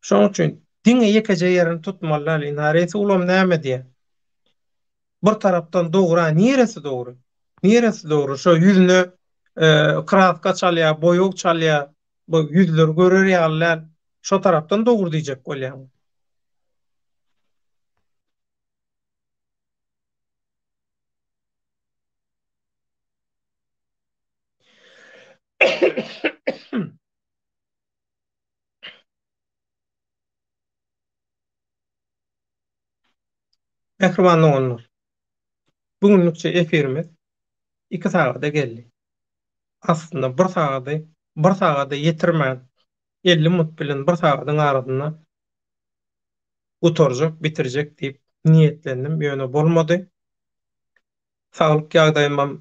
Şoň üçin diňe ýekeje ýerini tutmaly däl. Ynha Resulam näme diýä? Bir tarapdan dogry, niresi dogry? Niresi dogry? Şo ýüzüne kraska çalýar, boýag çalýar, bu ýüzleri görer ýaly däl. Şo tarapdan dogry diýjek bolýaňmy? Mähriban doganlar! Bu günlükçe efirimiz 2 sagada geldi. Aslynda bir sagady bir sagada ýetirmän 50 minut bilen bir sagadyň arasynda gutarjak, bitirjek diýip niýetlendim, ýöne bolmady. Saglyk ýagdaýymam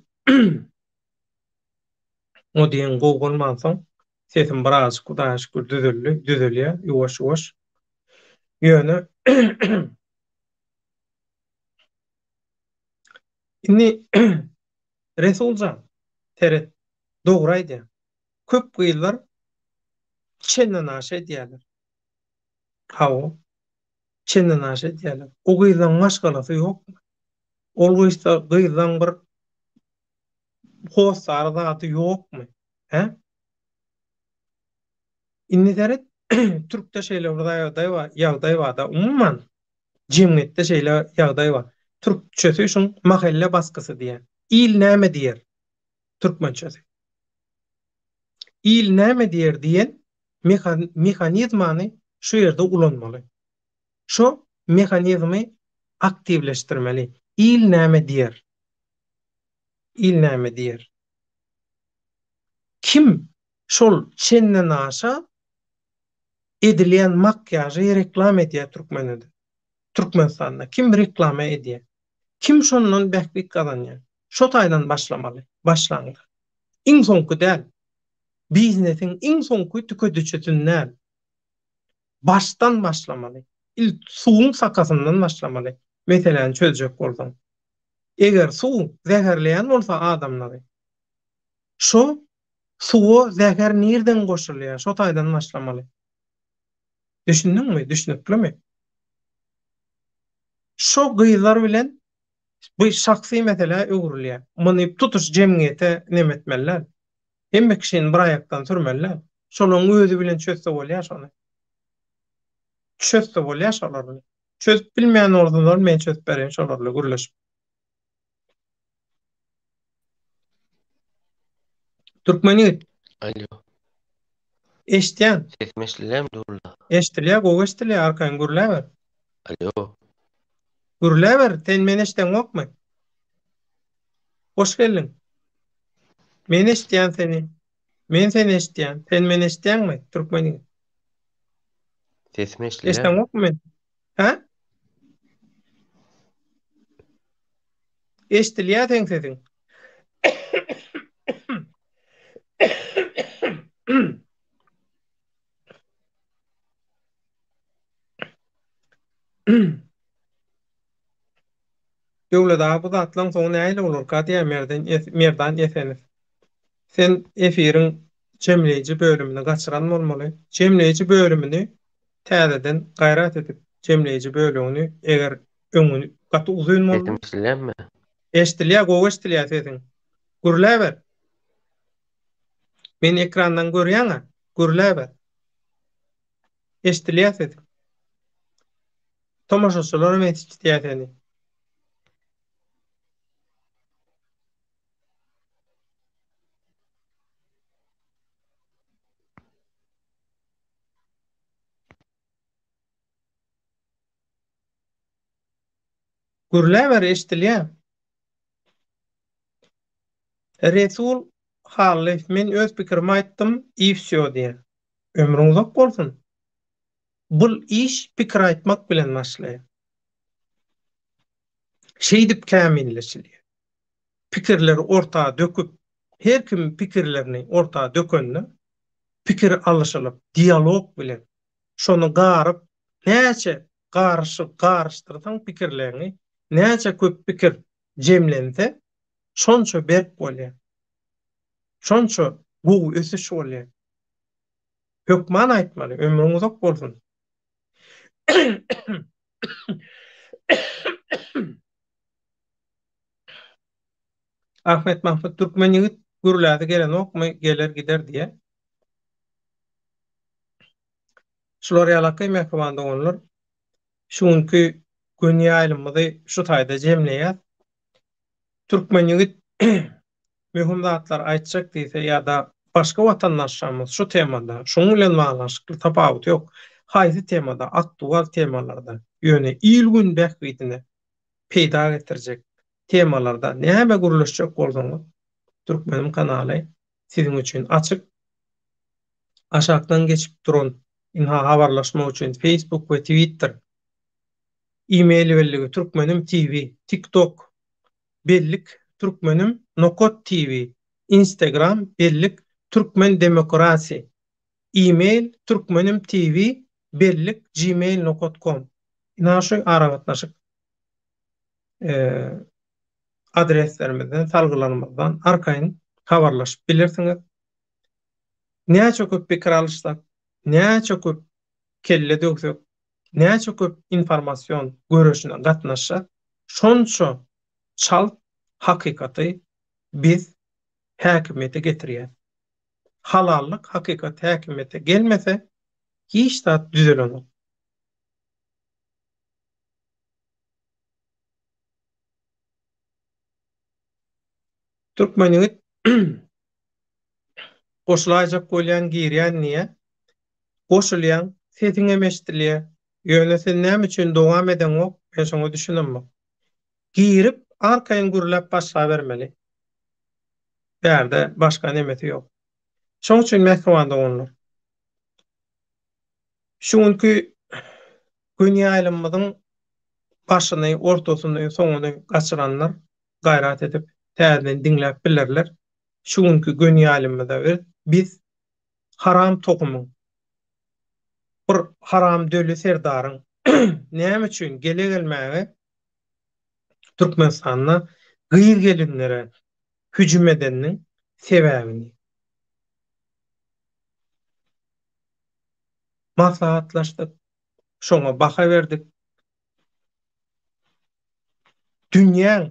o diýen gowy bolmansoň, sesim birazajyk Hudaýa şükür düzeldi, düzelýär ýuwaş-ýuwaş. Ýöne indi Resuljan, seret, dogry aýdýaň. Köp gyzlar çendenaşa edýärler. Hawa, çendenaşa edýärler. O gyzlaň maşgalasy ýokmy? Ol gyzda gyzlaň bir hossary zady ýokmy? Hä? Indi seret, türkde şeýle bir ýagdaý bar, ýagdaý bar-da, umuman jemgyýetde şeýle ýagdaý bar. Türkçesi şuň mahelle baskysy diýýär. Il näme diýer? Türkmençesi. Il näme diýer diýen mehanizmany şu ýerde ulanmaly. Şo mehanizmi aktiwleşdirmeli. Il näme diýer? Il näme diýer? Kim şol çendenaşa edilýän makýažy reklama edýär türkmenede? Türkmenistanda kim reklama edýär? Kim şondan bähbit gazanýar? Şo taýdan başlamaly, başlaňda. Iň soňky däl. Biznesiň iň soňky tükediçisini däl. Başdan başlamaly. Ilk suwuň sakasyndan başlamaly, meseläni çözjek bolsaň. Eger suw zäherleýän bolsa adamlary, şo suwa zäher nirden goşulýar, şo taýdan başlamaly. Düşündiňmi? Düşnüklimi? Şo gyzlar bilen bu şahsy meselä öwrülýär. Muny tutuş jemgyýete neme etmeli däl. Hemme kişini bir aýakdan sürmeli däl. Şolaryň özi bilen çözse bolýar şony. Çözse bolýar şolar bilen. Çözüp bilmeýän bolsalar men çözüp bereýin şolar bilen gürleşip. Türkmen ýigit. Alo. Eşitýän. Sesim eşidilýärmi Nurullah? Eşidilýär, gowy eşidilýär, arkaýyn gürläber. Alo. Gürläber, sen meni eşideňokmy? Hoş geldiň. Men eşitýän seni. Men seni eşitýän. Sen meni eşitýäňmi, türkmen ýigit? Sesim eşidilýärmi? Eşdeňokmy meni? Hä? Eşdilýär seň sesiň. Döwlet aga bu zatlaň soňy nähili bolarka diýýär Merdan Merdan Esenow. Sen efiriň jemleýji bölümini gaçyran bolmaly. Jemleýji bölümini täzeden gaýrat edip jemleýji bölegini eger öňi gaty uzyn boldy. Sesim eşidilýärmi? Eşdilýär gowy eşdilýär sesiň. Gürläber. Meni ekrandan görýäňä? Gürläber. Eşdilýär sesiň. Tomaşaçylaram eşitýär seni. Gürläber eşdilýär. Resul Hallyýew men öz pikirimi aýtdym i wsýo diýýär. Ömrüň uzak bolsun. Bul iş pikir aýtmak bilen başlaýar. Şeýdip kämilleşilýär. Pikirleri orta döküp, her kim pikirlerini orta dökende, pikir alyşylyp, dialog bilen, şony garyp, näçe garyşyp, garyşdyrsaň pikirleriňi, näçe köp pikir jemlense, şonça berk bolýar. Şonça gowy ösüş bolýar. Hökman aýtmaly, ömrüň uzak bolsun. Ahmet Mahmut Türkmen ýigit gürläsi gelenokmy geler gider diýä. Şular ýalaky mähriban doganlar şu günki göni ýaýlymyzy şu taýda jemleýäs. Türkmen ýigit möhüm zatlar aýtjak diýse ýa-da başga watandaşlarymyz şu temada, şunuň bilen baglanyşykly tapawuty ýok, haýsy temada, aktual temalarda, ýöne il-gün bähbidine peýda getirjek temalarda näme gürleşjek bolsaňyz, Türkmenim kanaly siziň üçin açyk. Aşakdan geçip duran ynha habarlaşmak üçin Facebook we Twitter e-mail belligi Türkmenim TV, TikTok bellik Türkmenim nokat TV, Instagram bellik Türkmen Demokrasi, e-mail Türkmenim TV bellik gmail nokat kom. Ynha şu aragatnaşyk adreslerimizden, salgylarymyzdan arkaýyn habarlaşyp bilersiňiz. Näçe köp pikir alyşsak, näçe köp kelle döwsek, näçe köp informasion göreşine gatnaşsak, şonça çalt hakykaty biz häkimiýete getirýäs. Halallyk hakykat häkimiýete gelmese, hiç zat düzelenok. Türkmen ýigit goşulaýjak bolýan girýän diýýä. Goşulýaň, sesiňem eşidilýär. Ýöne sen näme üçin dowam edeňok, men şoňa düşünemok. Girip, arkaýyn gürläp başlabermeli. Bärde başga nemesi ýok. Şoň üçin mähriban doganlar, şu günki gün ýaýlymymyzyň başyny, ortasyny, soňuny gaçyranlar gaýrat edip täzeden diňläp bilerler. Şu günki gün ýaýlymymyzda biz haram tohumyň, bir haram döli serdaryň näme üçin gele-gelmäge Türkmenistanda gyz-gelinlere hüjüm edeniniň sebäbini maslahatlaşdyk, şoňa baha berdik. Dünýäň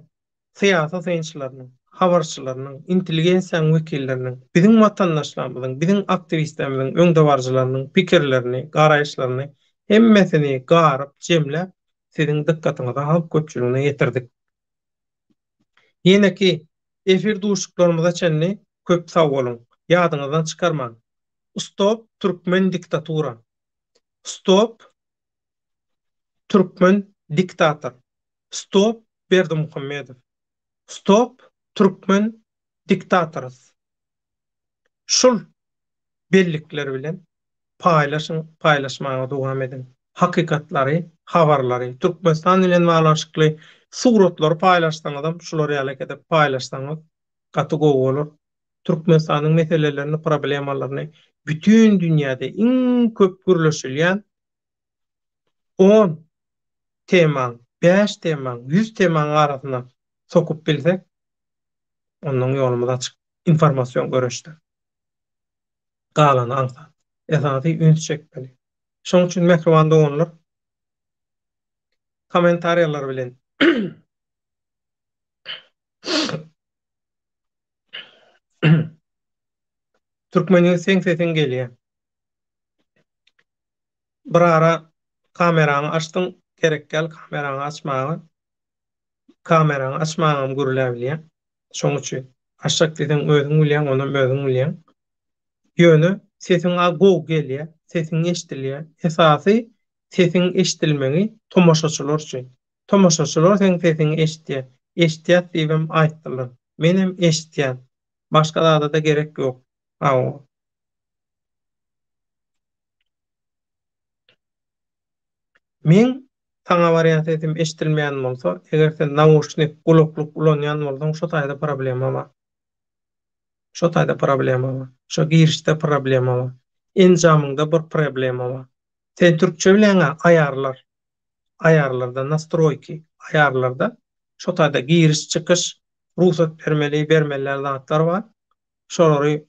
syýasy synçylarynyň, habarçylarynyň, intelligensiýanyň wekilleriniň, biziň watandaşlarymyzyň, biziň aktiwistlerimiziň, öňdebaryjylarynyň pikirlerini, garaýyşlaryny hemmesini garyp, jemläp, siziň dykgatyňyza, halk köpçüligine ýetirdik. Ýeneki efir duşuşyklarymyza çenli köp sag boluň! Ýadyňyzdan çykarmaň! Stop türkmen diktatura! Stop Türkmen diktator. Stop Berdimuhamedow. Stop Türkmen diktatorys. Şul bellikler bilen paýlaşyň, paýlaşmaga dowam ediň. Hakykatlary, habarlary, Türkmenistan bilen baglanyşykly suratlary paýlaşsaňyzam şular ýaly edip paýlaşsaňyz gaty gowy bolar. Türkmenistanyň meselelerini, problemalaryny bütin dünýäde iň köp gürleşilýän on temaň, bäş temaň, 100 temaň arasyna sokup bilsek, ondan ýolumyz açyk informasion göreşde. Galany aňsat. Esasy üns çekmeli. Şonuň üçin mähriban doganlar, kommentariýalar bilen Türkmen ýigit seň sesiň gelýä. Bir ara kameraňy açdyň, gerek däl kameraňy açmaga. Kameraňy açmaňam gürläbilýäň. Şoň üçin açjak diýseň özüň bilýäň, onam özüň bilýäň. Ýöne sesiň gowy gelýä, sesiň eşdilýä. Esasy sesiň eşdilmegi tomaşaçylar üçin. Tomaşaçylar seň sesiňi eşitýär. Eşitýäs diýibem aýtdylar. Menem eşitýän. Başga zada-da gerek ýok. Hawa. Meň saňa barýan sesim eşidilmeýän bolsa, eger sen nauşnik, gulaklyk ulanýan bolsaň, şo taýda problema bar. Şo taýda problema bar. Şo girişde problema bar. Enjamyňda bir problema bar. Sen türkçe bilýäň-ä, aýarlar. Aýarlarda, nastroýki, aýarlarda şo taýda giriş, çykyş, rugsat bermeli, bermeli däl zatlar bar. Şolary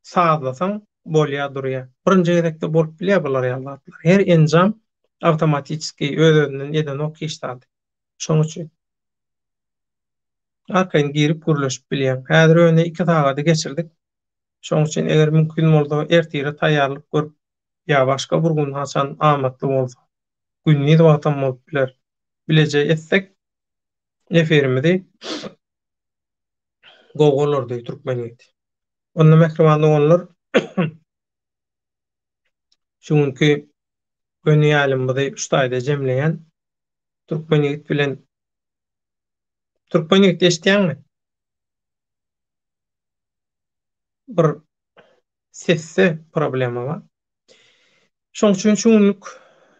sazlasaň bolýar durýar. Birinji gezekde bolup bilýär bular ýaly zatlar. Her enjam awtomatiçeskiý öz-özünden edenok hiç zady. Şoň üçin arkaýyn girip gürleşip bilýäň. Häzir öne 2 sagady geçirdik. Şoň üçin eger mümkin bolsa ertire taýýarlyk görüp ýa başga bir gün haçan amatly bolsa gündiz wagtam bolup biler. Bileje etsek efirimizi gowy bolardy türkmen ýigit. Onda mähriban doganlar şu günki göni ýaýlymymyzy şu taýda jemleýän. Türkmen ýigit bilen Türkmen ýigit eşitýäňmi? Bir sesde problema bar. Şoň üçin şu günlük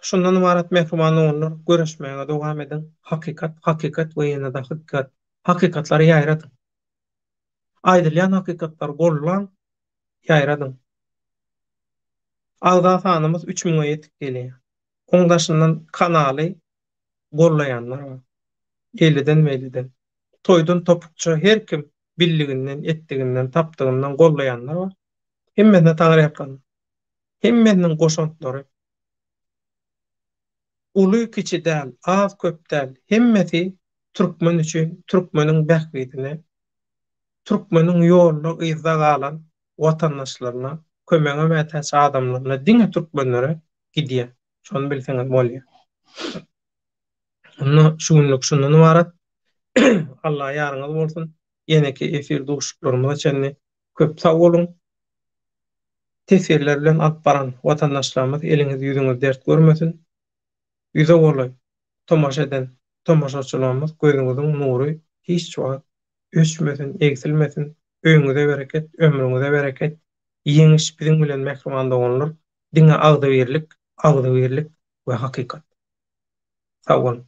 şundan ybarat mähriban doganlar görüşmäge dowam ediň. Hakykat, hakykat we ýene-de hakykat. Hakykatlary ýaýradyň. Aýdylýan hakykatlary gollaň, ýaýradyň. Agza sanymyz üç müňe ýetip gelýär. Oň daşyndan kanaly gollaýanlar bar. Eýleden-beýleden. Toýdan topukça her kim bildiginden, etdiginden, tapdygyndan gollaýanlar bar. Hemmesine taňryýalkasyn. Hemmesiniň goşantlary uly-kiçi däl, az-köp däl, hemmesi türkmen üçin, türkmeniň bähbidine, türkmeniň ýolda yzda galan watandaşlaryna, kömege mätäç adamlaryna, diňe türkmenlere gidýär. Şony bilseňiz bolýar. Onda şu günlük şundan ybarat. Alla ýaryňyz bolsun. Ýeneki efir duşuşyklarymyza çenli köp sag boluň. Teswirler bilen alyp baran watandaşlarymyz eliňiz ýüzüňiz dert görmesin. Ýüze golaý tomaşa eden tomaşaçylarymyz gözüňiziň nury hiç wagt öçmesin, egsilmesin, öýüňize bereket, ömrüňize bereket, ýeňiş biziň bilen mähriban doganlar, diňe agzybirlik, agzybirlik we hakykat. Sag boluň.